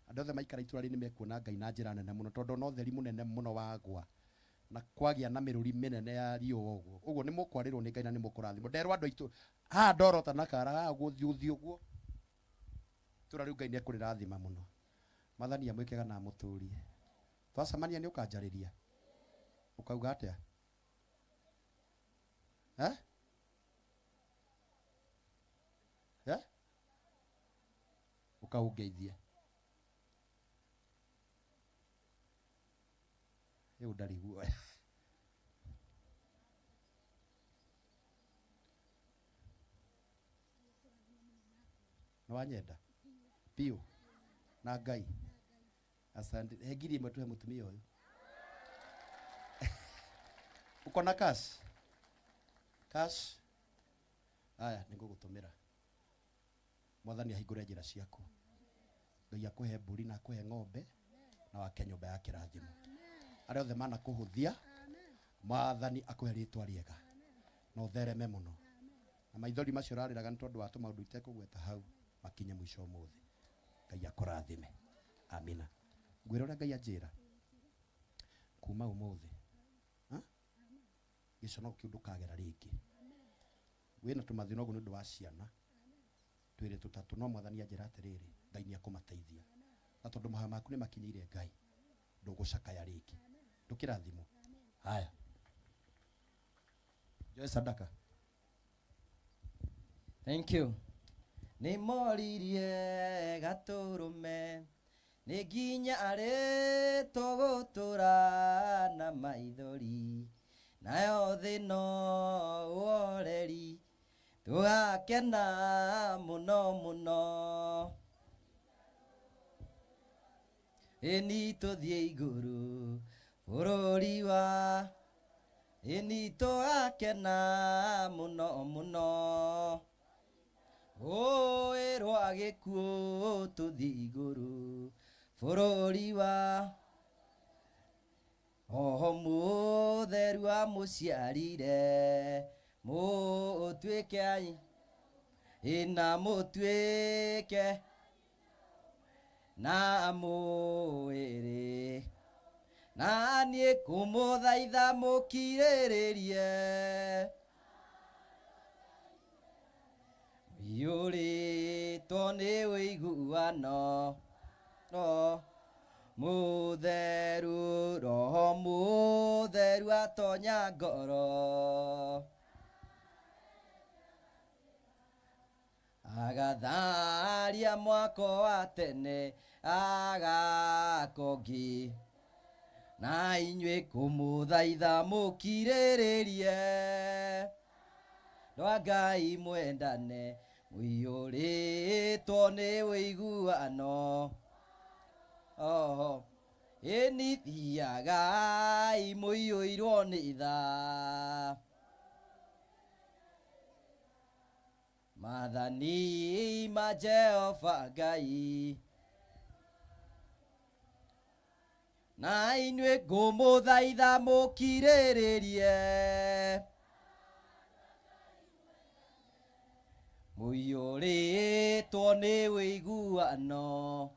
andũ othe maikara itũra rĩrĩ nĩmekuona Ngai na njĩra nene mũno, tondũ no ũtheri mũnene mũno wagwa na kwagĩa na mĩrũri mĩnene ya riũa ũguo. Ũguo nĩ mũkwarĩrwo nĩ Ngai na nĩ mũkũrathimwo. Nderwo andũ aitũ haha ndorota na kara haha gũthiĩ ũthiĩ ũguo, itũra rĩu Ngai nĩekũrĩrathima mũno. Mwathani amwĩkega na amũtũrie. Twacemania nĩ ũkanjarĩria, ũkauga atĩa? Eh? Eh? Ũkaũngeithie. Rĩu ndarĩ guoya. Nĩ wanyenda biũ na Ngai. Asante. He ngiri ĩmwe tuhe mũtumia ũyũ. Uko na cash? Cash? Aya, nĩngũgũtũmĩra. Mwathani ahingũre njĩra ciaku. Ngai akũhe mbũri na akũhe ng'ombe na wake nyũmba ya kĩrathimo. Arĩa othe manakũhũthia, mwathani akũhe rĩtwa rĩega na ũthereme mũno. Na maithori macio ũrarĩraga nĩ tondũ wa tũmaũndũ itekũgweta hau makinye mũico ũmũthĩ. Ngai akũrathime. Amina. Ngwĩra ũrĩa Ngai anjĩra kuma ũmũthĩ, gĩconoko kĩu ndũkagera rĩngĩ. Wĩna tũmathĩna ũguo nĩ ũndũ wa ciana twĩrĩ tũtatũ, no mwathani anjĩra atĩrĩrĩ, Ngai nĩ ekũmateithia, na tondũ mahoya maku nĩ makinyĩire Ngai, ndũgũcakaya rĩngĩ. Ndũkĩrathimwo. Haya, njoe sadaka. Thank you. Nĩ moririe gatũrũme, nĩ nginya arĩ tũgũtũra na maithori, nayo thĩ no ũhoreri, tũgakena mũno mũno. Ĩni tũthiĩ igũrũ bũrũri wa, ĩni tũgakena mũno mũno. Rũĩ rwa gĩkuũ tũthiĩ igũrũ bũrũri wa, Roho mũtheru amũciarire mũtuĩke ai, ĩna mũtuĩke na mwĩrĩ, na niĩ kũmũthaitha mũkirĩrĩrie. Mũiyũrĩtwo nĩ ũiguano, no mũtheru, Roho mũtheru atonya ngoro, agatharia mwako wa tene agaka ũngĩ, na inyuĩ kũmũthaitha mũkirĩrĩrie. Andũ a Ngai mwendane, mũiyũrĩtwo nĩ ũiguano. Oho, ĩni thiagai mũiyũirwo nĩ tha. Maathani ma Jehova Ngai, na inyuĩ ngũmũthaitha mũkirĩrĩrie. Mũiyũrĩtwo nĩ wĩiguano.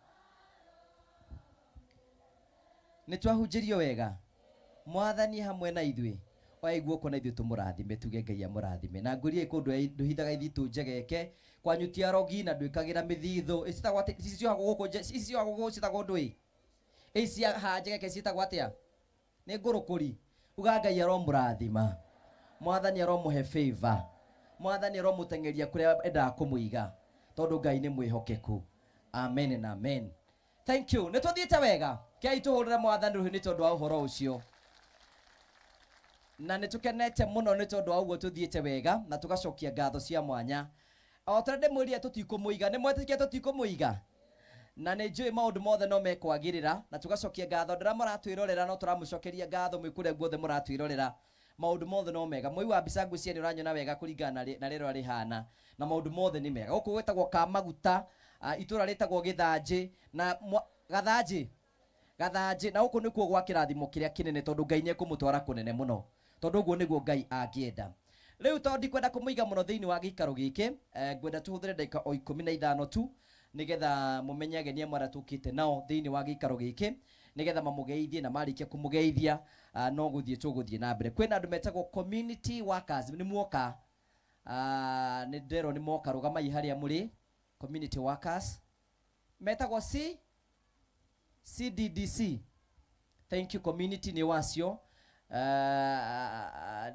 Nĩ twahunjĩrio wega. Mwathani hamwe na ithuĩ. Oya guoko na ithuĩ tũmũrathime, tuge Ngai amũrathime. Na ngwĩrie kũndũ ndũhithaga ithitũ njegeke, kwanyu ti arogi na ndwĩkagĩra mĩthithũ. Ĩcitagwo atĩ, ici ciohagwo gũkũ nje, ici ciohagwo gũkũ ciĩtagwo ndũĩ? Ici cia haha njegeke ciĩtagwo atĩa? Nĩ ngũrũkũri. Uga Ngai aromũrathima. Mwathani aromũhe favor. Mwathani aromũteng'eria kũrĩa endaga kũmũiga. Tondũ Ngai nĩ mwĩhokeku. Amen and amen. Thank you. Nĩ tũthiĩte wega. Kei tũhũrĩre Mwathani rũhĩ nĩ tondũ wa ũhoro ũcio. Na nĩ tũkenete mũno nĩ tondũ wa ũguo tũthiĩte wega na tũgacokia ngatho cia mwanya. O ta ũrĩa ndĩmwĩrire tũtikũmũiga, nĩ mwetĩkia tũtikũmũiga? Na nĩ njũĩ maũndũ mothe no mekwagĩrĩra, na tũgacokia ngatho andũ arĩa mũratwĩrorera, no tũramũcokeria ngatho mwĩ kũrĩa guothe mũratwĩrorera. Maũndũ mothe no mega. Mũi wa mbica ngwĩciria nĩ ũranyona wega kũringana na rĩera ũrĩa rĩhana, na maũndũ mothe nĩ mega. Gũkũ gwĩtagwo Kamaguta, itũũra rĩtagwo Gĩthanjĩ, na Gathanjĩ? Gathanjĩ, na gũkũ nĩkuo gwa kĩrathimo kĩrĩa kĩnene, tondũ Ngai nĩ ekũmũtwara kũnene mũno, tondũ ũguo nĩguo Ngai angĩenda. Rĩu tondũ ndikwenda kũmũiga mũno thĩinĩ wa gĩikaro gĩkĩ, ngwenda tũhũthĩre ndagĩka o 15 tu, nĩgetha mũmenye ageni amwe arĩa tũkĩte nao thĩinĩ wa gĩikaro gĩkĩ, nĩgetha mamũgeithie, na marĩkia kũmũgeithia, no gũthiĩ tũgũthiĩ na mbere. Kwĩna andũ metagwo community workers, nĩ muoka? Nĩ nderwo nĩ moka, rũgamai harĩa mũrĩ. Community workers metagwo CDDC. Thank you community, nĩ wacio.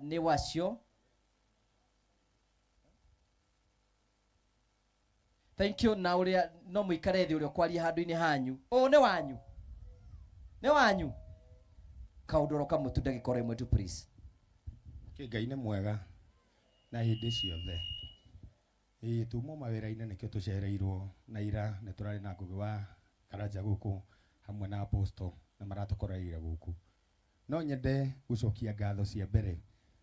Nĩ wacio. Thank you. Na ũrĩa no mũikare thĩ, ũrĩa ũkwaria handũ-inĩ hanyu. Ũũ nĩ wanyu? Nĩ wanyu? Kaũndũ oro kamwe tu, ndagĩka oro ĩmwe tu please. Kĩ Ngai nĩ mwega na hĩndĩ ciothe. Ĩĩ tumwo mawĩra-inĩ nĩkĩo tũcereirwo, na ira nĩ tũrarĩ na Ngũgĩ wa Karanja gũkũ hamwe na Apostle na maratũkorereire gũkũ. No nyende gũcokia ngatho cia mbere.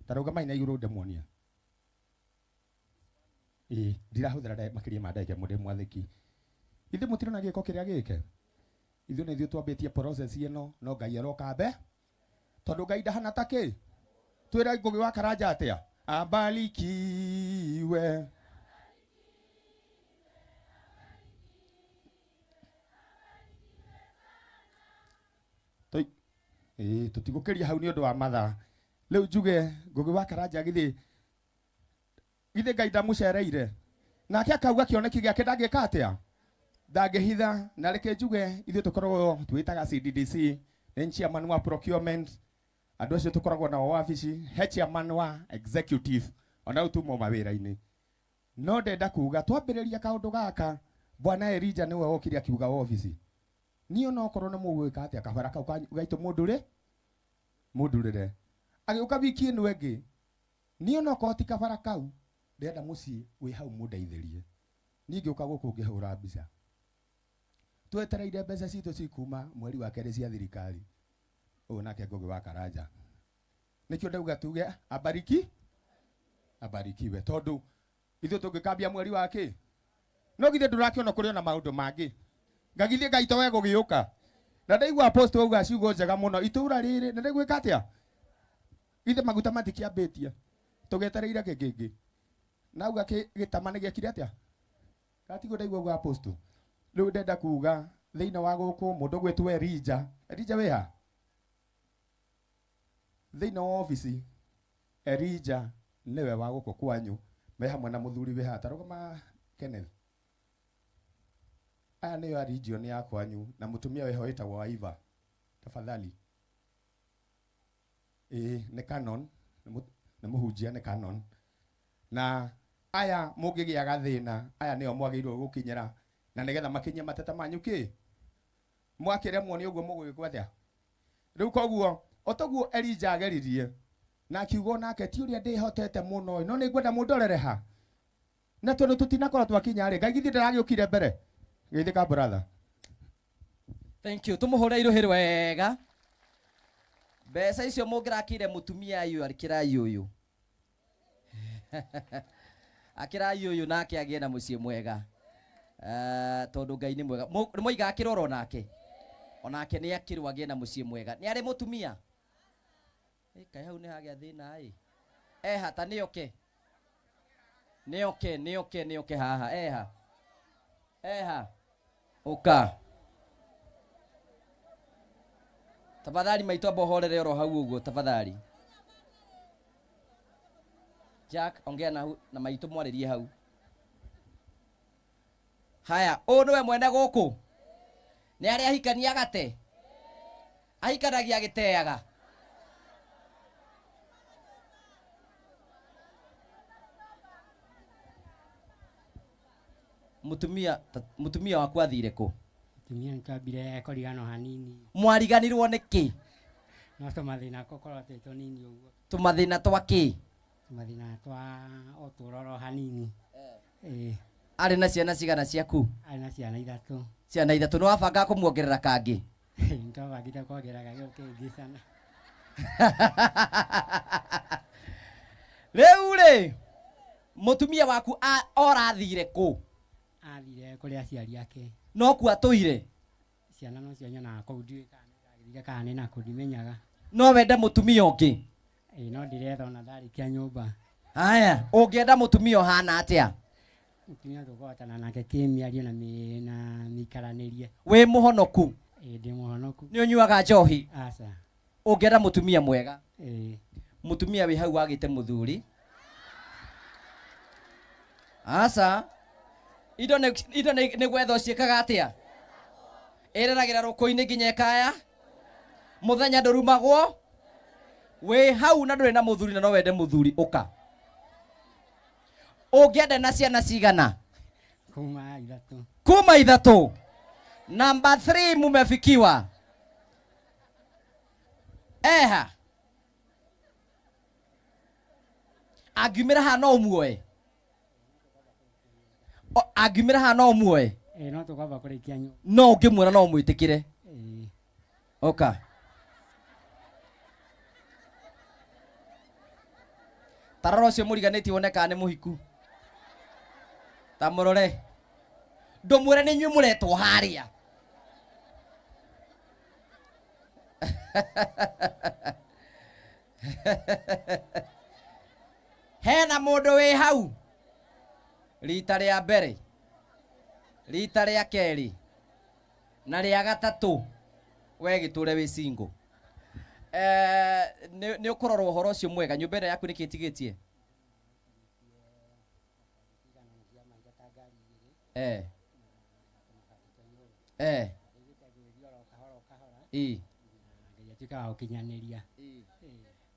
Ta rũgamai na igũrũ ndĩmuonie. Ĩĩ ndirahũthĩra makĩria ma ndagĩka ĩmwe ndĩ mwathĩki. Ithuĩ mũtirona gĩko kĩrĩa gĩke? Ithuĩ nĩ ithuĩ twambĩtie process ĩno, no Ngai aroka mbe. Tondũ Ngai ndahana ta kĩ? Twĩre Ngũgĩ wa Karanja atĩa? Abarikiwe. Ĩĩ, tũtigũkĩria hau nĩ ũndũ wa mathaa. Rĩu njuge Ngũgĩ wa Karanja githĩ Ngai ndamũcereire? Nake akauga kĩoneki gĩake ndangĩka atĩa? Ndangĩhitha. Na reke njuge ithuĩ tũkoragwo twĩtaga CDDC, nĩ chairman wa procurement, andũ acio tũkoragwo nao wabici, he chairman wa executive, ona rĩu tumwo mawĩra-inĩ. No ndenda kuga twambĩrĩria kaũndũ gaka, Bwana Elijah nĩwe wokire akiuga wabici. Niĩ onokorwo nĩ mũgwĩka atĩa kabara kau gaitũ mũndũrĩre. Agĩũka wiki ĩno ĩngĩ, niĩ onokorwo ti kabara kau, ndĩrenda mũciĩ wĩ hau mũndeithĩrie. Niĩ ngĩũka gũkũ ngĩhũra mbica. Twetereire mbeca citũ cikuma mweri wa kerĩ cia thirikari. Ũyũ nake Ngũgĩ wa Karanja. Nĩkĩo ndauga tuge abariki, abarikiwe, tondũ ithuĩ tũngĩkambia mweri wa kĩ? No githĩ ndũrakĩona kũrĩ ona maũndũ mangĩ? Ngagithĩ Ngai to egũgĩũka. Na ndaigua apostle auga ciugo njega mũno, itũra rĩrĩ nĩ rĩgwĩka atĩa? Githĩ maguta matikĩambĩtie? Tũgetereire kĩ kĩngĩ? Na auga gĩtama nĩ gĩekire atĩa? Gatiguo ndaigua auga apostle. Rĩu ndenda kuga thĩinĩ wa gũkũ mũndũ ũgwĩtwo Elijah. Elijah wĩ ha? Thĩinĩ wa obici Elijah nĩwe wa gũkũ kwanyu, me hamwe na mũthuri wĩ haha. Ta rũgama Kenneth. Aya nĩo a region ya kwanyu na mũtumia wĩho wĩtagwo Aiva. Tafadhali. Ĩĩ nĩ Canon, nĩ mũhunjia nĩ Canon. Na aya mũngĩgĩa gathĩna, aya nĩo mwagĩrĩirwo gũkinyĩra na nĩgetha makinyie mateta manyu kĩ? Mwakĩremwo nĩ ũguo mũgwĩkwo atĩa? Rĩu koguo o toguo Elijah ageririe na akiuga onake ti ũrĩa ndĩhotete mũno, no nĩ ngwenda mũndorere ha. Na tondũ tũtinakorwo twakinya rĩ, Ngai githĩ ndaragĩũkire mbere? Geithĩka brother. Thank you. Tũmũhũre irũhĩ wega. Mbeca icio mũngĩrakĩire mũtumia ũyũ akĩrai ũyũ. Akĩrai ũyũ nake agĩe na mũciĩ mwega. Tondũ Ngai nĩ mwega. Nĩ mwoiga akĩrorwo nake? Onake nĩ akĩrwo agĩe na mũciĩ mwega. Nĩ arĩ mũtumia? Kaĩ hau nĩ hagĩa thĩna ĩ. Eha ta nĩ oke. Nĩoke, nĩoke, nĩoke haha. Eha, eha, ũka tafadhali. Maitũ, amba ũhorere oro hau ũguo tafadhali. Jack, ongea na, na maitũ, mwarĩrie hau. Haya, ũyũ nĩwe mwene gũkũ? Nĩ arĩa ahikania gate ahikanagia agĩteaga. Mutumia mutumia waku athire kũ? Mutumia nĩtwambire kũriganwo hanini. Mwariganirwo nĩkĩ? No tũmathĩna gũkorwo twĩ tũnini ũguo. Tũmathĩna twa kĩ? Tũmathĩna twa ũtũũro oro hanini. Ĩĩ. Arĩ na ciana cigana ciaku? Arĩ na ciana ithatũ. Ciana ithatũ. Nĩ wabanga kũmuongerera kangĩ? Nĩtwabangĩte kuongerera gagĩ kĩngĩ sana. Rĩu rĩ, mũtumia waku orathire kũ? Athire kũrĩ aciari ake. No kuo atũire? Ciana nocio nyonaga kũu, ndiũĩ kana nĩndagĩthire kana nĩ nakũ, ndimenyaga. No wende mũtumia ũngĩ? Ĩĩ, no ndĩretha ona ndarĩkia nyũmba. Haya, ũngĩenda mũtumia ũhana atĩa? Mũtumia tũkũhotana nake kĩmĩario na na mĩikaranĩrie. Wĩ mũhonoku? Ĩĩ, ndĩ mũhonoku. Nĩ ũnyuaga njohi? Aca. Ũngĩenda mũtumia mwega? Ĩĩ. Mũtumia wĩ hau wagĩte mũthuri? Aca, indo nĩ indo nĩ gwethwo ciĩkaga atĩa? Ĩreragĩra rũkũ-inĩ nginya ĩkaya mũthenya ndũrumagwo. Wĩ hau na ndũrĩ na mũthuri na no wende mũthuri, ũka. Ũngĩenda na ciana cigana? Kuma ithatũ. Kuma ithatũ. Number 3 mumefikiwa. Eha, angiumĩra haha no ũmuoe? Angiumĩra haha no ũmuoe? Ĩĩ, no tũkwamba kũrĩkia nyũmba. No ũngĩmuona no ũmwĩtĩkĩre? Ĩĩ. Oka. Tarora ũcio mũriganĩtie wone kana nĩ mũhiku. Ta mũrore, ndũmwĩre nĩ inyuĩ mũretwo harĩa. Hena mũndũ wĩ hau rita rĩa mbere, rita rĩa kerĩ na rĩa gatatũ? We gĩtũre wĩ single. Nĩ ũkũrora ũhoro ũcio mwega. Nyũmba ĩno yaku nĩkĩ ĩtigĩtie? Ĩ. Ngai atuĩka wa gũkinyanĩria.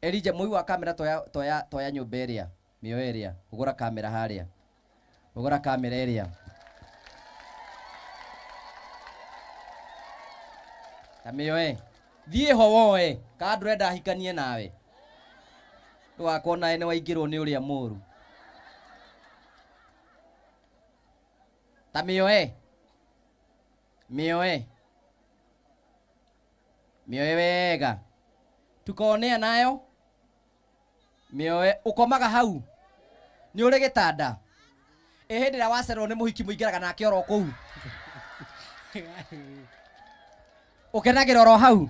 Elija mũi wa kamera, toya, toya, toya nyũmba ĩrĩa, mĩoyo ĩrĩa, hũgũra kamera harĩa, hũgũra kamera ĩrĩa. Ta mĩoe, thiĩ ho woe kana ndũrenda ahikanie nawe, ndũgakorwo nawe nĩ waingĩrwo nĩ ũrĩa mũru. Ta mĩoe, mĩoe, mĩoe wega, tukaonea nayo. Mĩoe. Ũkomaga hau? Nĩ ũrĩ gĩtanda? Ĩ hĩndĩ ĩrĩa wacererwo nĩ mũhiki, mũingĩraga nake oro kũu, ũkenagĩra oro hau?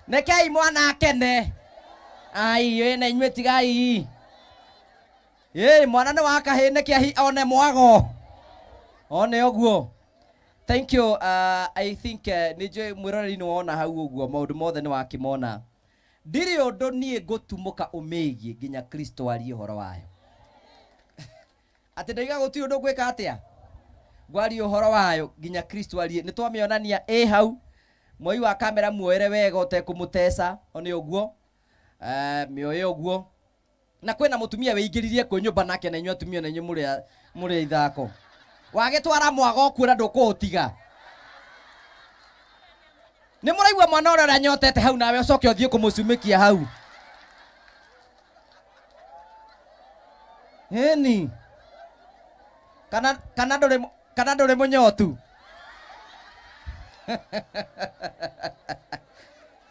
Rekei mwana akene. Ai, ĩ na inyuĩ tigai. Ĩ mwana nĩ wa kahĩĩ, nĩkĩ one mwago one ũguo? Thank you. I think nĩ njũĩ mwĩroreri nĩ wona hau ũguo maũndũ mothe nĩ wakĩmona. Ndirĩ ũndũ niĩ ngũtumũka ũmĩgiĩ nginya Kristo arie ũhoro wayo. Atĩ ndoiga gũtirĩ ũndũ ngwĩka atĩa, ngwaria ũhoro wayo nginya Kristo arie. Nĩ twamĩonania ĩ hau. Mwoi wa kamera, muoere wega ũtekũmũteca one ũguo. Mĩoe ũguo. Na kwĩna mũtumia wĩingĩririe kwĩ nyũmba nake, na inyuĩ atumia, na inyuĩ mũrĩ a ithako, wagĩtwara mwago kuo na ndũkũũtiga. Nĩ mũraigua mwana ũrĩa ũrĩa nyotete hau, nawe ũcoke ũthiĩ kũmũcumĩkia hau. Ĩni kana ndũrĩ, kana ndũrĩ mũnyotu?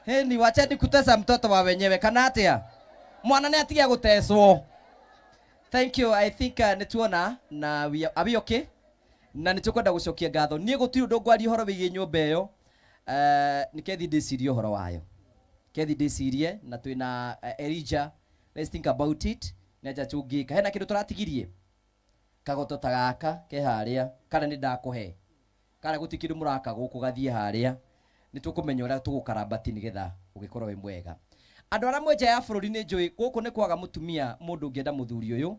Heni, wacheni kutesa mtoto wa wenyewe, kana atĩa? Mwana nĩ atige gũtecwo. Thank you. I think nĩ tuona na we are we okay? Na nĩ tũkwenda gũcokia ngatho. Niĩ gũtirĩ ũndũ ngwaria ũhoro wĩgiĩ nyũmba ĩyo, nĩkethi ndĩcirie ũhoro wayo. Kethi ndĩcirie na twĩna Elijah, let's think about it nĩ anja tũngĩka. Hena kĩndũ tũratigirie kagoto ta gaka ke harĩa kana nĩ ndakũhe kana gũtirĩ kĩndũ mũraka gũkũ gathiĩ harĩa nĩ tũkũmenya ũrĩa tũgũkarabati nĩgetha ũgĩkorwo wĩ mwega. Andũ arĩa mwĩ nja ya bũrũri nĩ njũĩ gũkũ nĩ kwaga mũtumia mũndũ ũngĩenda mũthuri ũyũ.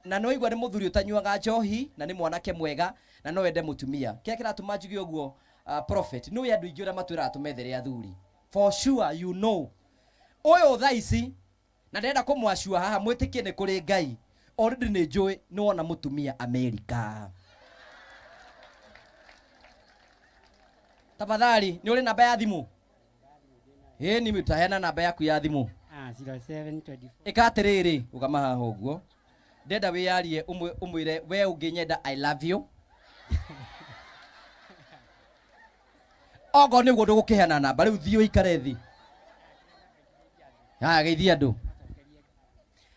Na nĩ waigua nĩ mũthuri ũtanyuaga njohi na nĩ mwanake mwega na no wende mũtumia. Kĩrĩa kĩratũma njuge ũguo, prophet, nĩ ũĩ andũ aingĩ ũrĩa matwĩraga tũmethere athuri. For sure you know ũyũ thaa ici na ndĩrenda kũmwacua haha mwĩtĩkie nĩ kũrĩ Ngai. Already nĩ njũĩ nĩ wona mũtumia Amerika. Tafadhali nĩ ũrĩ namba ya thimũ? Ĩĩ ni mtaheana namba yaku ya thimũ. 0724. Ĩka atĩrĩrĩ, rũgama haha ũguo. Ndenda wĩyarie ũmwĩre we ũngĩnyenda I love you. Okorwo nĩguo ndũgũkĩheana namba rĩu thiĩ ũikare thĩ. Haya geithia andũ.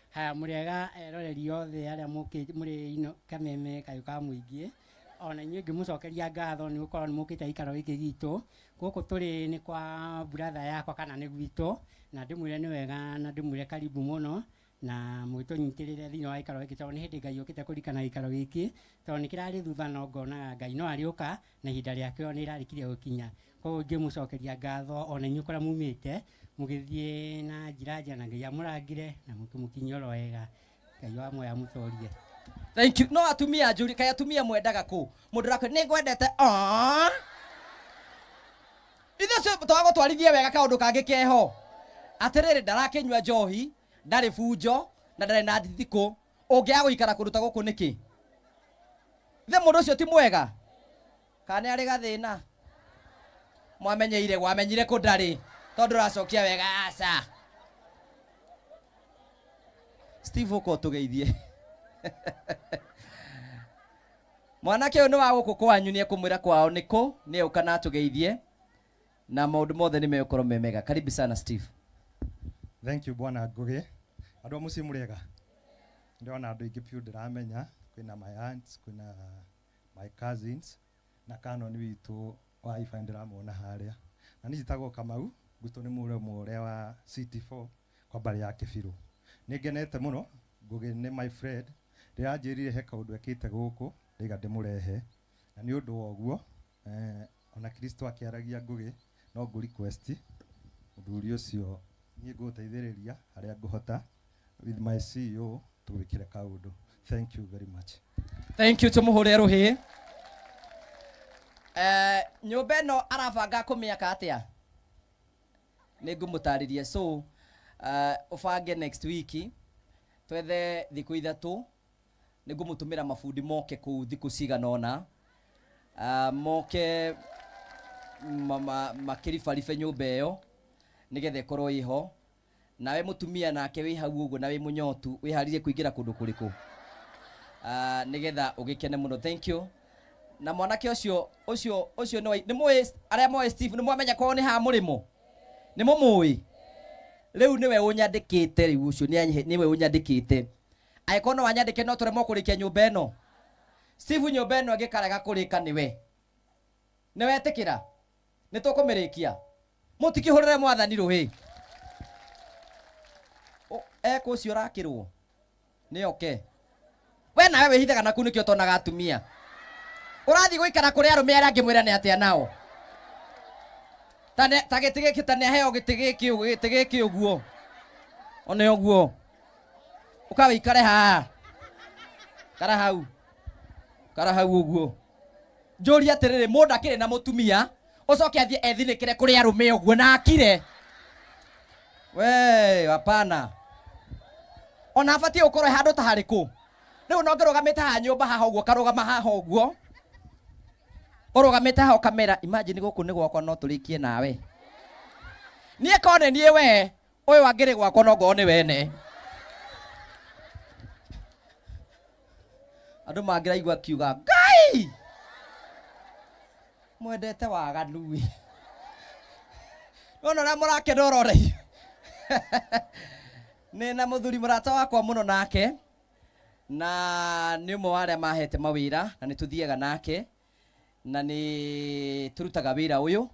Haya mũrĩega eroreri othe arĩa mũkĩte mũrĩ ino kameme kayũ ka mũingĩ. Ona inyuĩ ngĩmũcokeria ngatho nĩ gũkorwo nĩ mũkĩte gĩikaro gĩkĩ gitũ. Gũkũ tũrĩ nĩ kwa brother yakwa kana nĩ gwitũ, na ndĩmwĩre nĩ wega na ndĩmwĩre karibu mũno na mwĩtũnyitĩrĩre thĩinĩ wa gĩikaro gĩkĩ tondũ nĩ hĩndĩ Ngai ũkĩte kũririkana gĩikaro gĩkĩ tondũ nĩ kĩrarĩ thutha no ngonaga Ngai no arĩũka na ihinda rĩakĩo nĩ rĩrarĩkirie gũkinya. Koguo ngĩmũcokeria ngatho ona inyuĩ kũrĩa mumĩte mũgĩthiĩ na njĩra njega na Ngai amũrangĩre na mũkĩmũkinyie oro wega. Ngai wa muoyo amũtũrie. Thank you. No atumia njũri, kaĩ atumia mwendaga kũ? Mũndũ ũrakwĩra nĩ ngwendete. Aah. Ithuĩ ũcio twagũtwarithia wega kaũndũ kangĩ keho. Atĩrĩrĩ, ndarakĩnyua njohi, ndarĩ bunjo na ndarĩ na nditikũ. Ũngĩaga gũikara kũndũ ta gũkũ nĩkĩ? Ithe mũndũ ũcio ti mwega? Kana nĩ arĩ gathĩna? Mwamenyeire, wamenyire kũ ndarĩ? Tondũ ũracokia wega aca. Steve ũka ũtũgeithie. Mwanake ũyũ nĩ wa gũkũ kwanyu, nĩ ekũmwĩra kwao nĩ kũ, nĩ egũka na atũgeithie na maũndũ mothe nĩ megũkorwo me mega. Karibu sana Steve. Thank you Bwana Ngugi. Andũ a mũciĩ mũrĩega? Ndĩrona andũ aingĩ biũ ndĩramenya, kwĩna my aunts, kwĩna my cousins na canon witũ wa Iba ndĩramuona harĩa. Na niĩ njĩtagwo Kamau, gwitũ nĩ mũrĩmo ũrĩa wa CT4 kwa mbarĩ ya Kĩbirũ. Nĩ ngenete mũno, Ngugi nĩ my friend, rĩranjĩrire he kaũndũ ekĩte gũkũ, ndaiga ndĩmũrehe. Na nĩ ũndũ wa ũguo, ona Kristo akĩaragia Ngugi, no ngũ request mũthuri ũcio niĩ ngũgũteithĩrĩria harĩa ngũhota with my CEO tũgwĩkĩre kaũndũ. Thank you very much. Thank you, tũmũhũre rũhĩ. Nyũmba ĩno arabanga kũmĩaka atĩa? Nĩ ngũmũtarĩria. So, ũbange next week twethe thikũ ithatũ, nĩ ngũmũtũmĩra mabundi moke kũu thikũ cigana ũna. Moke makĩribaribe nyũmba ĩyo nĩgetha ĩkorwo ĩho. Nawe mũtumia nake wĩ hau ũguo na wĩ mũnyotu wĩharĩrie kũingĩra kũndũ kũrĩkũ? Nĩgetha ũgĩkene mũno. Thank you. Na mwanake ũcio, ũcio, ũcio nĩ wa, nĩ mũĩ arĩa moĩ Steve, nĩ mwamenya kwao nĩ ha mũrĩmo? Nĩ mũmũĩ? Rĩu nĩwe ũnyandĩkĩte, rĩu ũcio nĩwe ũnyandĩkĩte. Angĩkorwo no anyandĩke no tũremwo kũrĩkia nyũmba ĩno. Steve, nyũmba ĩno ĩngĩkarega kũrĩka nĩwe. Nĩwetĩkĩra? Nĩ tũkũmĩrĩkia? Mũtikĩhũrĩre mwathani rũhĩ. Ekũ ũcio ũrakĩrwo? Nĩ oke. We nawe wĩhithaga naku nĩkĩo ũtonaga atumia. Ũrathiĩ gũikara kũrĩ arũme arĩa angĩ mwĩrane atĩa nao? Ta gĩtĩ gĩkĩ, ta nĩaheo gĩtĩ gĩkĩ ũguo, gĩtĩ gĩkĩ ũguo. One ũguo. Ũka wĩikare haha. Kara hau. Kara hau ũguo. Njũrie atĩrĩrĩ, mũndũ akĩrĩ na mũtumia, ũcoke athiĩ ethinĩkĩre kũrĩ arũme ũguo na akire. We, hapana. Ona abatiĩ gũkorwo handũ ta harĩkũ? Rĩu no ngĩrũgamĩte haha nyũmba haha ũguo, karũgama haha ũguo. Ũrũgamĩte haha ũkamera, imagine gũkũ nĩ gwakwa no tũrĩkie nawe. Niĩ korwo nĩ niĩ we, ũyũ angĩrĩ gwakwa no ngorwo nĩ wene. Andũ mangĩraigua akiuga, Ngai! Mwendete waganu. Nona ũrĩa mũrakena ũrore. Nĩ na mũthuri mũrata wakwa mũno nake, na nĩ ũmwe wa arĩa mahete mawĩra, na nĩ tũthiaga nake, na nĩ tũrutaga wĩra ũyũ.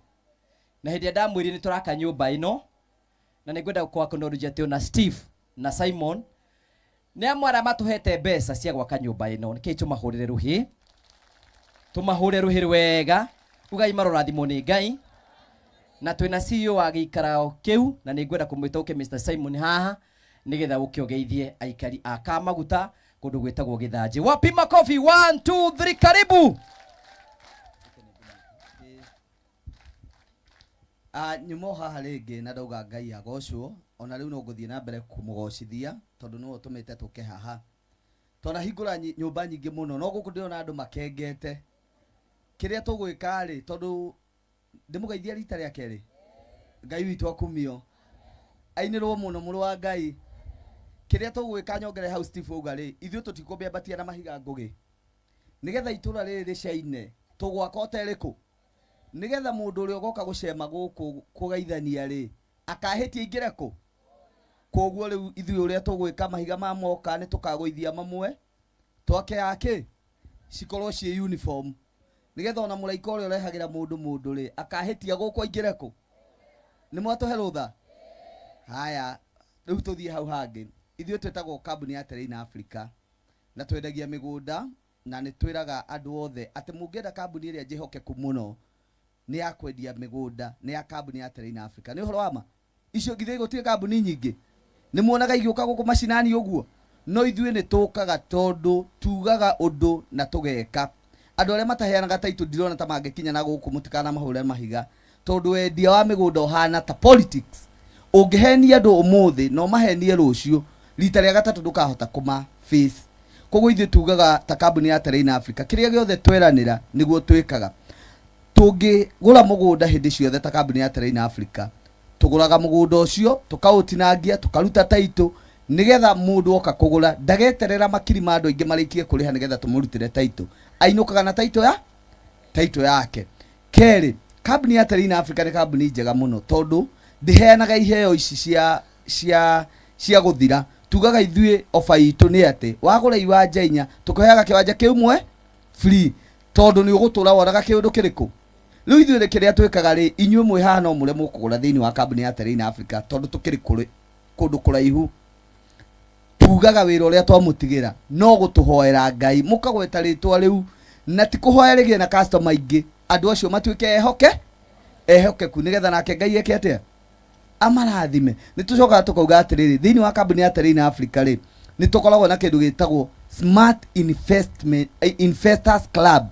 Na hĩndĩ ĩrĩa ndamwĩrire nĩ tũraka nyũmba ĩno, na nĩ ngwenda gũkũacknowledge atĩ ona Steve na Simon nĩ amwe arĩa matũhete mbeca cia gwaka nyũmba ĩno. Nĩkĩĩ tũmahũrĩre rũhĩ, tũmahũre rũhĩ rwega, ugai marorathimwo nĩ Ngai. Na twĩna CEO wa gĩikaro kĩu, na nĩ ngwenda kũmwĩta ũke Mr. Simon haha nĩgetha ũke ũgeithie aikari a Kamaguta kũndũ gwĩtagwo Gĩthanjĩ. Wapi makofi? 1 2 3, karibu. Ah, nyuma o haha rĩngĩ na ndauga Ngai agocwo ona rĩu no ngũthiĩ na mbere kũmũgocithia tondũ nĩwe ũtũmĩte tũke haha. Twanahingũra nyũmba nyingĩ mũno no gũkũ ndĩrona andũ makengete. Kĩrĩa tũgwĩka rĩ, tondũ ndĩmũgeithia rita rĩa kerĩ, Ngai witũ akumio, ainĩrwo mũno mũrũ wa Ngai. Kĩrĩa tũgwĩka nyongere hau Steve auga rĩ, ithuĩ tũtikũmĩambatia na mahiga ngũgĩ nĩgetha itũra rĩrĩ rĩcaine tũgwaka ũterĩkũ nĩgetha mũndũ ũrĩa ũgoka gũcema gũkũ kũgeithania rĩ akahĩtia aingĩre kũ. Koguo rĩu ithuĩ ũrĩa tũgwĩka mahiga ma moka nĩ tũkagũithia mamwe twake yake cikorwo ciĩ uniform nĩgetha ona mũraika ũrĩa ũrehagĩra mũndũ mũndũ rĩ akahĩtia gũkũ aingĩre kũ. Nĩ mwatũhe rũtha? Haya, rĩu tũthiĩ hau hangĩ. Ithuĩ twĩtagwo kambuni ya Terrain Africa na twendagia mĩgũnda na nĩ twĩraga andũ othe atĩ mũngĩenda kambuni ĩrĩa njĩhokeku mũno nĩ ya kwendia mĩgũnda nĩ ya kambuni ya Terrain Africa. Nĩ ũhoro wa ma? Icio githĩ gũtirĩ kambuni nyingĩ? Nĩ muonaga igĩũka gũkũ macinani ũguo? No ithuĩ nĩ tũkaga tondũ tugaga ũndũ na tũgeka. Andũ arĩa mataheanaga taitũ ndirona ta mangĩkinya na gũkũ, mũtikanamahũre mahiga tondũ wendia wa mĩgũnda ũhana ta politics. Ũngĩhenia andũ ũmũthĩ na ũmahenie rũciũ, rita rĩa gatatũ ndũkahota kũma face. Koguo ithuĩ tugaga ta kambuni ya Terrain Africa kĩrĩa gĩothe tweranĩra nĩguo twĩkaga. Tũngĩgũra mũgũnda hĩndĩ ciothe ta kambuni ya Terrain Africa, tũgũraga mũgũnda ũcio tũkaũtinangia tũkaruta taitũ nĩgetha mũndũ oka kũgũra ndageterera makiri ma andũ aingĩ marĩkie kũrĩha nĩgetha tũmũrutĩre taitũ. Ainũkaga na taitũ ya taitũ yake. Kerĩ, kambuni ya Terrain Africa nĩ kambuni njega mũno tondũ ndĩheanaga iheo ici cia cia cia gũthira. Tugaga ithuĩ ofa itũ nĩ atĩ wagũra iwanja inya tũkũheaga kĩwanja kĩmwe free tondũ nĩ ũgũtũra wonaga kĩũndũ kĩrĩkũ. Rĩu ithuĩ rĩ kĩrĩa twĩkaga rĩ, inyuĩ mwĩ haha no mũremwo kũgũra thĩinĩ wa kambuni ya Terrain Africa tondũ tũkĩrĩ kũrĩ kũndũ kũraihu. Tugaga wĩra ũrĩa twamũtigĩra no gũtũhoera Ngai, mũkagweta rĩtwa rĩu na ti kũhoya rĩgĩe na customer aingĩ, andũ acio matuĩke ehoke ehokeku nĩgetha nake Ngai eke atĩa, amarathime. Nĩ tũcokaga tũkauga atĩrĩrĩ, thĩinĩ wa kambuni ya Terrain Africa rĩ, nĩ tũkoragwo na kĩndũ gĩtagwo Smart Investment, Investors Club.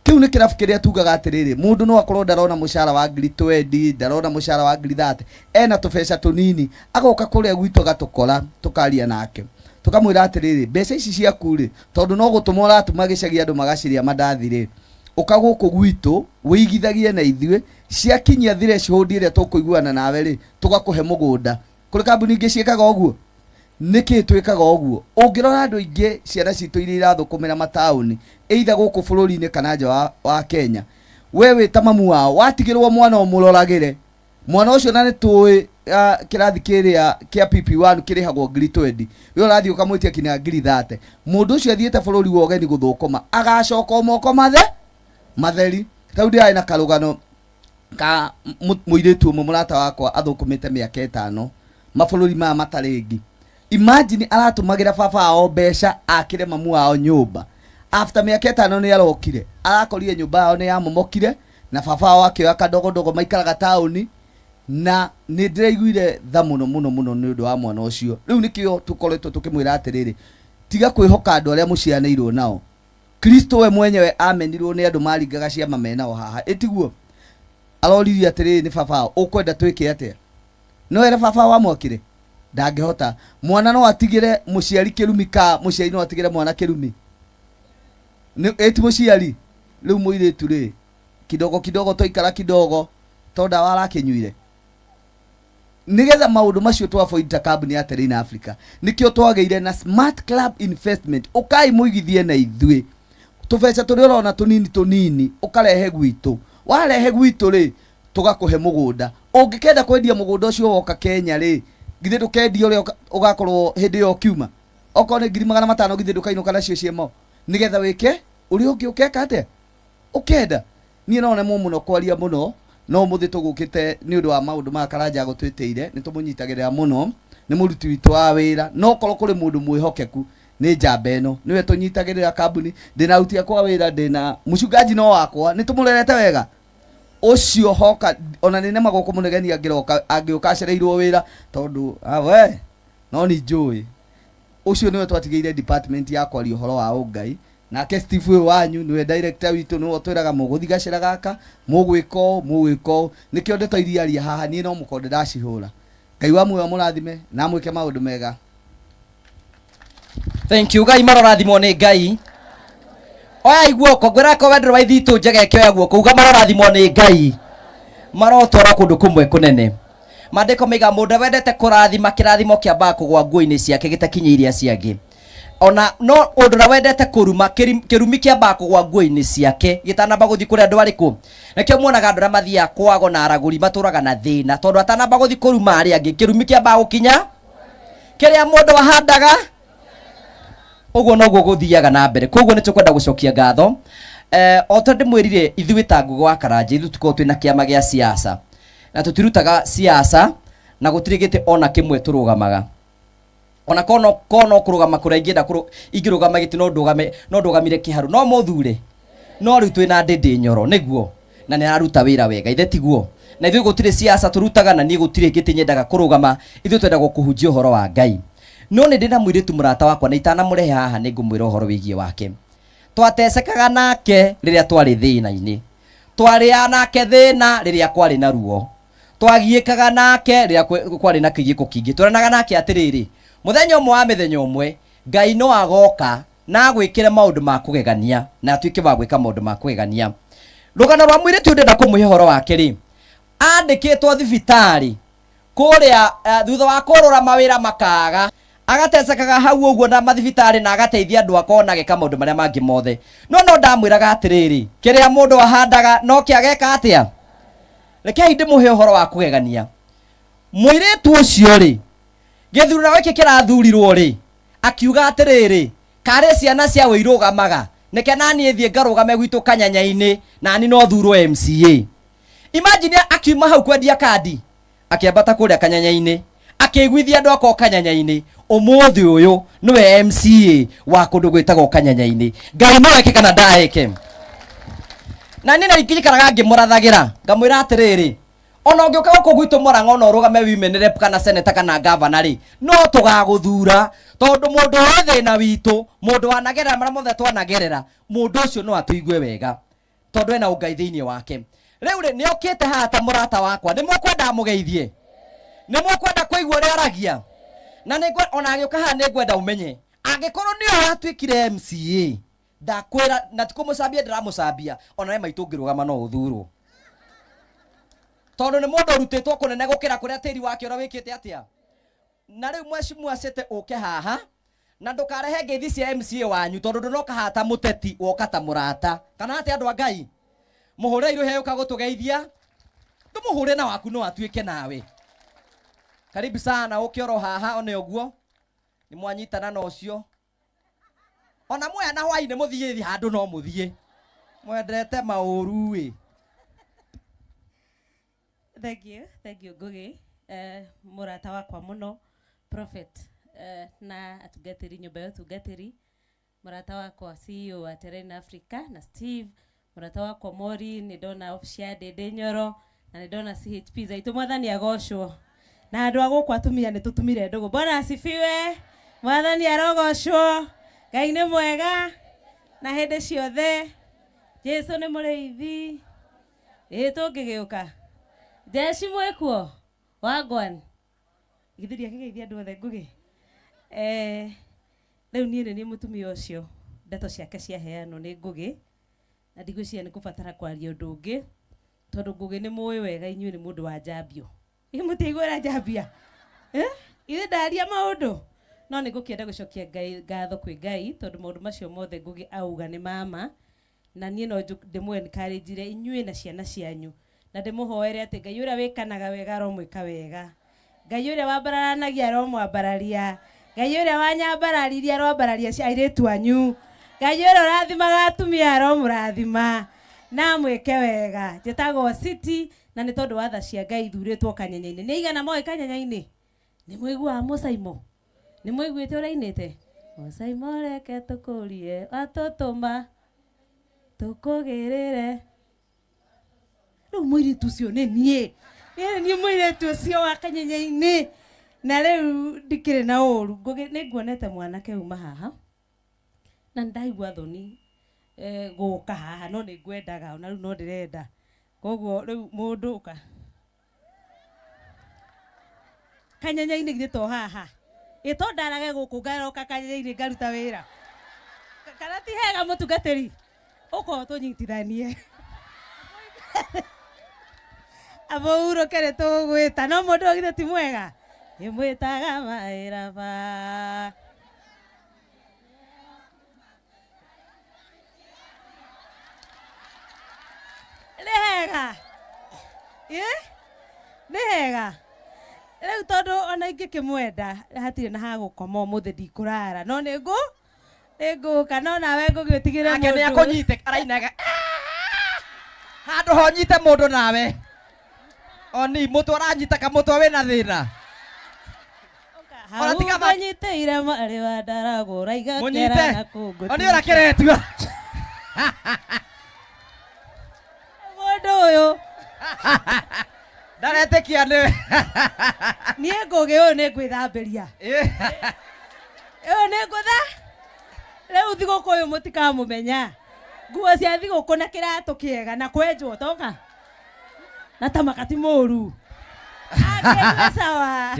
Kĩu nĩ kĩrabu kĩrĩa tugaga atĩrĩrĩ, mũndũ no akorwo ndarona mũcara wa ngiri 20, ndarona mũcara wa ngiri 30, ena tũbeca tũnini, agoka kũrĩa gwitũ agatũkora, tũkaria nake tũkamwĩra atĩrĩrĩ, mbeca ici ciaku rĩ, tondũ no gũtũma ũratũma gĩcagi andũ magacirĩa mandathi rĩ, ũka gũkũ gwitũ wĩigithagie na ithuĩ, ciakinyia threshold ĩrĩa tũkũiguana nawe rĩ, tũgakũhe mũgũnda. Kũrĩ kambuni ingĩ ciĩkaga ũguo? Nĩkĩ twĩkaga ũguo? Ũngĩrora andũ aingĩ ciana citũ iria irathũkũmĩra mataũni either gũkũ bũrũri-inĩ kana nja wa, wa Kenya, we wĩ ta mamu wao watigĩrwo mwana ũmũroragĩre mwana ũcio, na nĩ tũĩ kĩrathi kĩrĩa kĩa PP1 kĩrĩhagwo ngiri 20, we ũrathiĩ ũkamwĩtia kinya ngiri 30. Mũndũ ũcio athiĩte bũrũri wa ũgeni gũthũkũma agacoka o moko mathe matheri. Tau ndĩrarĩ na karũgano ka mũirĩtu ũmwe mũrata wakwa athũkũmĩte mĩaka ĩtano mabũrũri maya matarĩ ngi. Imagine aratũmagĩra baba wao mbeca akĩre mamu wao nyũmba. After mĩaka ĩtano nĩ arokire, arakorire nyũmba yao nĩ yamomokire na baba wao akĩoya kadogodogo maikaraga taũni, na nĩ ndĩraiguire tha mũno mũno mũno nĩ ũndũ wa mwana ũcio. Rĩu nĩkĩo tũkoretwo tũkĩmwĩra atĩrĩrĩ, tiga kwĩhoka andũ arĩa mũcianĩirwo nao. Kristo we mwenyewe amenirwo nĩ andũ maringaga ciama menao haha, ĩtiguo? Aroririe atĩrĩrĩ, nĩ baba wao, ũkwenda twĩke atĩa? No ere baba wao amwakĩre? Ndangĩhota. Mwana no atigĩre mũciari kĩrumi ka mũciari no atigĩre mwana kĩrumi? Nĩ ĩti mũciari? Rĩu mũirĩtu rĩ, kidogo kidogo twaikara kidogo to ndawa arakĩnyuire nigetha maundu macio twa avoid ta kambuni ya Terrain Africa. Nikio twagĩire na Smart Club Investment. Ukai muigithie na ithuĩ tũbeca tũrĩa ũrona tũnini tũnini, ũkarehe gwitũ. Warehe gwitũ rĩ, tũgakũhe mũgũnda. Ũngĩkenda kwendia mũgũnda ũcio woka Kenya rĩ, githĩ ndũkendia ũrĩa ũgakorwo hĩndĩ ĩyo ũkiuma? Okorwo nĩ ngiri 500, githĩ ndũkainũka nacio ciemo nĩgetha wĩke ũrĩa ũngĩ ũkeka atĩa ũkenda? Niĩ no nemwo mũno kwaria mũno. No ũmũthĩ tũgũkĩte nĩ ũndũ wa maũndũ maya Karanja agũtwĩtĩire, nĩ tũmũnyitagĩrĩra mũno, nĩ mũruti witũ wa wĩra. No korwo kũrĩ mũndũ mwĩhokeku nĩ njamba ĩno, nĩwe tũnyitagĩrĩra kambuni. Ndĩna aruti akwa wĩra, ndĩna mũcungaji no wakwa, nĩ tũmũrerete wega ũcio hoka ona nĩ nemagwo kũmũnegenia angĩroka angĩũka acereirwo wĩra tondũ we no nĩ njũĩ ũcio nĩwe twatigĩire department ya kwaria ũhoro wa ũngai. Nake Steve ũyũ wanyu nĩwe director witũ, nĩwe ũtwĩraga mũgũthi gacĩra gaka, mũgwĩka ũũ, mũgwĩka ũũ. Nĩkĩo ndeto iria aria haha niĩ no mũkonde ndacihũra. Ngai wa muoyo amũrathime na amwĩke maũndũ mega. Thank you. Ngai marorathimwo nĩ Ngai. Oya guoko, ngwĩra ko wendero wa ithitũ njega ĩkĩoya guoko, uga marorathimwo nĩ Ngai. Marotwara kũndũ kũmwe kũnene. Maandĩko maiga mũndũ wendete kũrathima kĩrathimo kĩambaga kũgwa nguo-inĩ ciake gĩtakinyĩire acio angĩ. Ona no ũndũ ũrĩa wendete kũruma, kĩrumi kĩambaga kũgwa nguo-inĩ ciake gĩtanamba gũthiĩ kũrĩ andũ arĩkũ. Nĩkĩo muonaga andũ arĩa mathiaga kwago na aragũri matũraga na thĩna, tondũ atanamba gũthiĩ kũruma arĩa angĩ, kĩrumi kĩambaga gũkinya kĩrĩa mũndũ ahandaga. Ũguo noguo gũthiaga na mbere. Koguo nĩ tũkwenda gũcokia ngatho. O ta ndĩmwĩrire, ithuĩ ta Ngũgĩ wa Karanja, ithuĩ tũkoragwo twĩna kĩama gĩa siasa na tũtirutaga siasa na gũtirĩ gĩtĩ ona kĩmwe tũrũgamaga. Ona kono kũrũgama kũrĩa ingĩenda ingĩrũgama gĩtĩ no ndũgame, no ndũgamire kĩharu, no mũthure. No rĩu twĩna Ndĩndĩ Nyoro, nĩguo, na nĩ araruta wĩra wega, ithe tiguo. Na ithuĩ gũtirĩ siasa tũrutaga, na niĩ gũtirĩ gĩtĩ nyendaga kũrũgama, ithuĩ twendaga kũhunjia ũhoro wa Ngai. No nĩ ndĩna mũirĩtu mũrata wakwa, na itanamũrehe haha nĩ ngũmwĩra ũhoro wĩgiĩ wake. Twatecekaga nake rĩrĩa twarĩ thĩna-inĩ, twarĩaga nake thĩna rĩrĩa kwarĩ na ruo, twagiĩkaga nake rĩrĩa kwarĩ na kĩgiĩko kĩingĩ. Tweranaga nake atĩrĩrĩ, mũthenya ũmwe wa mĩthenya ũmwe Ngai no agoka na agwĩkĩre maũndũ ma kũgegania, na atuĩke wa gwĩka maũndũ ma kũgegania. Rũgano rwa mũirĩtu ũyũ ndĩrenda kũmũhe ũhoro wake rĩ, andĩkĩtwo thibitarĩ kũrĩa thutha wa kũrũra mawĩra makaga, agatecekaga hau ũguo na mathibitarĩ na agateithia andũ akwa ona ageka maũndũ marĩa mangĩ mothe. No no ndamwĩraga atĩrĩrĩ, kĩrĩa mũndũ ahandaga no kĩo ageka atĩa? Rekei ndĩmũhe ũhoro wa kũgegania. Mũirĩtu ũcio rĩ, gĩthurano gĩkĩ kĩrathurirwo rĩ, akiuga atĩrĩrĩ, karĩ ciana cia wĩirũgamaga, nĩke naniĩ thiĩ ngarũgame gwitũ kanyanya-inĩ, nani no thurwo MCA. Imagine akiuma hau kwendia kandi, akĩambata kũrĩa kanyanya-inĩ, akĩiguithia andũ akwa kanyanya-inĩ, ũmũthĩ ũyũ nĩwe MCA wa kũndũ gwĩtagwo kanyanya-inĩ. Ngai no eke kana ndaeke. Na niĩ nĩnjikaraga ngĩmũrathagĩra, ngamwĩra atĩrĩrĩ, ona ũngĩũka gũkũ gwitũ Mũrang'a ona ũrũgame women rep kana senator kana governor rĩ, no tũgagũthura, tondũ mũndũ ũrĩ thĩna witũ, mũndũ wanagerera marĩa mothe twanagerera, mũndũ ũcio no atũigue wega, tondũ ena ũngai thĩinĩ wake. Rĩu rĩ, nĩokĩte haha ta mũrata wakwa, nĩ mũkwenda amũgeithie? Nĩ mũkwenda kũigua ũrĩa aragia? Na nĩ ona agĩũka haha nĩ ngwenda ũmenye, angĩkorwo nĩwe watuĩkire MCA, ndakwĩra, na ti kũmũcambia ndĩramũcambia, ona we maitũ ũngĩrũgama no ũthurwo. Tondũ nĩ mũndũ ũrutĩtwo kũnene gũkĩra kũrĩa tĩri wake ũrĩa wĩkĩte atĩa. Na rĩu mheshimiwa City ũke haha, na ndũkarehe ngeithi cia MCA wanyu, tondũ ndũnoka haha ta mũteti, woka ta mũrata. Kana atĩa andũ a Ngai? Mũhũre irũhĩa yũka gũtũgeithia, ndũmũhũre na waku no atuĩke nawe. Karibu sana, ũke oro haha one ũguo, nĩ mwanyitana na ũcio. Ona mwoya na hwainĩ mũthiĩ handũ no mũthiĩ. Mwendete maũru ĩ. Thank you, thank you Ngugi. Mũrata wakwa mũno prophet, na atungatĩri nyũmba ya ũtungatĩri, mũrata wakwa CEO wa Terrain Africa na Steve, mũrata wakwa Mori, nĩ ndona ofici ya Ndĩndĩ Nyoro na nĩ ndona CHP zaitũ. Mwathani agocwo. Na andũ a gũkũ atumia nĩ tũtumire ndũgũ. Bwana asifiwe. Mwathani arogocwo. Ngai nĩ mwega na hĩndĩ ciothe. Jesu nĩ mũrĩithi. Ĩ tũngĩgĩũka. Jeshi mwĩkuo? Wagwan. Githĩ ndiakĩgeithia andũ othe Ngugi? Rĩu niĩ nĩ niĩ mũtumia ũcio ndeto ciake ciaheanwo nĩ Ngugi, na ndigwĩciria nĩ kũbatara kwaria ũndũ ũngĩ, tondũ Ngugi nĩ mũĩ wega inyuĩ nĩ mũndũ wa njambio. Ĩ mũtiaiguĩra njambia? Ithe ndaria maũndũ? No nĩ ngũkĩenda gũcokia Ngai ngatho kwĩ Ngai, tondũ maũndũ macio mothe Ngugi auga nĩ mama, na niĩ no ndĩmũ encourage inyuĩ na ciana cianyu, na ndĩmũhoere atĩ Ngai ũrĩa wĩkanaga wega aromwĩka wega, Ngai ũrĩa wambararanagia aromwambararia, Ngai ũrĩa wanyambararirie aroambararia airĩtu anyu, Ngai ũrĩa ũrathimaga atumia aromũrathima na amwĩke wega. Njĩtagwo City Na nĩ tondũ wa tha cia Ngai thurĩtwo kanyenya-inĩ. Nĩ aigana moĩ kanyenya-inĩ? Nĩ mũiguaga mũcaimo? Nĩ mũiguĩte ũrainĩte? Mũcaimo reke tũkũrie watũtũma tũkũgĩrĩre. Rĩu mũirĩtu ũcio nĩ niĩ. Niĩ nĩ niĩ mũirĩtu ũcio wa kanyenya-inĩ. Na rĩu ndikĩrĩ na ũru. Ngũgĩ nĩ nguonete mwanake uma haha. Na nĩ ndaigua thoni gũka haha no nĩ ngwendaga ona rĩu no ndĩrenda. Koguo rĩu mũndũ ũka. Kanyenya-inĩ githĩ to haha? Ĩ to ndarage gũkũ ngaroka kanyenya-inĩ ngaruta wĩra. Kana ti hega mũtungatĩri? Ũka ũtũnyitithanie. Amũhurũke nĩ tũgũgwĩta. No mũndũ ũyũ githĩ ti mwega? Ĩmwĩtaga maĩraba. Nĩ hega? Ĩ? Nĩ hega? Rĩu tondũ ona ingĩkĩmwenda hatirĩ na ha gũkoma ũmũthĩ ndikũrara no nĩ ngũ nĩ ngũka no nawe ngũgĩ ũtigĩre Nake nĩ mũndũ. akũnyite arainaga handũ ho nyite mũndũ nawe oni mũtwe aranyita kamũtwe wĩna thĩna. Hau Ona tiga ma- ngũnyitĩire mwarĩ wa ndaragũra igakera Mũnyite. na kũngũtuta. Oni ũrakeretua. Mũndũ ũyũ. Ndaretĩkia nĩwe. Niĩ ngũgĩ ũyũ nĩ ngwĩthambĩria. Ũyũ nĩ ngũtha. Rĩu thigũkũ ũyũ mũtikamũmenya. Nguo cia thigũkũ na kĩratũ kĩega na kwenjwo toka. Na tamaka ti mũru. Angĩnjue sawa.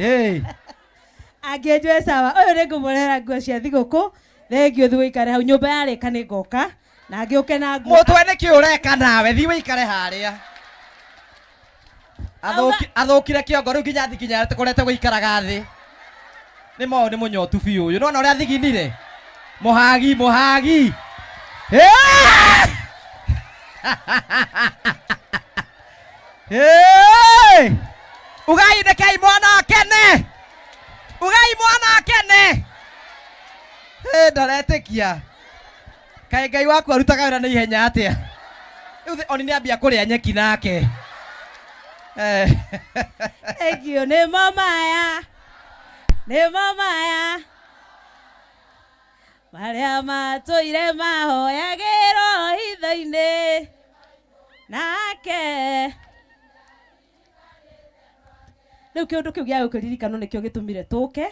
Angĩnjue sawa. Ũyũ nĩ ngũmũrehera nguo cia thigũkũ. Thengiũ thiĩ ũikare hau. Nyũmba yarĩka nĩ ngoka. Na ngĩũke na nguo. Mũtwe nĩkĩ ũreka nawe thiĩ ũikare harĩa. Athũkire kĩongo rĩu nginya thikinya kũrete gũikaraga thĩ. Nĩ mo nĩ mũnyotu biũ ũyũ. Nĩwona ũrĩa thiginire? Mũhagi, mũhagi. Hey! Ugai ndekei mwana akene. Ugai mwana akene. Hey, ndaretĩkia. Kaĩ Ngai waku arutaga wĩra na ihenya atĩa? Rĩu oni nĩambia kũrĩa nyeki nake. Thank you. Nĩ mo maya. Nĩ mo maya. Marĩa matũire mahoyagĩrwo hitho-inĩ. Nake. Rĩu kĩũndũ kĩu gĩa gũkĩririkanwo nĩkĩo gĩtũmire tũke.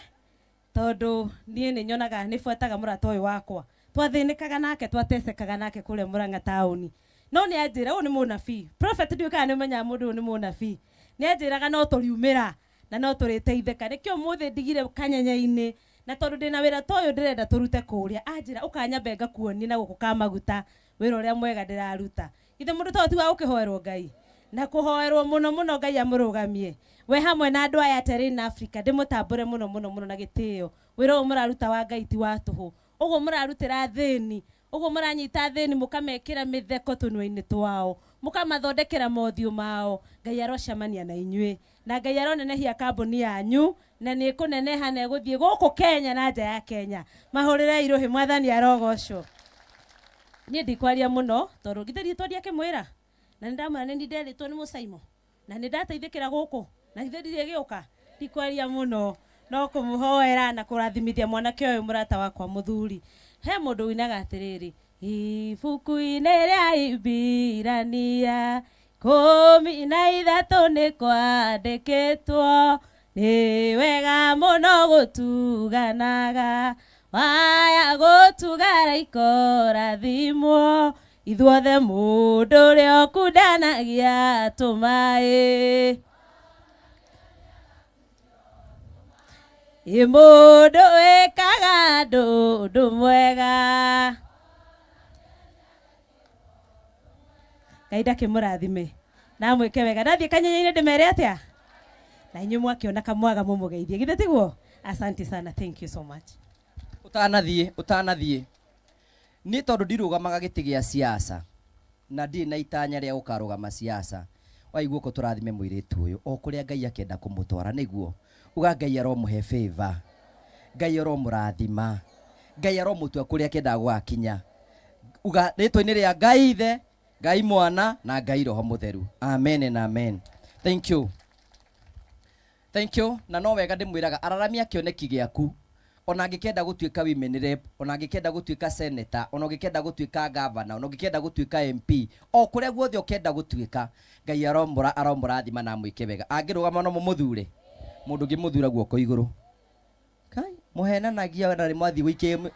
Tondũ niĩ nĩ nyonaga nĩ buataga mũrata ũyũ wakwa. Twathĩnĩkaga nake, twatecekaga nake kũrĩa Murang'a taũni. No nĩ anjĩra, ũyũ nĩ mũnabii. Prophet ndiũĩ kana nĩ ũmenyaga mũndũ ũyũ nĩ mũnabii. Nĩ anjĩraga no tũriumĩra na no tũrĩteithĩka. Nĩkĩo ũmũthĩ ndigire kanyenya-inĩ. Na tondũ ndĩna wĩra ta ũyũ ndĩrenda tũrute kũrĩa, anjĩra ũkanyambe ngakuonie na gũkũ ka maguta wĩra ũrĩa mwega ndĩraruta. Githĩ mũndũ ta ũyũ ti wa gũkĩhoerwo Ngai? Na kũhoerwo mũno mũno Ngai amũrũgamie. We hamwe na andũ aya Terrain Africa ndĩmũtambũre mũno mũno mũno na gĩtĩo. Wĩra ũyũ mũraruta wa Ngai ti wa tũhũ. Ũguo mũrarutĩra athĩni, ũguo mũranyita athĩni mũkamekĩra mĩtheko tũnua-inĩ twao, mũkamathondekera mothiũ mao. Ngai arocemania na inyuĩ. Na Ngai aronenehia kambuni yanyu na nĩ ĩkũneneha na ĩgũthiĩ gũkũ Kenya na nja ya Kenya. Mahũrĩrei rũhĩ, Mwathani arogocwo. Niĩ ndikwaria mũno tondũ githĩ rĩtwa ndiakĩmwĩra? Na nĩ ndamwĩra nĩ niĩ nderĩtwo nĩ mũcaimo na nĩ ndateithĩkĩra gũkũ na githĩ ndirĩ gĩũka? Ndikwaria mũno no kũmũhoera na kũrathimithia mwanake ũyũ mũrata wakwa mũthuri. He mũndũ ũinaga atĩrĩrĩ, ibuku-inĩ rĩa Ibirania 13 nĩ kwandĩkĩtwo nĩ wega mũno gũtuganaga waya gũtuga raikorathimwo ithuothe mũndũ ũrĩa ũkundanagia tũmaĩ. Ĩ mũndũ wĩkaga andũ ũndũ mwega. Ngai ndakĩmũrathime na amwĩke wega. Ndathiĩ kanyenya-inĩ ndĩmere atĩa? Na inyuĩ mwakĩona kamwaga mũmũgeithie. Githĩ tiguo? Asante sana, thank you so much. Ũtanathiĩ, ũtanathiĩ. Niĩ tondũ ndirũgamaga gĩtĩ gĩa siasa na ndirĩ na itanya rĩa gũkarũgama siasa, waigua ũko tũrathime mũirĩtu ũyũ o kũrĩa Ngai akenda kũmũtwara nĩguo. Uga Ngai aromũhe favor. Ngai aromũrathima. Ngai aromũtua kũrĩa akendaga gũgakinya. Uga rĩtwa-inĩ rĩa Ngai Ithe Ngai Mwana na Ngai Roho Mũtheru. Amen and amen. Thank you. Thank you. Na no wega ndĩmwĩraga araramia kĩoneki gĩaku ona angĩkenda gũtuĩka women rep, ona angĩkenda gũtuĩka senator, ona ũngĩkenda gũtuĩka governor, ona ũngĩkenda gũtuĩka MP, o kũrĩa guothe ũkenda gũtuĩka, Ngai aromũra aromũrathima na amwĩke wega. Angĩrũgama no mũmũthure, mũndũ ũngĩmũthura guoko igũrũ. Kai mũhenanagia na nĩ mwathiĩ gũikia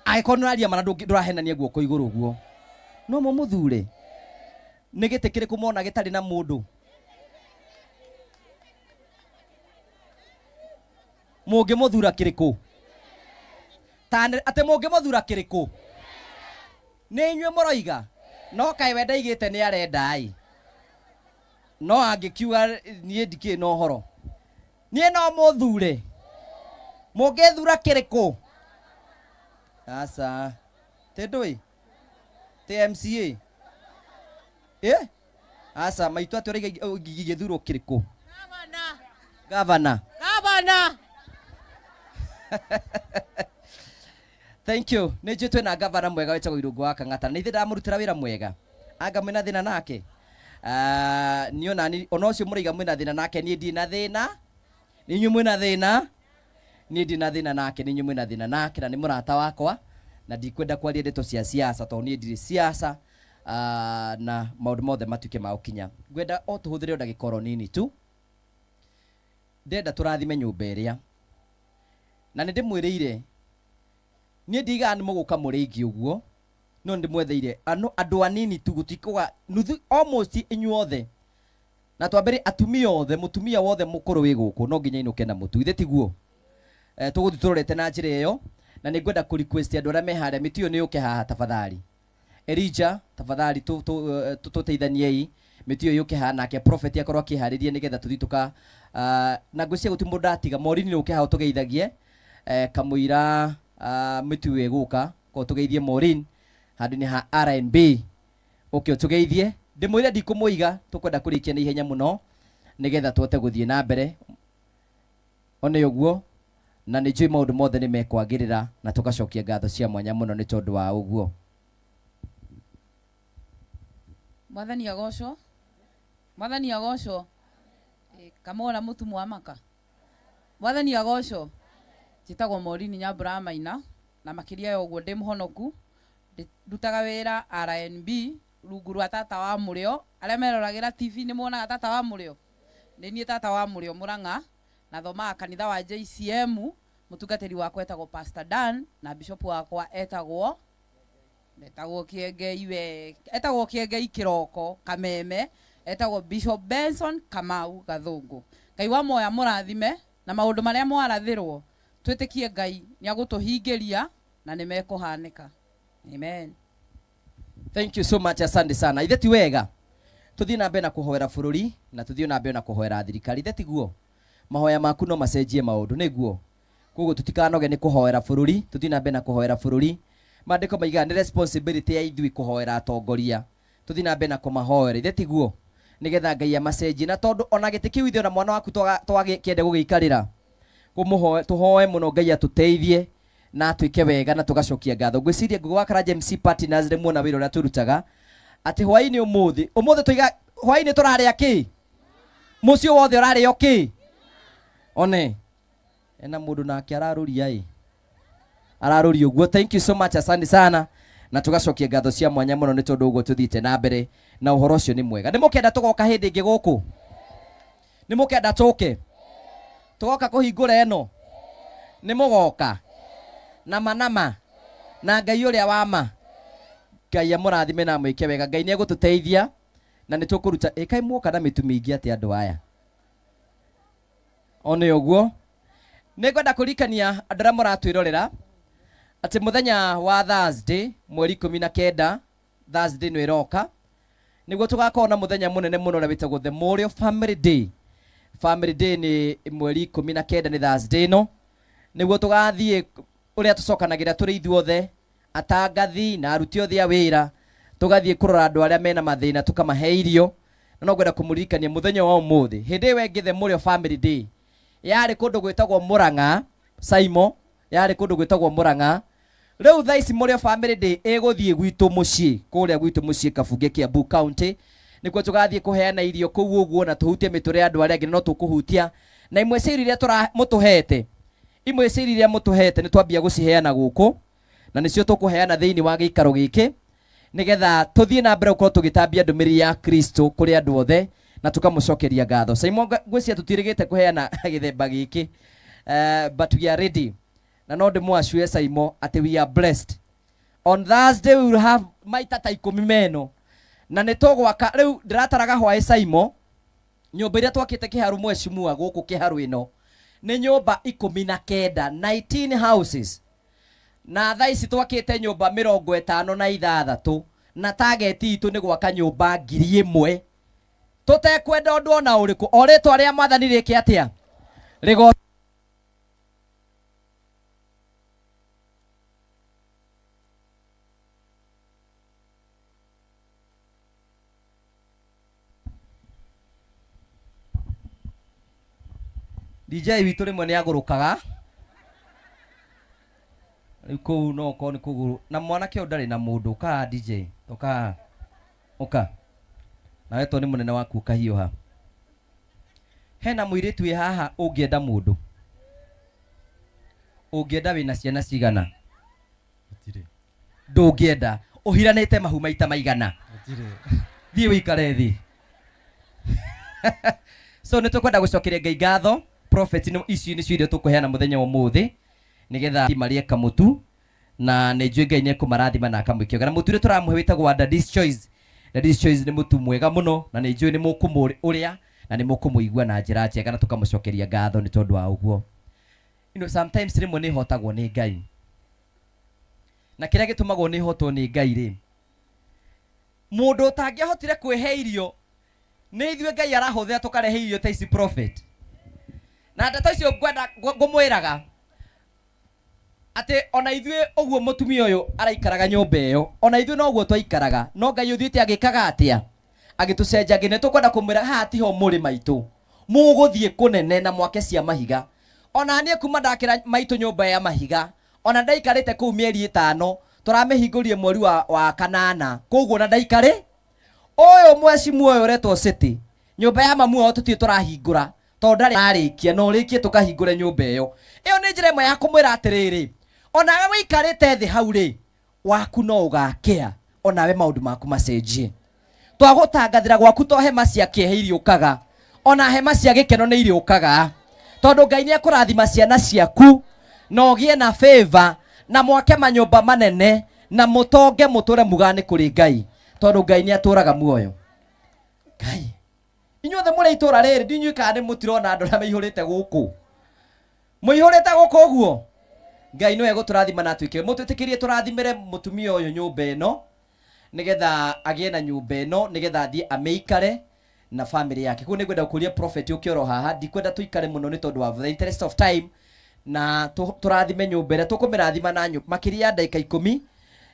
angĩkorwo nĩ ũraria ma na ndũrahenania guoko igũrũ ũguo, no mũmũthure. Nĩ gĩtĩ kĩrĩkũ mona gĩtarĩ na mũndũ? Mũngĩmũthura kĩrĩkũ? Tane atĩ mũngĩmũthura kĩrĩkũ? Nĩ inyuĩ mũroiga? No kaĩ we ndaigĩte nĩ arenda ĩ. No angĩkiuga niĩ ndikĩrĩ na ũhoro. Niĩ no mũthure. Mũngĩthura kĩrĩkũ? Aca. Tĩ ndũĩ? Tĩ MCA? Ĩ? Aca maitũ atĩ ũraiga ingĩthurwo kĩrĩkũ? Gavana. Gavana. Thank you. Nĩ njũĩ twĩna gavana mwega wĩtagwo Irũngũ wa Kang'ata. Na ithe ndamũrutĩra wĩra mwega. Anga mwĩna thĩna nake? Niĩ ona niĩ ona ũcio mũraiga mwĩna thĩna nake niĩ ndirĩ na thĩna. Nĩ inyuĩ mwĩna thĩna. Niĩ ndirĩ na thĩna nake, nĩ inyuĩ mwĩna thĩna nake na nĩ mũrata wakwa na ndikwenda kwaria ndeto cia siasa tondũ niĩ ndirĩ siasa na maũndũ mothe matuĩke ma gũkinya. Ngwenda o tũhũthĩre o ndagĩka oro nini tu. Ndĩrenda tũrathime nyũmba ĩrĩa. Na nĩ ndĩmwĩrĩire niĩ ndigaga nĩ mũgũka mũrĩ aingĩ ũguo no nĩ ndĩmwetheire andũ anini tu gũtikũga nuthu almost inyuothe na twambĩrĩrie atumia othe mũtumia wothe mũkũrũ wĩ gũkũ no nginya ainũke na mũtu ithe tiguo tũgũthiĩ tũrorete na njĩra ĩyo na nĩ ngwenda kũ request andũ arĩa me harĩa mĩtu ĩyo nĩ yũke haha tafadhali Elijah tafadhali tũteithaniei mĩtu ĩyo yũke haha nake prophet akorwo akĩharĩria nĩgetha tũthiĩ tũka na ngwĩciria gũtirĩ mũndũ ndatiga Maureen nĩ ũke haha ũtũgeithagie kamũira mĩtu ĩyo ĩgũka ko tũgeithie Maureen handũ-inĩ ha R&B ũke ũtũgeithie ndĩmwĩre ndikũmũiga tũkwenda kũrĩkia na ihenya mũno nĩgetha tũhote gũthiĩ na mbere one ũguo na nĩ njũĩ maũndũ mothe nĩ mekwagĩrĩra na tũgacokia ngatho cia mwanya mũno nĩ tondũ wa ũguo. Mwathani agocwo. Mwathani agocwo. Kamora mũtumwa wa maka. Mwathani agocwo. Njĩtagwo Maureen Nyambura wa Maina na makĩria ya ũguo ndĩ mũhonoku. Ndutaga wĩra RNB rungu rwa tata wa Mũrĩo. Arĩa meroragĩra TV nĩ monaga tata wa Mũrĩo. Nĩ niĩ tata wa Mũrĩo Mũrang'a na thomaga kanitha wa JCM. Mũtungatĩri wakwa etagwo Pastor Dan na bishop wakwa etagwo Kĩengei we, etagwo Kĩengei Kĩroko Kameme, etagwo Bishop Benson Kamau Gathũngũ. Ngai wa moya mũrathime na maũndũ marĩa mwarathĩrwo twĩtĩkie Ngai nĩ agũtũhingĩria na nĩ mekũhanĩka. Amen. Thank you so much, asante sana. Ithe ti wega tuthiĩ na mbere na kũhoera bũrũri na tuthiĩ na mbere na kũhoera thirikari. Ithe tiguo mahoya maku no macenjie maũndũ nĩguo. Koguo tutikanoge nĩ kũhoera bũrũri, tuthiĩ na mbere na kũhoera bũrũri. Maandĩko maigaga nĩ responsibility ya ithuĩ kũhoera atongoria. Tuthiĩ na mbere na kũmahoera. Ithe tiguo nĩgetha Ngai amacenjie, na tondũ ona gĩtĩ kĩu ithuĩ ona mwana waku twagĩkĩende gũgĩikarĩra, tũhoe mũno Ngai atũteithie na atuĩke wega na tũgacokia ngatho. Ngwĩciria Ngũgĩ wa Karanja MC Partners nĩ muona wĩra ũrĩa tũrutaga atĩ hwaĩ-inĩ ũmũthĩ, ũmũthĩ tũiga hwaĩ-inĩ tũrarĩa kĩ? Mũciĩ wothe ũrarĩo kĩ? One ena mũndũ nake ararũria ĩ ararũria ũguo. Thank you so much, asante sana, na tũgacokia ngatho cia mwanya mũno nĩ tondũ ũguo tũthiĩte na mbere na ũhoro ũcio nĩ mwega. Nĩ mũkenda tũgoka hĩndĩ ĩngĩ gũkũ? Nĩ mũkenda tũke tũgoka kũhingũra ĩno? Nĩ mũgoka na manama na Ngai ũrĩa wa ma. Ngai amũrathime na amwĩke wega. Ngai nĩ egũtũteithia na nĩ tũkũruta. Ĩ kaĩ muoka na mĩtu mĩingĩ atĩ andũ aya? One ũguo nĩ ngwenda kũririkania andũ arĩa mũratwĩrorera atĩ mũthenya wa Thursday mweri 19, Thursday nĩ ĩroka, nĩguo tũgakorwo na mũthenya mũnene mũno ũrĩa wĩtagwo The Memorial Family Day. Family Day nĩ mweri 19, nĩ Thursday ĩno, nĩguo tũgathiĩ ũrĩa tũcokanagĩra tũrĩ ithuothe atangathi na aruti othe a wĩra, tũgathiĩ kũrora andũ arĩa mena mathĩna tũkamahe irio. Na no ngwenda kũmũririkania mũthenya wa ũmũthĩ hĩndĩ ĩyo ĩngĩ The Memorial Family Day yarĩ kũndũ gwĩtagwo Mũrang'a, Saimo, yarĩ kũndũ gwĩtagwo Mũrang'a. Rĩu thaa ici mũrĩo family day ĩgũthiĩ gwitũ mũciĩ, kũrĩa gwitũ mũciĩ Kabunge Kiambu County, nĩkuo tũgathiĩ kũheana irio kũu ũguo na tũhutie mĩtũrĩre ya andũ arĩa angĩ, na no tũkũhutia na imwe cia irio iria mũtũhete, imwe cia irio iria mũtũhete nĩ twambia gũciheana gũkũ, na nĩcio tũkũheana thĩinĩ wa gĩikaro gĩkĩ, nĩgetha tũthiĩ na mbere gũkorwo tũgĩtambia ndũmĩrĩri ya Kristo kũrĩ andũ othe na tũkamũcokeria ngatho. Simon, ngwĩciria tũtiĩrĩgĩte kũheana gĩthemba gĩkĩ, but we are ready, na no ndĩmwacue Simon atĩ we are blessed. On Thursday we will have maita ta 10 meno, na nĩ tũgwaka rĩu. Ndĩrataraga hwaĩ Simon, nyũmba iria twakĩte Kĩharu mwecimua gũkũ Kĩharu ĩno nĩ nyũmba 19, 19 houses, na thaa ici twakĩte nyũmba 56, na target itũ nĩ gwaka nyũmba 1000 tũtekwenda ũndũ ona ũrĩkũ, o rĩtwa rĩa Mwathani rĩke atĩa rĩgo. DJ witũ rĩmwe nĩ agũrũkaga rĩu kũu, no ũkorwo nĩ kũgũrũ na mwanake ũyũ ndarĩ na mũndũ. Ũka haha DJ, ũka haha, ũka nawe to nĩ mũnene waku, ũkahiũha. Hena mũirĩtu wĩ haha ũngĩenda mũndũ, ũngĩenda wĩna ciana cigana? Gũtirĩ. Ndũngĩenda ũhiranĩte mahu maita maigana? Gũtirĩ. Thiĩ wĩikare thĩ. So nĩ tũkwenda gũcokeria Ngai ngatho. Prophet, nĩ ici nĩcio irio tũkũheana mũthenya wa ũmũthĩ nĩgetha marĩe kamũtu, na nĩ njũĩ Ngai nĩ ekũmarathima na akamwĩkĩra na mũtu ũrĩa tũramũhe wĩtagwo wa Daddy's Choice. Daddy's Choice nĩ mũtu mwega mũno, na nĩ njũĩ nĩ mũkũmũrĩa na nĩ mũkũmũigua na njĩra njega, na tũkamũcokeria ngatho nĩ tondũ wa ũguo. Sometimes rĩmwe nĩ hotagwo nĩ Ngai, na kĩrĩa gĩtũmagwo nĩ hotwo nĩ Ngai rĩ, mũndũ ũtangĩahotire kwĩhe irio nĩ ithuĩ Ngai arahũthĩra tũkarehe irio ta ici, prophet. Na ndeto icio ngwenda ngũmwĩraga atĩ ona ithuĩ ũguo mũtumia ũyũ araikaraga nyũmba ĩyo, ona ithuĩ noguo twaikaraga, no Ngai ũthiĩte agĩkaga atĩa, agĩtũcenjagia. Nĩ tũkwenda kũmwĩra haha tiho mũrĩ maitũ, mũgũthiĩ kũnene na mwake cia mahiga. Ona niĩ kuma ndakĩra maitũ nyũmba ya mahiga, ona ndaikarĩte kũu mĩeri 5, tũramĩhingũrire mweri wa kanana, koguo na ndaikarĩ ũyũ mwecimu ũyũ ũretwo City, nyũmba ya mamu wao tũtirĩ tũrahingũra tondũ ndarĩ arĩkia, na ũrĩkie tũkahingũre nyũmba ĩyo. Ĩyo nĩ njĩra ĩmwe ya kũmwĩra atĩrĩrĩ, onawe wĩikarĩte thĩ hau rĩ, waku no ũgakĩa, onawe maũndũ maku macenjie. Twagũtangathĩra gwaku to hema cia kĩeha iriũkaga, ona hema cia gĩkeno nĩ iriũkaga, tondũ Ngai nĩ ekũrathima ciana ciaku na ũgĩe na favor na mwake manyũmba manene na mũtonge mũtũre mugaga nĩ kũrĩ Ngai, tondũ Ngai nĩ atũraga muoyo. Ngai, inyuothe mũrĩ itũra rĩrĩ, ndinyuĩ kana nĩ mũtirona andũ arĩa maihũrĩte gũkũ, mũihũrĩte gũkũ ũguo. Ngai nĩwe egũtũrathima na atuĩke mũtwĩtĩkĩrie tũrathimĩre mũtumia ũyũ nyũmba ĩno, nĩgetha agĩe na nyũmba ĩno, nĩgetha athiĩ amĩikare na family yake. Koguo nĩngwenda gũkũria prophet ũke oro haha, ndikwenda tũikare mũno nĩ tondũ wa the interest of time, na tũrathime nyũmba ĩrĩa tũkũmĩrathima na makĩria ya ndagĩka 10.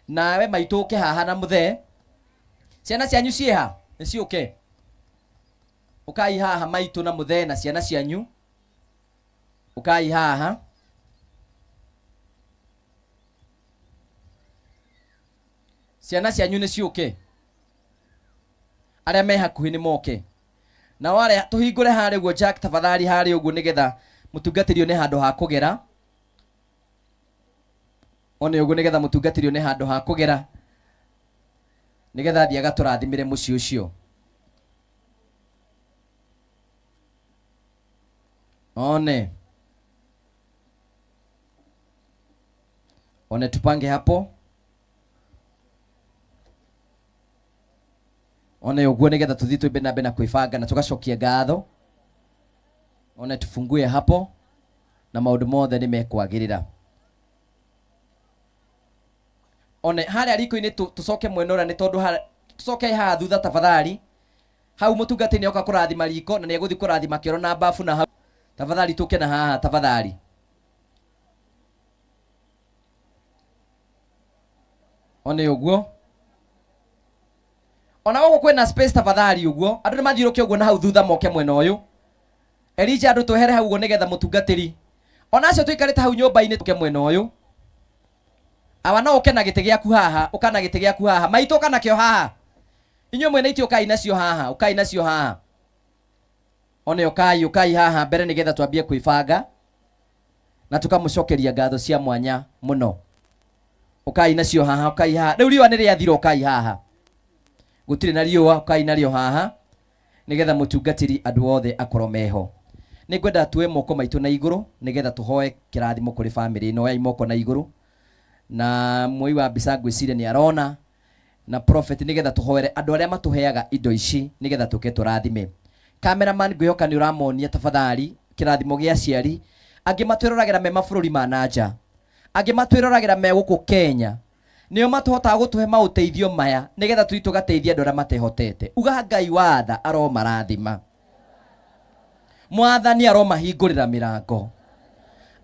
Nawe maitũ ũke haha na mũthee, ciana cianyu ciĩha nĩ ciũke, ũkai haha maitũ na mũthee na ciana cianyu, ũkai haha. Ciana cianyu nĩ ciũke, arĩa me hakuhĩ nĩ moke, nao arĩa tũhingũre harĩa ũguo. Jack, tafadhali, harĩa ũguo nĩgetha mũtungatĩri one handũ ha kũgera, one ũguo nĩgetha mũtungatĩri one handũ ha kũgera, nĩgetha athiĩ agatũrathimĩre mũciĩ ũcio. One one, tupange hapo, one ũguo nĩgetha tũthiĩ twĩmbe na mbere na kwĩbanga na tũgacokia ngatho. One, tufungue hapo na maũndũ mothe nĩ mekwagĩrĩra. One harĩa riko-inĩ, tũcoke mwena ũrĩa nĩ tondũ tũcoke haha thutha tafadhali. Hau mũtungatĩri nĩ oka kũrathima riko na nĩ egũthiĩ kũrathima kĩoro na bafu na hau. Tafadhali tũke na haha tafadhali. One ũguo, ona gũkũ kwĩna space, tafadhali ũguo andũ nĩ mathiũrũke ũguo na hau thutha moke mwena ũyũ. Elija, andũ twehere hau ũguo nĩgetha mũtungatĩri ona acio tũikarĩte hau nyũmba-inĩ tũke mwena ũyũ. Awa no ũke na gĩtĩ gĩaku haha, ũka na gĩtĩ gĩaku haha, maitũ ũka nakĩo haha. Inyuĩ mwĩna itĩ ũkai nacio haha, ũkai nacio haha. One ũkai, ũkai haha mbere nĩgetha twambie kwĩbanga na tukamũcokeria ngatho cia mwanya mũno. Ũkai nacio haha, ũkai haha. Rĩu riũa nĩ rĩathira, ũkai haha. Gũtirĩ na riũa, ũkai narĩo haha nĩgetha mũtungatĩri andũ othe akorwo meho. Nĩ ngwenda tuoe moko maitũ na igũrũ nĩgetha tũhoe kĩrathimo kũrĩ bamĩrĩ ĩno. Oyai moko na igũrũ na muoi wa mbica ngwĩciria nĩ arona na prophet nĩgetha tũhoere andũ arĩa matũheaga indo ici nĩgetha tũke tũrathime. Cameraman ngwĩhoka nĩ ũramonia tafadhali kĩrathimo gĩa aciari angĩ matwĩroragĩra me mabũrũri ma na nja, angĩ matwĩroragĩra me gũkũ Kenya, nĩo matũhotaga gũtũhe maũteithio maya nĩgetha tũthiĩ tũgateithia andũ arĩa matehotete. Uga Ngai wa tha aromarathima, Mwathani aromahingũrĩra mĩrango,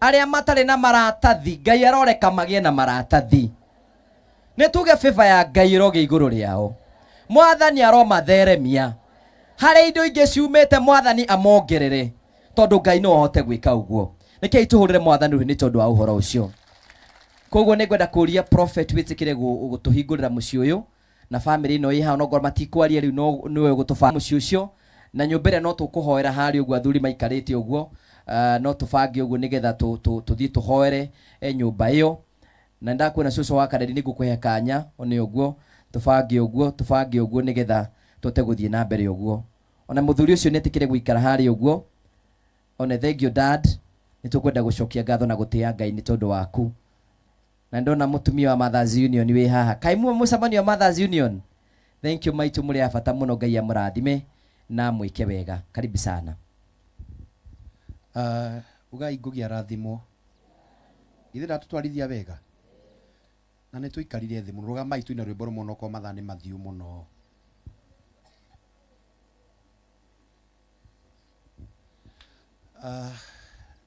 arĩa matarĩ na maratathi Ngai aroreka magĩe na maratathi. Nĩ tuge favor ya Ngai ĩrogĩa igũrũ rĩao, Mwathani aromatheremia harĩ indo ingĩ ciumĩte, Mwathani amongerere, tondũ Ngai no ahote gwĩka ũguo. Rekei tũhũrĩre Mwathani rũhĩ nĩ tondũ wa ũhoro ũcio. Koguo nĩ ngwenda kũria prophet wĩtĩkĩre gũtũhingũrĩra mũciĩ ũyũ na bamĩrĩ ĩno ĩ haha, onokorwo matikwaria rĩu no nĩwe ũgũtũba mũciĩ ũcio na nyũmba ĩrĩa no tũkũhoera harĩa ũguo athuri maikarĩte ũguo, no tũbange ũguo nĩgetha tũthiĩ tũhoere nyũmba ĩyo. Na ndakuona cũcũ wa Kareri nĩ ngũkũhe kanya one ũguo, tũbange ũguo, tũbange ũguo nĩgetha tũhote gũthiĩ na mbere ũguo. Ona mũthuri ũcio nĩ etĩkĩre gũikara harĩa ũguo. One thank you dad, nĩ tũkwenda gũcokia ngatho na gũtĩa Ngai nĩ tondũ waku. Na ndona mũtumia wa Mothers Union wĩ haha. Kaĩ muma mũcemanio wa Mothers Union? Thank you maitũ, mũrĩ a bata mũno, Ngai amũrathime na amwĩke wega. Karibu sana. Ugai Ngugi arathimwo. Ithe ndatũtwarithia wega na nĩ tũikarire thĩ mũno. Rũgamai tũine rwĩmbo rũmwe onokorwo mathaa nĩ mathiu mũno.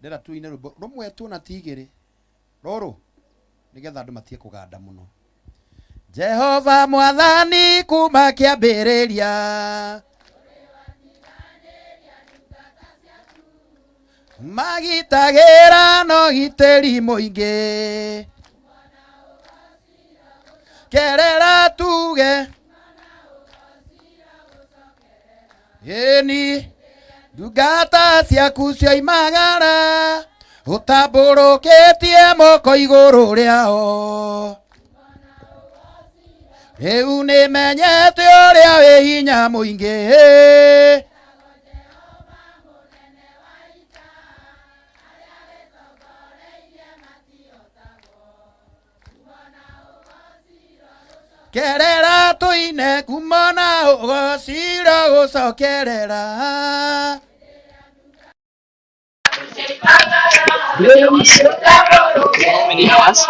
Ndĩrenda tũine rwĩmbo rũmwe tu na ti igĩrĩ rũrũ nĩgetha andũ matige kũganda mũno. Jehova mwathani kuma kĩambĩrĩria magitagĩra na ũgitĩri mũingĩ kerera tuge ĩni ndungata ciaku cioimagara ũtambũrũkĩtie moko igũrũ rĩao rĩu nĩmenyete ũrĩa wĩ hinya mũingĩ. Kerera tuine kumona ũgociro gũcokerera. How many hours?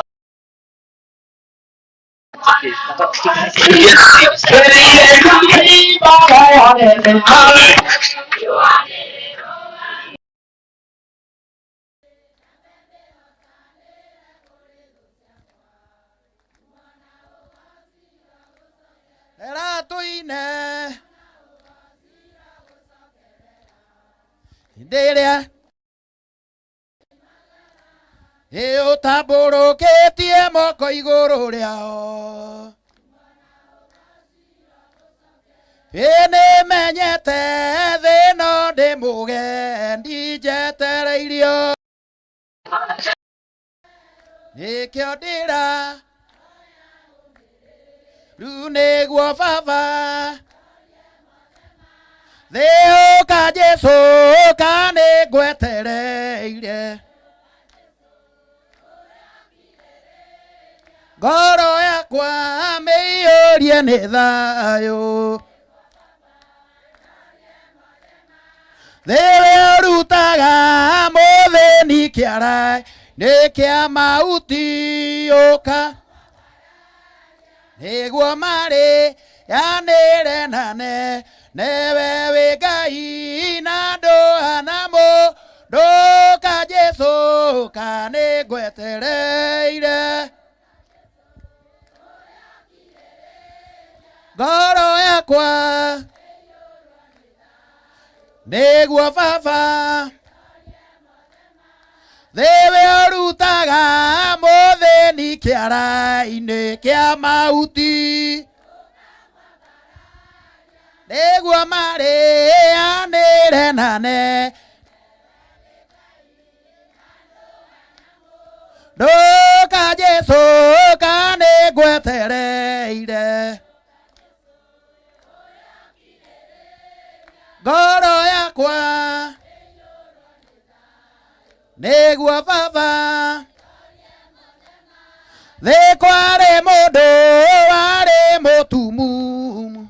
Era tuine hĩndĩ ĩrĩa ĩ ũtambũrũkĩtie moko igũrũ rĩao ĩ nĩmenyete thĩ ĩno ndĩ mũgendi njetereirio nĩkĩo ndĩra rĩu nĩguo baba thĩ ũka Jesũ ũka nĩngwetereire ngoro yakwa mĩiyũrie nĩ thayũ thĩ ũrĩa ũrutaga mũthĩni kĩara nĩ kĩa mahuti ũka nĩguo marĩ yanĩre nane newe wĩ Ngai na ndũhana mũndũ ũka Jesũ ũka nĩngwetereire ngoro yakwa nĩguo baba thĩ we ũrutaga mũthĩni kĩara-inĩ kĩa mahuti nĩguo marĩanĩre nane ndũka Jesũ ka nĩngwetereire ngoro yakwa nĩguo baba thĩ kwarĩ mũndũ warĩ mũtumumu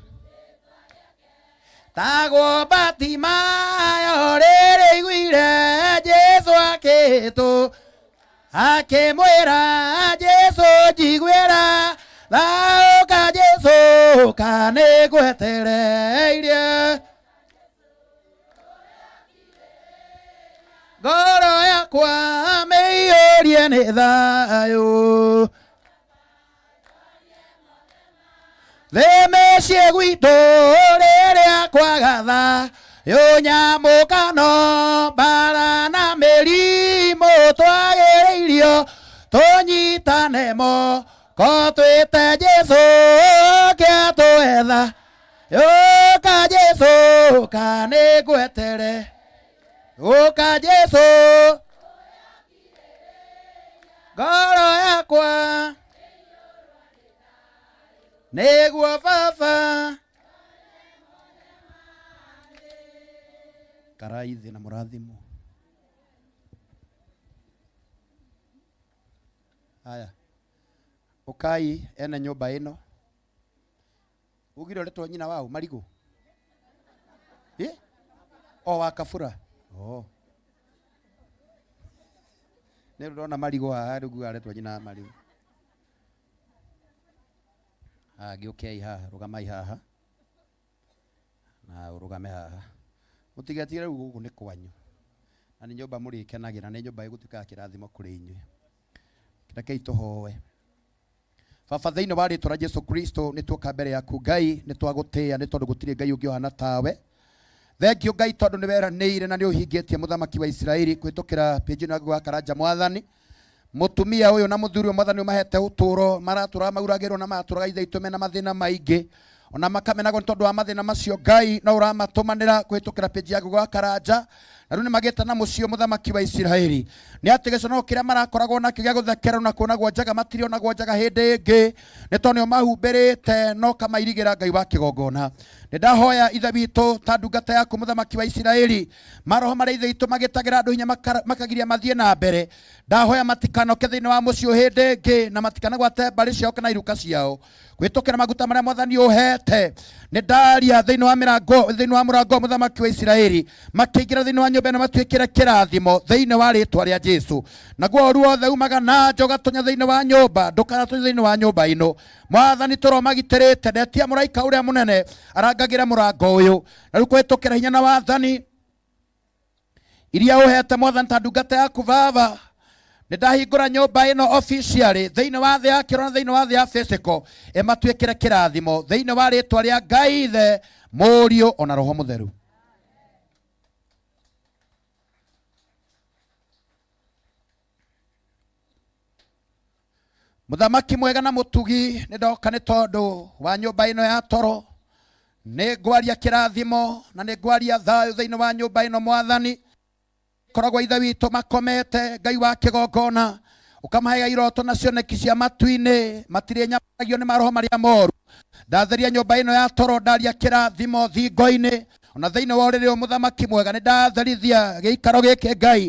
tagwo Batimayo rĩrĩa aiguire Jesũ akĩtũ akĩmwĩra Jesũ njiguĩra thaũka Jesũ ka nĩngwetereirie ngoro yakwa mĩiyũrie nĩ thayũ thĩ mĩciĩ gwitũ rĩrĩa kwaga thayũ nyamũkano mbara na mĩrimũ twagĩrĩirio tũnyitane moko twĩte Jesũ oke atwetha ũka Jesũ ka nĩngwetere ũka Jesũ ngoro yakwa nĩguo baba karai thĩ na mũrathimwo haya ũkai ene nyũmba ĩno ugire ũretwo nyina wao marigũ Eh? o wa kabura oh. nĩ ndona marigũ haha rĩu aretwo nyina wa marigũ haha gĩũkei haha rũgamai haha na ũrũgame haha mũtigetigĩre rĩu gũkũ nĩ kwanyu na nĩ nyũmba mũrĩkenagĩra nĩ nyũmba ĩgũtuĩka ya kĩrathimo kũrĩ inyuĩ rekei tũhoe baba thĩinĩ wa rĩtwa rĩa Jesu Kristo nĩ tuoka mbere yaku Ngai nĩ twagũtĩĩa nĩ tondũ gũtirĩ Ngai ũngĩ ũhana tawe thengio Ngai tondũ nĩ weranĩire na nĩ ũhingĩtie mũthamaki wa Isiraeli kũhĩtũkĩra pĩnji ĩno ya Ngũgĩ wa Karanja mwathani mũtumia ũyũ na mũthuri ũyũ mwathani ũmahete ũtũro maratũraga mauragĩrwo na maratũraga ithe itũ mena mathĩna maingĩ ona makamenagwo nĩ tondũ wa mathĩna macio Ngai no ũramatũmanĩra kũhĩtũkĩra pĩnji ya Ngũgĩ wa Karanja na rĩu nĩ magĩte na mũciĩ mũthamaki wa Isiraeli nĩ atĩ gĩconoko kĩrĩa marakoragwo nakĩo gĩa gũthekerwo na kuonagwo njaga matirionagwo njaga hĩndĩ ĩngĩ nĩ tondũ nĩ ũmahumbĩrĩte na ũkamairigĩra Ngai wa kĩgongona nĩ ndahoya ithe witũ ta ndungata yaku mũthamaki wa Isiraeli maroho marĩa ithe witũ magĩtagĩra andũ hinya makagiria mathiĩ na mbere ndahoya matikanoke thĩinĩ wa mũciĩ hĩndĩ ĩngĩ na matikanagwate mbarĩ ciao kana iruka ciao gwĩtũkĩra maguta marĩa mwathani ũhete nĩ ndaria thĩinĩ wa mĩrango thĩinĩ wa mũrango wa mũthamaki wa Isiraeli makĩingĩra thĩinĩ wa nyũmba ĩno matuĩkĩre kĩrathimo thĩinĩ wa rĩtwa rĩa Jesu naguo ũru wothe umaga na nja ũgatonya thĩinĩ wa nyũmba ndũkanatonya thĩinĩ wa nyũmba ĩno mwathani tũromagitĩrĩte ndetia mũraika ũrĩa mũnene arangagĩre mũrango ũyũ na rĩu kũhĩtũkĩra hinya na wathani iria ũhete mwathani ta ndungata yaku baba nĩ ndahingũra nyũmba ĩno officially thĩinĩ wa thĩ ya kĩro na thĩinĩ wa thĩ ya physical ĩmatuĩkĩre kĩrathimo thĩinĩ wa rĩtwa rĩa Ngai Ithe Mũriũ ona Roho Mũtheru Mũthamaki mwega na mũtugi nĩ ndoka nĩ tondũ wa nyũmba ĩno ya toro nĩ ngwaria kĩrathimo na nĩ ngwaria thayũ thĩinĩ wa nyũmba ĩno mwathani koragwo ithe witũ makomete Ngai wa kĩgongona ũkamahega iroto na cioneki cia matu-inĩ matirĩ nyamaragio nĩ maroho marĩa moru ndatheria nyũmba ĩno ya toro ndaria kĩrathimo thingo-inĩ ona thĩinĩ wa ũrĩrĩ ũyũ mũthamaki mwega nĩ ndatherithia gĩikaro gĩkĩ Ngai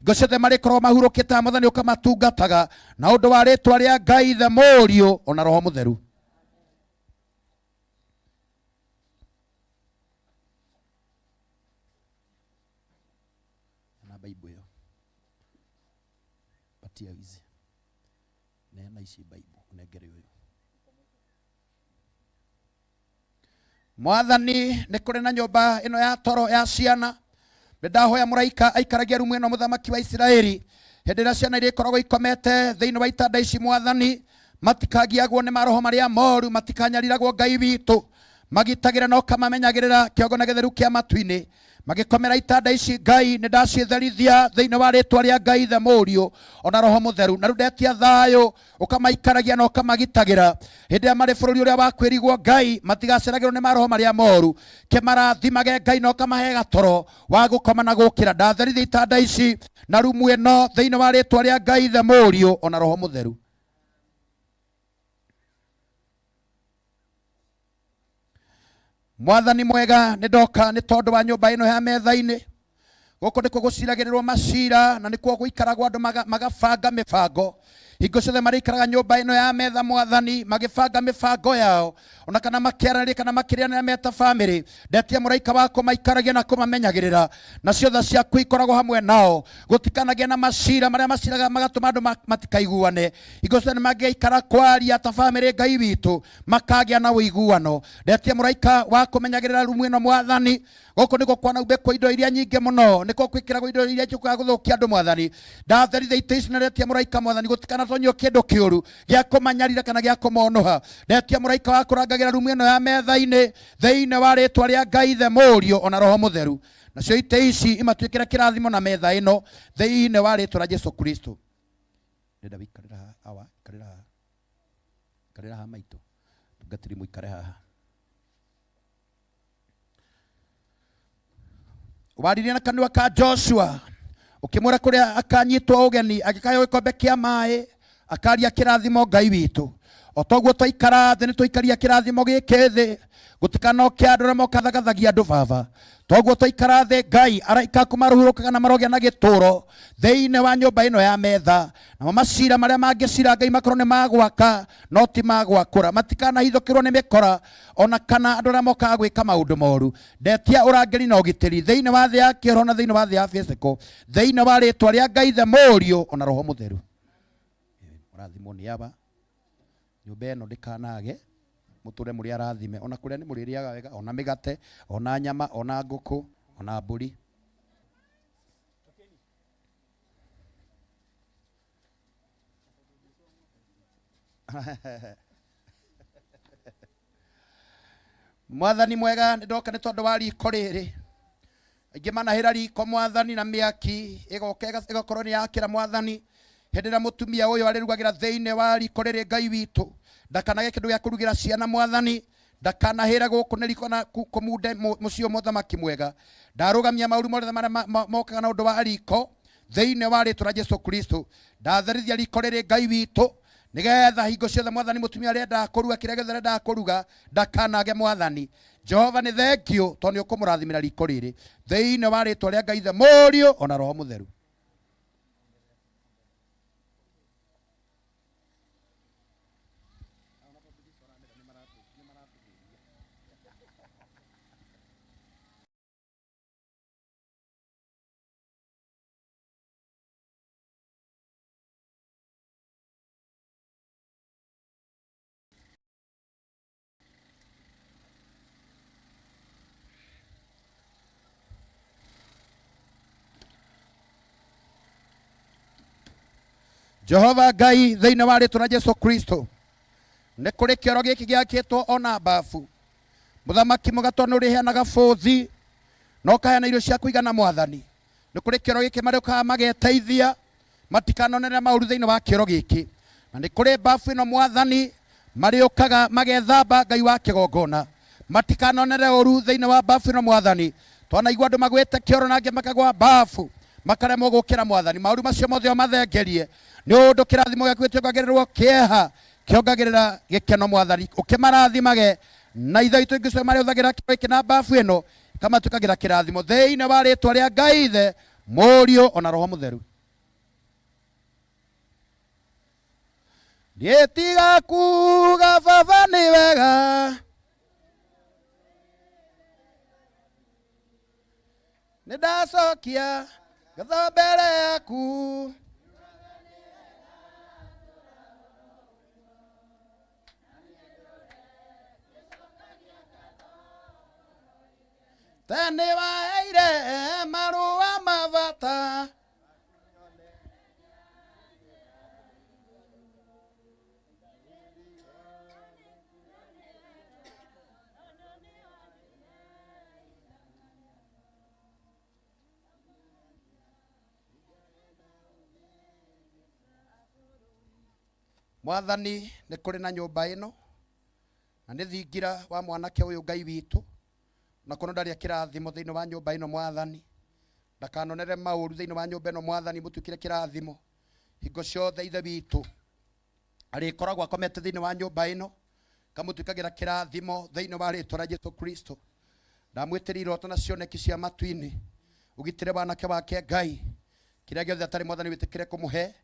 ngo ciothe marĩkorwo mahurũkĩte mwathani ũkamatungataga na ũndũ wa rĩtwa rĩa Ngai Ithe Mũriũ ona Roho Mũtheru na Bible ĩyo patia hizi neana ici Bible ũnengere ũyũ mwathani nĩ kũrĩ na nyũmba ĩno ya toro ya ciana nĩ ndahoya mũraika aikaragia rumu ĩno mũthamaki wa Isiraeli hĩndĩ ĩrĩa ciana iria ikoragwo ikomete thĩinĩ wa itanda ici mwathani matikagiagwo nĩ maroho marĩa moru matikanyariragwo Ngai witũ magitagĩra na ũkamamenyagĩrĩra kĩongo na gĩtheru kĩa matu-inĩ Magĩkomera itanda ici Ngai nĩ ndacitherithia thĩinĩ wa rĩtwa rĩa Ngai the Mũriũ ona Roho Mũtheru. Na rĩu ndetia thayũ ũkamaikaragia na ũkamagitagĩra hĩndĩ ĩrĩa marĩ bũrũri ũrĩa wa kwĩrigwo Ngai, matigaceragĩrwo nĩ maroho marĩa moru. Kĩmarathimage Ngai na ũkamahe gatoro wa gũkoma na gũkĩra. Ndatherithia itanda ici na rumu ĩno thĩinĩ wa rĩtwa rĩa Ngai the Mũriũ ona Roho Mũtheru. Mwathani mwega nĩ ndoka nĩ tondũ wa nyũmba ĩno ya metha-inĩ. Gũkũ nĩkuo gũciragĩrĩrwo macira na nĩkuo gũikaragwo andũ magabanga mĩbango. Hingo ciothe marĩikaraga nyũmba ĩno ya metha Mwathani magĩbanga mĩbango yao, ona kana makĩaranĩria kana makĩrĩanĩra meta famĩlĩ. Ndetia mũraika wa kũmaikaragia na kũmamenyagĩrĩra, na ciothe ciaku ikoragwo hamwe nao. Gũtikanagĩa na macira marĩa maciraga magatũma andũ matikaiguane. Hingo ciothe nĩmangĩikara kwaria ta famĩlĩ Ngai witũ makagĩa na ũiguano. Ndetia mũraika wa kũmenyagĩrĩra rumu ĩno Mwathani. Gũkũ nĩkuo kwanaumbĩkwo indo iria nyingĩ mũno, nĩkuo gwĩkĩragwo indo iria njũkaga gũthũkia andũ Mwathani. Ndatherithia itĩ ici na ndetia mũraika Mwathani gũtikanatonyio kĩndũ kĩũru gĩa kũmanyarira kana gĩa kũmonũha. Ndetia mũraika wa kũrangagĩra rumu ĩno ya metha-inĩ thĩinĩ wa rĩtwa rĩa Ngai the Mũriũ ona Roho Mũtheru. Nacio itĩ ici imatuĩkĩre kĩrathimo na metha ĩno thĩinĩ wa rĩtwa rĩa Jesu Kristo. Ndĩrenda wĩikarĩra haha, awa, ikarĩra haha. Ikarĩra haha maitũ. Tungatĩri mũikare haha. Waririe na kanua ka Joshua ũkĩmwĩra kũrĩa akanyitwo ũgeni agĩkaheo gĩkombe kĩa maĩ akaria kĩrathimo Ngai witũ. O toguo twaikara thĩ nĩ twaikaria kĩrathimo gĩkĩ thĩ, gũtikanoke andũ arĩa mokathagathagia andũ baba. Toguo twaikara thĩ Ngai araika aku maruhurũkaga na marogĩa na gĩtũro thĩinĩ wa nyũmba ĩno ya metha. Namo macira marĩa mangĩcira Ngai makorwo nĩ magwaka no ti magwakũra, matikanahithũkĩrwo nĩ mĩkora ona kana andũ arĩa mokaga gwĩka maũndũ moru. Ndetia ũrangĩri na ũgitĩri thĩinĩ wa thĩ ya kĩroho na thĩinĩ wa thĩ ya physical thĩinĩ wa rĩtwa rĩa Ngai the Mũriũ ona Roho Mũtheru. Mũrathimwo nĩ aba. Nyũmba ĩno ndĩkanage, mũtũre mũrĩ arathime, ona kũrĩa nĩ mũrĩrĩaga wega, ona mĩgate, ona nyama, ona ngũkũ, ona mbũri. Mwathani mwega nĩ ndoka nĩ tondũ wa riko rĩrĩ. Aingĩ manahĩra riko Mwathani na mĩaki ĩgoka ĩgakorwo nĩ yakĩra Mwathani. Hĩndĩ ĩrĩa mũtumia ũyũ arĩrugagĩra thĩinĩ wa riko rĩrĩ Ngai witũ, ndakanage kĩndũ gĩa kũrugĩra ciana Mwathani, ndakanahĩre gũkũ nĩ riko na kũmunde mũciĩ ũyũ mũthamaki mwega. Ndarũgamia maũru mothe marĩa mokaga na ũndũ wa riko thĩinĩ wa rĩtwa rĩa Jesu Kristo. Ndatherithia riko rĩrĩ Ngai witũ, nĩgetha hingo ciothe Mwathani mũtumia arendaga kũruga kĩrĩa gĩothe arendaga kũruga ndakanage Mwathani. Jehova nĩ thengiũ tondũ nĩ ũkũmũrathimĩra riko rĩrĩ thĩinĩ wa rĩtwa rĩa Ngai the Mũriũ ona Roho Mũtheru. Jehova Ngai thĩinĩ wa rĩtwa rĩa Jesu Kristo, nĩ kũrĩ kĩoro gĩkĩ gĩakĩtwo ona babu. Mũthamaki mũgatwa nĩ ũrĩheanaga bũthi na ũkaheana irio cia kũigana Mwathani. Nĩ kũrĩ kĩoro gĩkĩ marĩũkaga mageteithia matikanonere maũru thĩinĩ wa kĩoro gĩkĩ. Na nĩ kũrĩ babu ĩno Mwathani marĩũkaga magethamba Ngai wa kĩgongona, matikanonere ũru thĩinĩ wa babu ĩno Mwathani. Twanaigua andũ magwĩte kĩoro na angĩ makagwa babu makaremwo gũkĩra Mwathani. Maũru macio mothe ũmathengerie, nĩ ũndũ kĩrathimo gĩaku gĩtiongagĩrĩrwo kĩeha, kĩongagĩrĩra gĩkeno Mwathani. Ũkĩmarathimage na ithe witũ ingĩ marĩhũthagĩra kĩoro gĩkĩ na babu ĩno ĩkamatuĩkagĩra kĩrathimo thĩinĩ wa rĩtwa rĩa Ngai Ithe, Mũriũ ona Roho Mũtheru. Ndiĩtiga kuga baba nĩ wega, nĩ ndacokia ngatho mbere yaku. Tene waheire marũa ma bata, Mwathani nĩ kũrĩ na nyũmba ĩno na nĩ thingira wa mwanake ũyũ Ngai witũ na kono ndarĩa kĩrathimo thĩinĩ wa nyũmba ĩno Mwathani ndakanonere maũru thĩinĩ wa nyũmba ĩno Mwathani mũtuĩkĩre kĩrathimo hingo ciothe Ithe witũ arĩkoragwo akomete thĩinĩ wa nyũmba ĩno kamũtuĩkagĩra kĩrathimo thĩinĩ wa rĩtwa rĩa Jesu Kristo. Ndamwĩtĩria iroto na cioneki cia matu-inĩ ũgitĩre wanake wake Ngai kĩrĩa gĩothe atarĩ Mwathani wĩtĩkĩre kũmũhe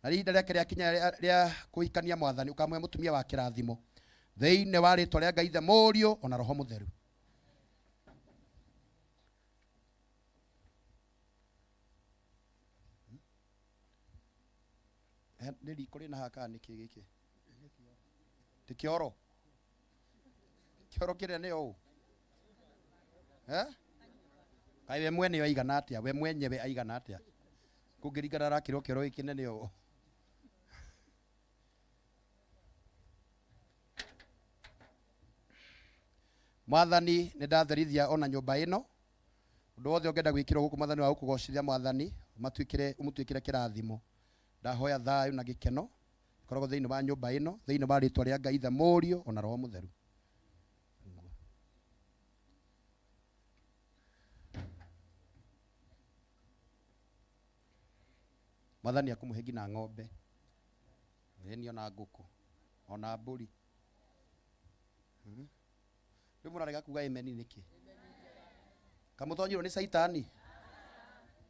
na ihinda rĩake rĩakinya rĩa kũhikania Mwathani ũkamũhe mũtumia wa kĩrathimo thĩinĩ wa rĩtwa rĩa Ngai Ithe Mũriũ ona Roho Mũtheru. Nĩ riko rĩna haha kana nĩkĩ gĩkĩ? Ti kĩoro? Kĩoro kĩrĩa nĩ ũũ? Eh? Kaĩ we mwene aigana atĩa? We mwenyewe aigana atĩa? Kũngĩringana arakĩrwo kĩoro gĩkĩ nene ũũ. Mwathani nĩ ndatherithia ona nyũmba ĩno ũndũ wothe ũngĩenda gwĩkĩrwo gũkũ Mwathani wa gũkũgocithia Mwathani ũmatuĩkĩre ũmũtuĩkĩre kĩrathimo. Ndahoya thayũ na gĩkeno ikoragwo thĩinĩ wa nyũmba ĩno thĩinĩ wa rĩtwa rĩa Ngai Ithe Mũriũ ona Roho Mũtheru. Mwathani akũmũhe nginya ng'ombe ĩni ona ngũkũ ona mbũri. Rĩu mũrarega kuga amen nĩkĩ? Kamũtonyirwo nĩ caitani.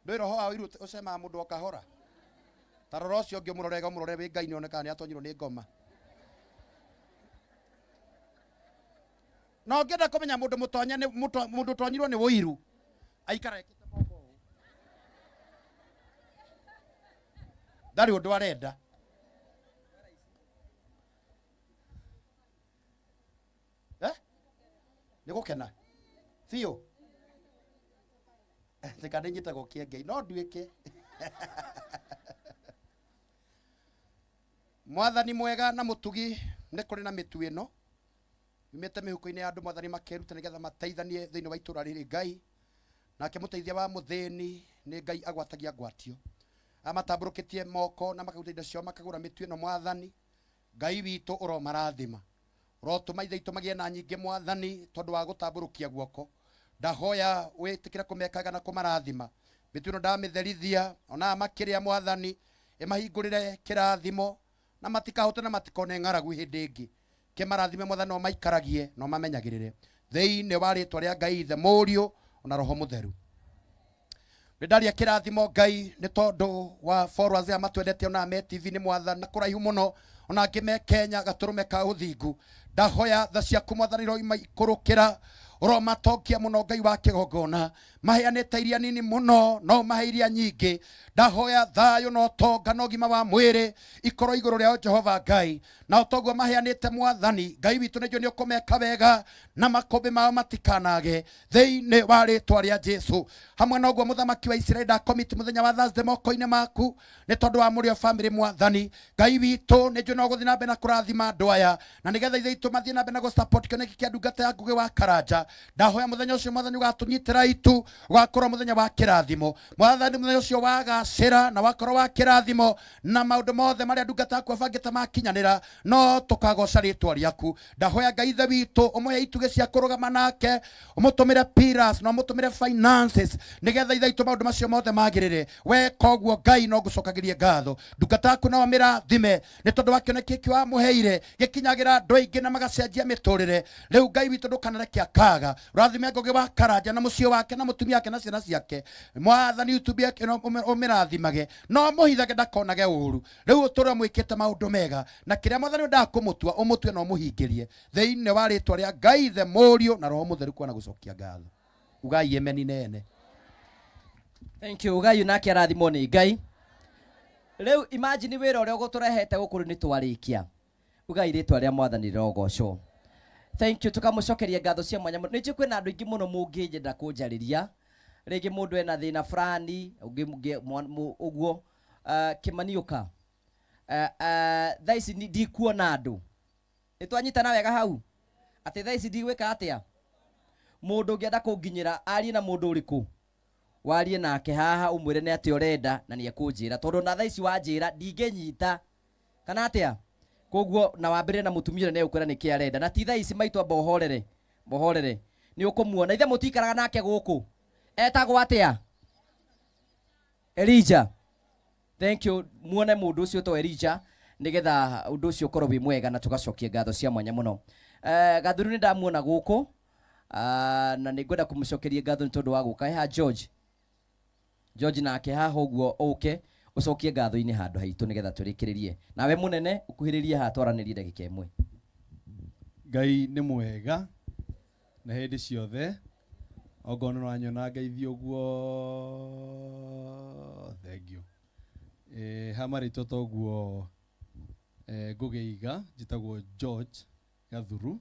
Ndũĩ roho wa ũiru ũcemaga mũndũ o kahora. Ta rora ũcio ũngĩ ũmũrorega ũmũrore wĩ Ngai nĩone kana nĩatonyirwo nĩ ngoma. Na ũngĩenda kũmenya mũndũ mũtonye nĩ mũndũ ũtonyirwo nĩ ũiru aikara ekĩte moko ũũ. Ndarĩ ũndũ arenda. Eh? Nĩ gũkena biũ. Reka nĩnyitagwo kĩengei no nduĩke. Mwathani mwega na mũtugi nĩ kũrĩ na mĩtu ĩno yumĩte mĩhuko-inĩ ya andũ Mwathani makeruta nĩgetha mateithanie thĩinĩ wa itũra rĩrĩ Ngai nake mũteithia wa mũthĩni nĩ Ngai agwatagia ngwatio amatambũrũkĩtie moko na makaruta indo ciao makagũra mĩtu ĩno Mwathani Ngai witũ ũromarathima ũrotũma ithe itũ magĩe na nyingĩ Mwathani tondũ wa gũtambũrũkia guoko. Ndahoya wĩtĩkĩre kũmekaga na kũmarathima mĩtu ĩno ndamĩtherithia ona makĩrĩa Mwathani ĩmahingũrĩre kĩrathimo na matikahote na matikone ng'aragu hĩndĩ ĩngĩ kĩmarathime Mwathani no maikaragie no mamenyagĩrĩre thĩinĩ wa rĩtwa rĩa Ngai Ithe Mũriũ ona Roho Mũtheru. Nĩ ndaria kĩrathimo Ngai nĩ tondũ wa followers aya matwendete ona me TV nĩ Mwathani na kũraihu mũno ona angĩ me Kenya gatũrũme ka ũthingu. Ndahoya tha ciaku Mwathani iroima ikũrũkĩra ũromatongia mũno Ngai wa kĩgongona maheanĩte iria nini mũno no mahe iria nyingĩ. Ndahoya thayũ na ũtonga na ũgima wa mwĩrĩ ikorwo igũrũ rĩao Jehova Ngai na ũtoguo maheanĩte Mwathani Ngai witũ nĩnjũĩ nĩ ũkũmeka wega na makũmbĩ mao matikanage thĩinĩ wa rĩtwa rĩa Jesu. Hamwe na ũguo mũthamaki wa Isiraeli ndakomiti mũthenya wa Thursday moko-inĩ maku nĩ tondũ wa mũrĩo family Mwathani Ngai witũ nĩnjũĩ no ũgũthiĩ na mbere na kũrathima andũ aya na nĩgetha ithe itũ mathiĩ na mbere na gũ-support kĩoneki kĩa ndungata ya Ngũgĩ wa Karanja. Ndahoya mũthenya ũcio Mwathani ũgatũnyitĩra itu ũgakorwo mũthenya wa kĩrathimo Mwathani mũthenya ũcio wagacĩra na wakorwo wa kĩrathimo na maũndũ mothe marĩa ndungata yaku abangĩte makinyanĩra no tũkagoca rĩtwa rĩaku. Ndahoya Ngai Ithe witũ ũmũhe itugĩ cia kũrũgama nake ũmũtũmĩre pillars na ũmũtũmĩre finances nĩgetha Ithe witũ maũndũ macio mothe magĩrĩre. Weka ũguo Ngai no ngũcokagĩrie ngatho. Ndungata yaku no ũmĩrathime nĩ tondũ wa kĩoneki gĩkĩ wamũheire gĩkinyagĩra andũ aingĩ na magacenjia mĩtũrĩre. Rĩu Ngai witũ ndũkanareke akaga. Ũrathime Ngũgĩ wa Karanja na mũciĩ wake na mũtumia wake na ciana ciake. Mwathani YouTube yake ĩno ũmĩrathimage na ũmũhithage ndakonage ũru. Rĩu ũtũre mwĩkĩte maũndũ mega na kĩrĩa Mwathani ũndaga kũmũtua ũmũtue na ũmũhingĩrie thĩinĩ wa rĩtwa rĩa Ngai Ithe Mũriũ na Roho Mũtheru kwana gũcokia ngatho. Ugai emeni nene. Thank you. Ugai nake arathimwo nĩ Ngai. Rĩu imagine wĩra ũrĩa ũgũtũrehete gũkũ rĩu nĩ twarĩkia. Ugai rĩtwa rĩa Mwathani rĩrogocwo. Thank you. Tukamũcokeria ngatho cia mwanya mũno. Nĩ njũĩ kwĩna andũ aingĩ mũno mũngĩnyenda kũnjarĩria. Rĩngĩ mũndũ ena thĩna fulani ũguo. Kĩmani ũka. Thaa ici ndikuona andũ. Nĩ twanyitana wega hau? Atĩ thaa ici ndigwĩka atĩa? Mũndũ ũngĩenda kũnginyĩra arie na mũndũ ũrĩkũ? Warie nake haha ũmwĩre nĩ atĩa ũrenda na nĩ ekũnjĩra tondũ na thaa ici wanjĩra ndingĩnyita kana atĩa? Koguo na wambĩrĩre na mũtumia ũrĩa nĩegũkwĩra nĩkĩ arenda. Na ti thaa ici maitũ amba ũhorere. Mũhorere. Nĩ ũkũmuona. Ithe mũtikaraga nake gũkũ. Etagwo atĩa? Elijah. Thank you. Muone mũndũ ũcio to Elijah nĩgetha ũndũ ũcio ũkorwo wĩ mwega na tũgacokia ngatho cia mwanya mũno. Gathuru nĩ ndamuona gũkũ. Na nĩ ngwenda kũmũcokeria ngatho nĩ tondũ wa gũka. Haha George. George nake haha ũguo ũke ũcokie ngatho-inĩ handũ haitũ nĩgetha tũrĩkĩrĩrie. Nawe mũnene ũkuhĩrĩrie haha twaranĩrie ndagĩka ĩmwe. Ngai nĩ mwega na hĩndĩ ciothe ongorwo nĩ ũranyona ngeithi ũguo thank you. Ha marĩtwa toguo ngũgĩiga njĩtagwo George Gathuru.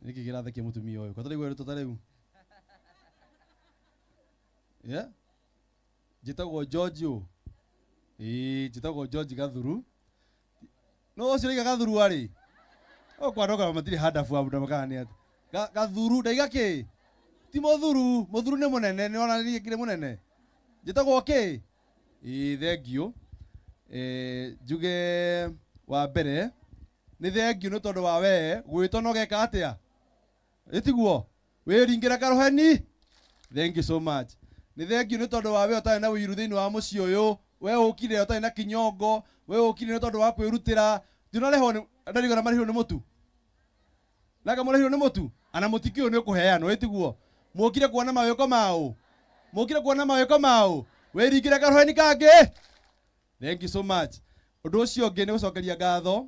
Nĩkĩ kĩrathekia mũtumia ũyũ? Kwatũraigua rĩtwa ta rĩu? Yeah? Njĩtagwo George ũ? Ĩĩ, njĩtagwo George Gathuru. No ũcio ũraiga Gathuru arĩ? Okwandoka matirĩ handabu abu kana nĩ atĩ. Gathuru ndaiga kĩ? Ti mũthuru, mũthuru nĩ mũnene, nĩ wona niĩ kĩrĩ mũnene. Njĩtagwo kĩ? Ĩĩ, thengiũ. Njuge wa mbere nĩ thengiũ nĩ tondũ wa we gwĩtwo na ũgeka atĩa? Ĩtiguo? Wĩringĩra karũheni? Thank you so much. Nĩ thengiũ nĩ tondũ wa we ũtarĩ na ũiru thĩinĩ wa mũciĩ ũyũ, we ũkire ũtarĩ na kinyongo, we ũkire nĩ tondũ wa kwĩrutĩra. Ndinarehwo nĩ ndarigwo na marĩhirwo nĩ mũtu. Nanga mũrĩhirwo nĩ mũtu? Ana mũtikĩũĩ nĩ ũkũheanwo, ĩtiguo? Mũkire kuona mawĩko maũ? Mũkire kuona mawĩko maũ? Wĩringĩre karũheni kangĩ? Thank you so much. Ũndũ ũcio ũngĩ nĩ gũcokeria ngatho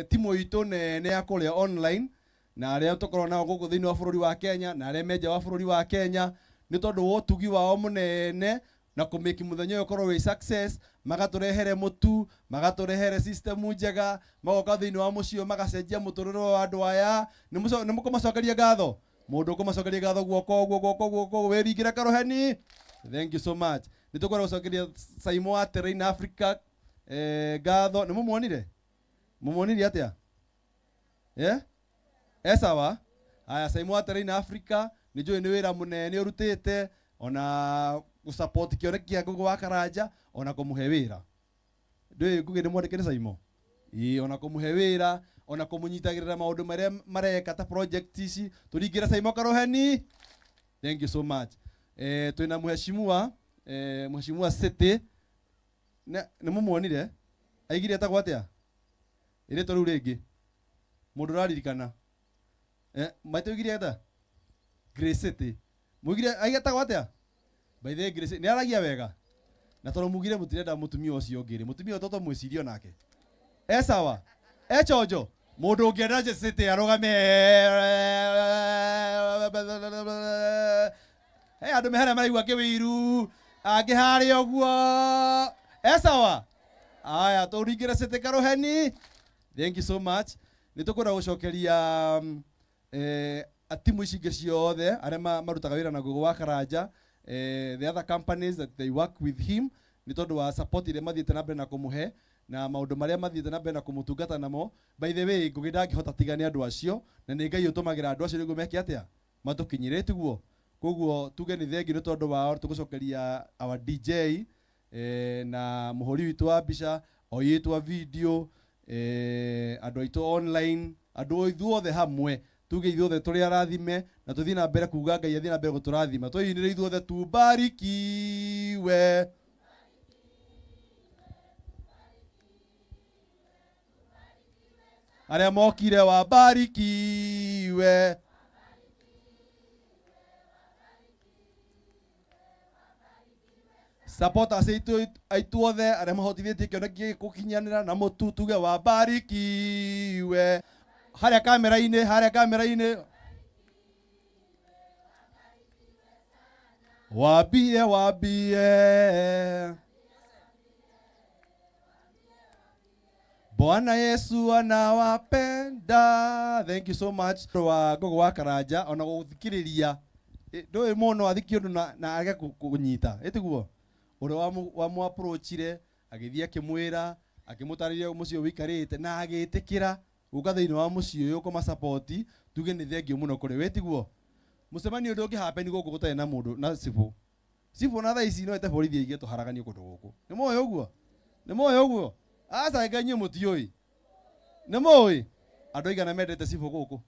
timu itũ nene ya kũrĩa online na arĩa tũkoragwo nao gũkũ thĩinĩ wa bũrũri wa Kenya na arĩa me nja wa bũrũri wa Kenya nĩ tondũ wa ũtugi wao mũnene na kũmĩki mũthenya ũyũ ũkorwo wĩ success, magatũrehere mũtu, magatũrehere system njega, magoka thĩinĩ wa mũciĩ ũyũ magacenjia mũtũrĩre wa andũ aya. Nĩ mũkũmacokeria ngatho? Mũndũ ũkũmacokeria ngatho guoko ũguo, guoko guoko, wĩringĩre karũheni. Thank you so much. Nĩ tũkwenda gũcokeria Saimo wa Terrain Africa ngatho. Nĩ mũmuonire? Mũmuonirie atĩa? Esawa? Aya, Saimo wa Terrain Africa nĩ njũĩ nĩ wĩra mũnene ũrutĩte ona gũsupport kĩoneki kĩa Ngũgĩ wa Karanja ona kũmũhe wĩra. Ndũĩ Ngũgĩ nĩ mwandĩke nĩ Saimo? Ĩĩ, ona kũmũhe wĩra, ona kũmũnyitagĩrĩra maũndũ marĩa mareka ta project ici, tũringĩre Saimo karũheni. Thank you so much. Twĩna mheshimiwa, mheshimiwa City. Nĩ mũmuonire? Aigire etagwo atĩa? Ĩrĩtwa rĩu rĩngĩ. Mũndũ ũraririkana. Maitũ aigire atĩa? Grace City. Mũigire aigĩtagwo atĩa? By the way, Grace nĩ aragia wega. Na tondũ mugire mũtirenda mũtumia ũcio ũngĩ rĩ, mũtumia ũyũ toto mwĩcirie onake. E sawa? E chonjo? Mũndũ ũngĩenda City arũgame. He andũ me harĩa maraigua kĩwĩiru, angĩ harĩa ũguo. E sawa? Aya, tũringĩre City karũheni. Thank you so much. Nĩ tũkwenda gũcokeria timu ici ingĩ ciothe arĩa marutaga wĩra na Ngũgĩ wa Karanja, the other companies that they work with him nĩ tondũ wa support ĩrĩa mathiĩte na mbere na kũmũhe na maũndũ marĩa mathiĩte na mbere na kũmũtungata namo. By the way, Ngũgĩ ndangĩhota tiga nĩ andũ acio, na nĩ Ngai ũtũmagĩra andũ acio nĩguo meke atĩa? Matũkinyĩre, tiguo? Koguo tuge nĩ thengiũ nĩ tondũ wao, tũgũcokeria our DJ na mũhũri witũ wa mbica, oiyĩtwo wa video, andũ aitũ online, andũ ithuothe hamwe, tuge ithuothe tũrĩ arathime na tũthiĩ na mbere kuga Ngai athiĩ na mbere gũtũrathima. Twĩinĩre ithuothe tubarikiwe. Arĩa mokire wabarikiwe. Supporters aitũ othe arĩa mahotithĩtie kĩoneki gĩkĩ gũkinyanĩra na mũtu tuge wabarikiwe. Harĩa kamera-inĩ, harĩa kamera-inĩ. Wambie, wambie. Bwana Yesu anawapenda. Thank you so much. Wa Ngũgĩ wa Karanja ona gũthikĩrĩria ndũĩ mũno athikie ũndũ na age kũnyita. Ĩtiguo? Ũrĩa wamũ approachire, agĩthiĩ akĩmwĩra, akĩmũtarĩria mũciĩ ũyũ ũikarĩte na agĩtĩkĩra gũka thĩinĩ wa mũciĩ ũyũ kũma support, tuge nĩ thengiũ mũno kũrĩ we, tiguo? Mũcemanio ũndũ ũngĩ happen gũkũ gũtarĩ na mũndũ na cibũ. Cibũ na thaa ici no ete borithi aige tũharaganio kũndũ gũkũ. Nĩ mũĩ ũguo? Nĩ mũĩ ũguo? Aca ngai inyuĩ mũtiũĩ. Nĩ mũĩ andũ aigana mendete cibũ gũkũ?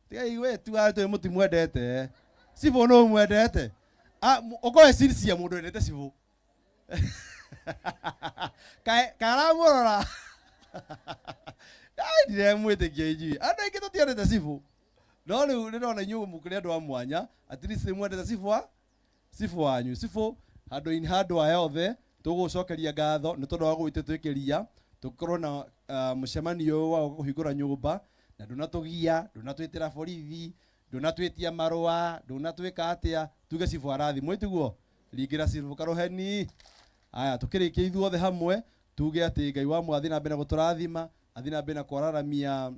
Tigai we tu atĩ mũtimwendete. Cibũ nũ mwendete? Ũkorwo sincere mũndũ wendete cibũ. Karamũrora. Ai ndiremwĩtĩkia inyuĩ. Andũ aingĩ tũtiendete cibũ. No rĩu ndĩrona inyuĩ mũkĩrĩ andũ a mwanya, at least nĩ mwendete cibũ wa cibũ wanyu. Cibũ handũ-inĩ handũ aya othe tũgũcokeria ngatho nĩ tondũ wa gũgĩtwĩtĩkĩria tũkorwo na mũcemanio ũyũ wa kũhingũra nyũmba na ndũnatũgia, ndũnatwĩtĩra borithi, ndũnatwĩtia marũa, ndũnatwĩka atĩa, tuge cibũ arathimwo tiguo? Ringĩra cibũ karũheni. Aya tũkĩrĩkia ithuothe hamwe tuge atĩ Ngai wa mwathi na mbere na gũtũrathima, athiĩ na mbere na kwararamia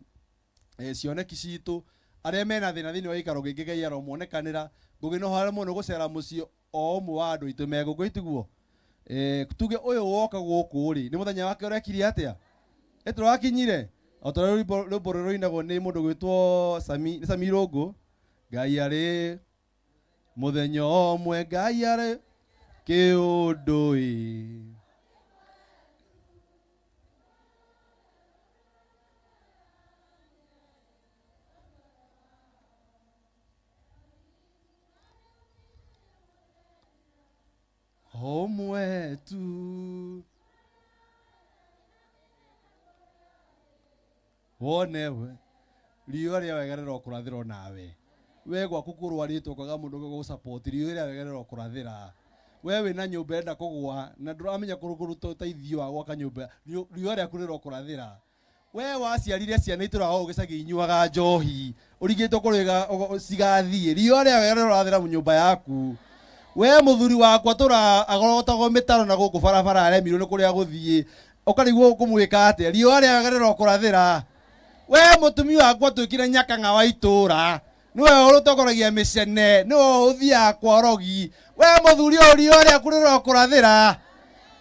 cioneki citũ. Arĩa mena thĩna thĩinĩ wa gĩikaro gĩkĩ Ngai aromonekanĩra. Ngũgĩ no haremwo nĩ gũcera mũciĩ o ũmwe wa andũ aitũ me gũkũ tiguo? Tuge ũyũ woka gũkũ rĩ, nĩ mũthenya wake ũrekire atĩa? Ĩtũrakinyire o ta ũrĩa rwĩmbo rũrũ rũinagwo nĩ mũndũ gwĩtwo Sami, nĩ Sami Irũngũ. Ngai arĩ mũthenya ũmwe, Ngai arĩ kĩũndũ ĩ. Ũmwe tu wone we riũa rĩa wega rĩrokũrathĩra onawe we gwaku kũrwarĩtwo kwaga mũndũ ũgũgũ support riũa rĩa wega rĩrokũrathĩra we wĩna nyũmba ĩrenda kũgũa na ndũramenya kũruta ũteithio wa gwaka nyũmba riũa rĩaku rĩrokũrathĩra we waciarire ciana itũraga o gĩcagi inyuaga njohi ũrigĩtwo kũrĩga cigathiĩ riũa rĩa wega rĩrorathĩra nyũmba yaku we mũthuri wakwa tũra agorotagwo mĩtaro na gũkũ barabara aremirwo nĩ kũrĩa gũthiĩ ũkarigwo ũkũmwĩka atĩa riũa rĩa wega rĩrokũrathĩra we mũtumia wakwa twĩkire nyakang'a wa itũra nĩwe ũrũtongoragia mĩcene nĩwe ũthiaga kwa rogi we mũthuri ũyũ riũa rĩaku rĩrokũrathĩra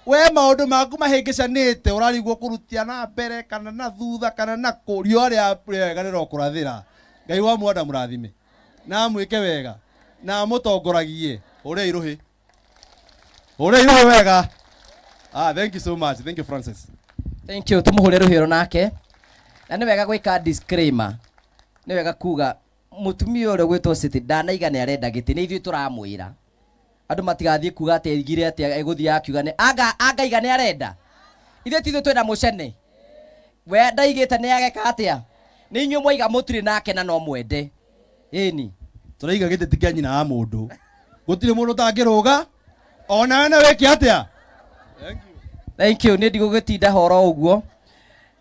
we maũndũ maku mahĩngĩcanĩte ũrarigwo kũrutia na mbere kana na thutha kana na kũ riũa rĩa wega rĩrokũrathĩra Ngai wa mwanda mũrathime na amwĩke wega na amũtongoragie hũrei rũhĩ hũrei rũhĩ wega. Thank you so much. Thank you, Francis. Thank you. Tumuhure rũhĩ nake. Na nĩ wega gwĩka disclaimer. Nĩ wega kuga mũtumia ũrĩa ũgwĩtwo City ndanaiga nĩ arenda gĩtĩ nĩ ithuĩ tũramwĩra. Andũ matigathiĩ kuga atĩ aigire atĩ egũthiĩ akiuga nĩ anga angaiga nĩ arenda. Ithuĩ ti ithuĩ twĩna mũcene. We ndaigĩte nĩ ageka atĩa? Nĩ inyuĩ mwaiga mũtirĩ nake na no mwende. Ĩni. Tũraiga gĩtĩ ti kĩa nyina wa mũndũ. Gũtirĩ mũndũ ũtangĩrũga. Ona we no wĩke atĩa? Thank you. Nĩ ndigũgĩtinda horo ũguo.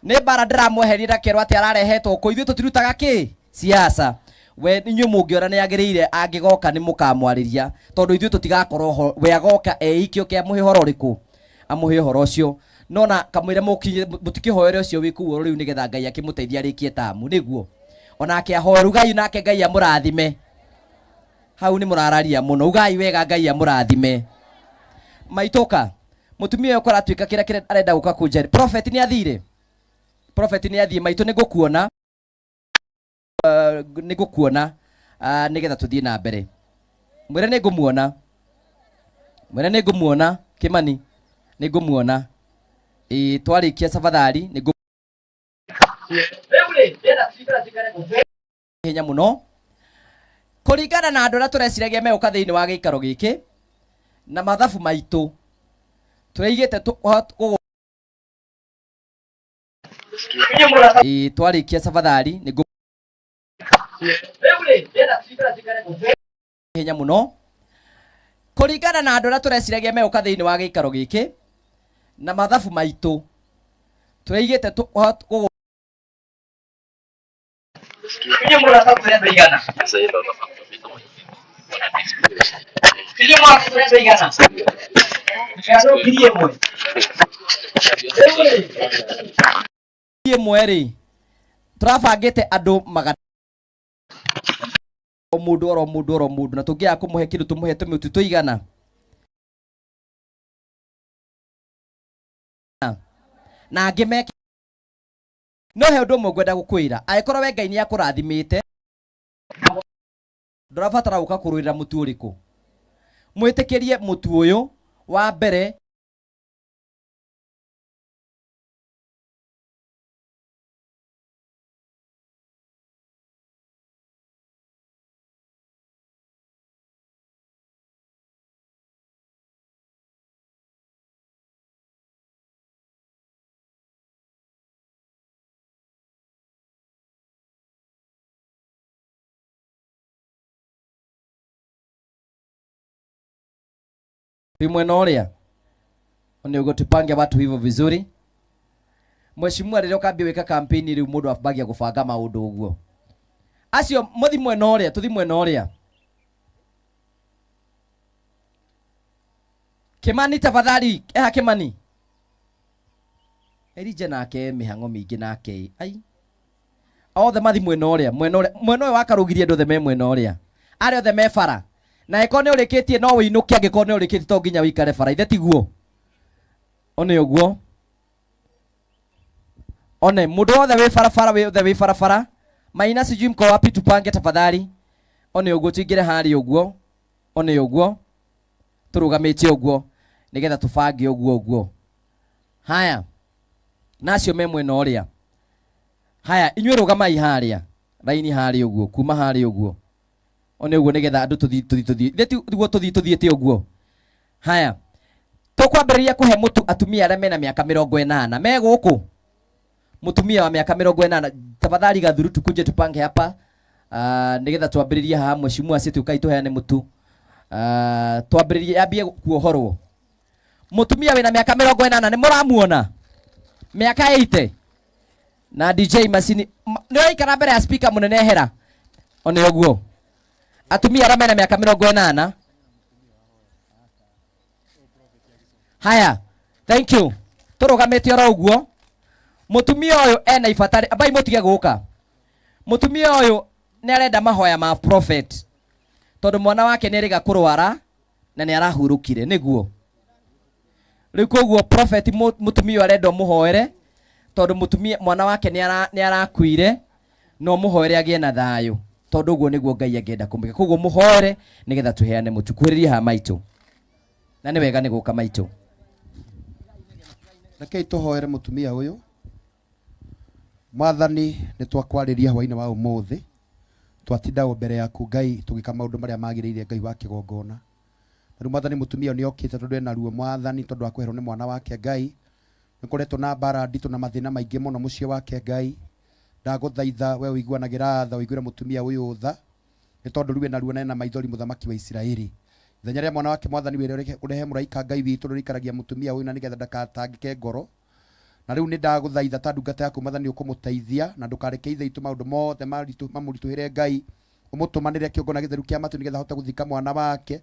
Nĩ mbara ndĩramweheria ndakerwo atĩ ararehetwo kũ ithuĩ tũtirutaga kĩ siasa. We inyuĩ mũngĩona nĩ agĩrĩire angĩgoka nĩ mũkamwarĩria tondũ ithuĩ tũtigakorwo ho. We agoka eike ũke amũhe ũhoro ũrĩkũ? Amũhe ũhoro ũcio. No na kamwĩre mũtikĩhoere ũcio wĩ kũu oro rĩu nĩgetha Ngai akĩmũteithie arĩkie tamu nĩguo. Onake ahoe rugai nake Ngai amũrathime. Hau nĩ mũrararia mũno. Ugai wega Ngai amũrathime. Maitũka mũtumia ũyũ kũratuĩka kĩrĩa kĩrĩa arenda gũka kũnja. Prophet nĩ athire. Prophet nĩ athiĩ maitũ nĩ ngũkuona. Nĩ ngũkuona nĩgetha tũthiĩ na mbere. Mwĩre nĩ ngũmuona. Mwĩre nĩ ngũmuona Kĩmani. Nĩ ngũmuona. Ĩĩ twarĩkia sabathari nĩ ngũ hinya mũno kũringana na andũ arĩa tũreciragia megũka thĩinĩ wa gĩikaro gĩkĩ na mathabu maitũ tũraigĩte Ĩĩ twarĩkia sabathari nĩ ngũ hinya mũno kũringana na andũ arĩa tũreciragia megũka thĩinĩ wa gĩikaro gĩkĩ na mathabu maitũ tũraigĩte ĩmwe rĩ tũrabangĩte andũ magana o mũndũ oro mũndũ oro mũndũ na tũngĩaga kũmũhe kĩndũ tũmũhe tũmĩtu tũigana na angĩ meke no he ũndũ ũmwe ngwenda gũkwĩra angĩkorwo we Ngai nĩ akũrathimĩte ndũrabatara gũka kũrũĩrĩra mũtu ũrĩkũ mwĩtĩkĩrie mũtu ũyũ wa mbere Twĩ mwena ũrĩa nĩ ũguo tupange watu hivyo vizuri. Mheshimiwa rĩrĩa ũkambia gwĩka campaign rĩu mũndũ ambagia gũbanga maũndũ ũguo. Acio mũthi mwena ũrĩa, tũthi mwena ũrĩa. Kimani tafadhali, eha Kimani. Elijah nake mĩhang'o mĩingĩ nake. Ai. Othe mathi mwena ũrĩa, mwena ũrĩa, mwena ũyũ wakarũgirie andũ othe me mwena ũrĩa. Arĩa othe me bara. Na ĩkorwo nĩ ũrĩkĩtie no wĩinũke angĩkorwo nĩ ũrĩkĩtie to nginya wĩikare bara. Ithe tiguo. One ũguo. One mũndũ wothe wĩ barabara, wĩ othe wĩ barabara. Maina sijui mko wapi, tupange tafadhali. One ũguo tuingĩre harĩa ũguo. One ũguo. Tũrũgamĩte ũguo nĩgetha tũbange ũguo ũguo. Haya. Na acio me mwena ũrĩa. Haya, inyuĩ rũgamai harĩa. Raini harĩa ũguo, kuma harĩa ũguo. One ũguo nĩgetha andũ tũthiĩ tũthiĩ tũthiĩ. Ithe tiguo tũthiĩ tũthiĩte ũguo. Haya. Tũkwambĩrĩria kũhe mũtu atumia arĩa mena mĩaka 80. Me gũkũ. Mũtumia wa mĩaka 80. Tafadhali gathuru tukuje tupange hapa. Nĩgetha twambĩrĩrie haha mheshimiwa acio tũkai tũheane mũtu. Twambĩrĩrie yambie kuohorwo. Mũtumia wĩna mĩaka 80 nĩ mũramuona? Mĩaka 80. Na DJ macini nĩ ũraikara mbere ya speaker mũnene hera. One ũguo. Atumia arĩa mena mĩaka 80. Haya, thank you. Tũrũgamĩte oro ũguo. Mũtumia ũyũ ena ibata ambai mũtige gũka. Mũtumia ũyũ nĩ arenda mahoya ma prophet. Tondũ mwana wake nĩ erĩga kũrwara na nĩ arahurũkire, nĩguo. Rĩu koguo prophet mũtumia ũyũ arenda ũmũhoere tondũ mũtumia mwana wake nĩ arakuire, no mũhoere agĩe na thayũ tondũ ũguo nĩguo Ngai angĩenda kũmwĩka. Koguo mũhoere nĩgetha tũheane mũtu. Kuhĩrĩria haha maitũ. Na nĩ wega nĩ gũka maitũ. Rekei tũhoere mũtumia ũyũ. Mwathani, nĩ twakwarĩria hwaĩ-inĩ wa ũmũthĩ. Twatinda o mbere yaku Ngai tũgĩka maũndũ marĩa magĩrĩire Ngai wa kĩgongona. Na rĩu Mwathani mũtumia ũyũ nĩ okĩte tondũ ena ruo Mwathani tondũ wa kweherwo nĩ mwana wake Ngai. Nĩ koretwo na mbara nditũ na mathĩna maingĩ mũno mũciĩ wake Ngai. Ndagũthaitha we ũiguanagĩra tha, ũiguĩre mũtumia ũyũ tha. Nĩ tondũ rĩu ena ruo na ena maithori mũthamaki wa Isiraeli. Ithenya rĩa mwana wake Mwathani wĩre ũrehe mũraika Ngai witũ ũrĩa ũikaragia mũtumia ũyũ na nĩgetha ndakatangĩke ngoro. Na rĩu nĩ ndagũthaitha ta ndungata yaku Mwathani ũkũmũteithia na ndũkareke ithe itũ maũndũ mothe mamũritũhĩre Ngai. Ũmũtũmanĩre kĩũngano gĩtheru kĩa matu nĩgetha ahote gũthika mwana wake.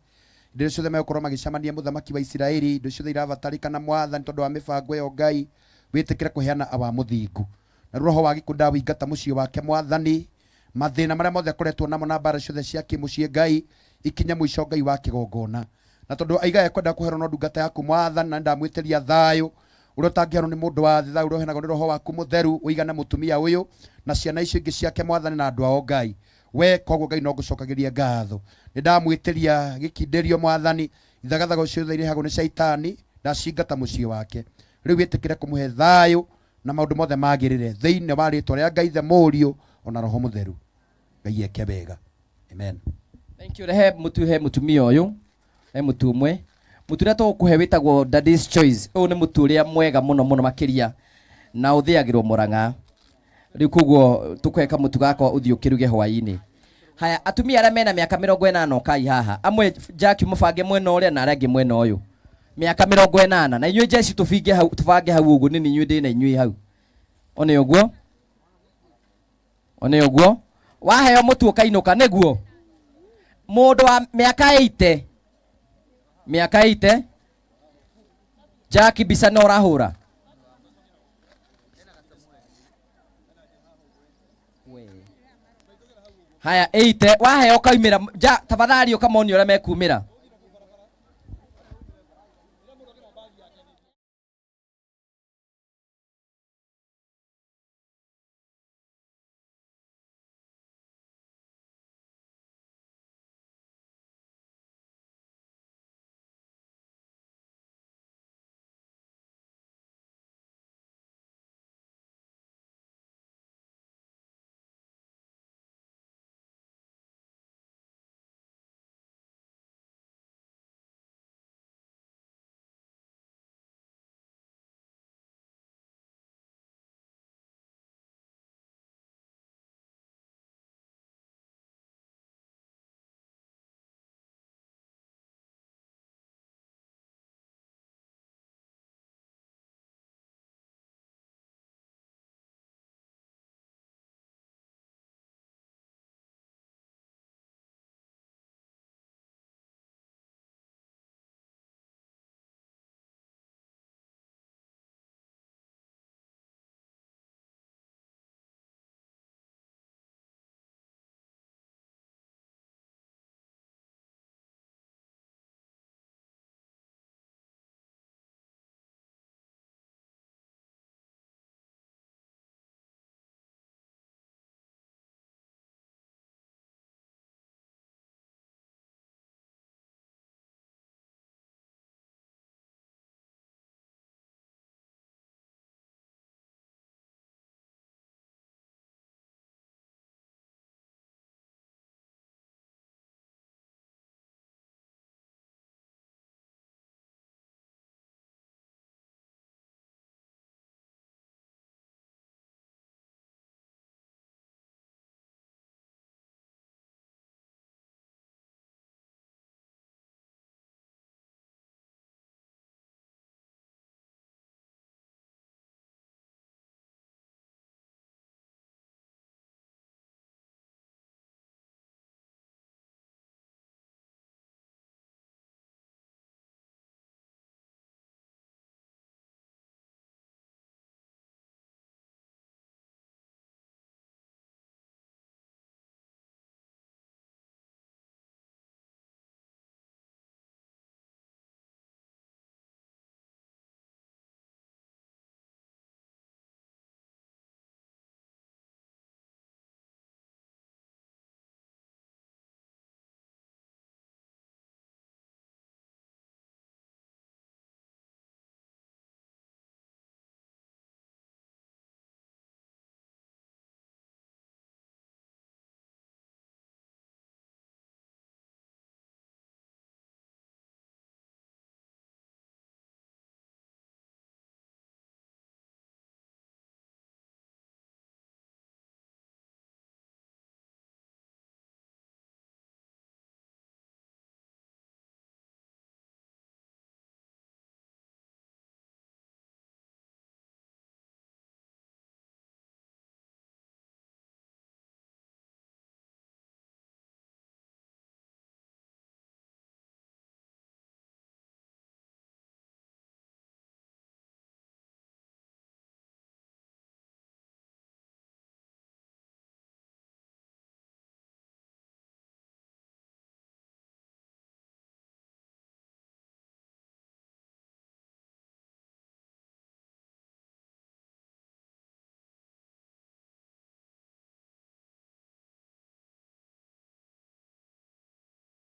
Indo icio ciothe megũkorwo magĩcemania mũthamaki wa Isiraeli, indo ciothe irabatarĩkana Mwathani tondũ wa mĩbango ĩyo Ngai, wĩtĩkĩre kũheana awa mũthingu. Na rĩu roho wa gĩkuũ ndawĩingata mũciĩ wake Mwathani, mathĩna marĩa mothe akoretwo namo na mbara ciothe cia kĩmũciĩ Ngai, ikinye mũico Ngai wa kĩgongona. Na tondũ aiga ekwenda kũherwo no ndungata yaku Mwathani, na nĩndamwĩtĩria thayũ ũrĩa ũtangĩherwo nĩ mũndũ wa thĩ, thayũ ũrĩa ũheanagwo nĩ roho waku mũtheru, ũigane mũtumia ũyũ na ciana icio ingĩ ciake Mwathani na andũ ao Ngai. We koguo Ngai no ngũcokagĩrie ngatho. Nĩndamwĩtĩria gĩkindĩrio Mwathani, ithagathago ciothe irehagwo nĩ Shaitani, ndacingata mũciĩ wake. Rĩu wĩtĩkĩre kũmũhe thayũ na maũndũ mothe magĩrĩre thĩinĩ wa rĩtwa rĩa Ngai Ithe, Mũriũ ona Roho Mũtheru. Ngai eke wega. Amen. Thank you. Rehe mũtu, he mũtumia ũyũ. He mũtu ũmwe. Mũtu ũrĩa tũgũkũhe wĩtagwo Daddy's Choice. Ũyũ nĩ mũtu ũrĩa mwega mũno mũno makĩria na ũthĩagĩrwo Mũrang'a. Rĩu koguo tũkũhe kamũtu gakwa ũthiĩ ũkĩruge hwaĩ-inĩ. Haya, atumia arĩa mena mĩaka 80 ũkai haha. Amwe Jack mũbange mwena ũrĩa na arĩa angĩ mwena ũyũ. Mĩaka 80. Na inyuĩ Jesse tũbinge hau, tũbange hau ũguo, nĩ inyuĩ ndĩ na inyuĩ hau. One ũguo. One ũguo. Waheo mũtu ũkainũka nĩguo. Mũndũ wa mĩaka 80. Mĩaka 80. Jack mbica no ũrahũra. Haya, 80 waheo ũkaumĩra. Ja, tafadhali ũkamonia ũrĩa mekumĩra.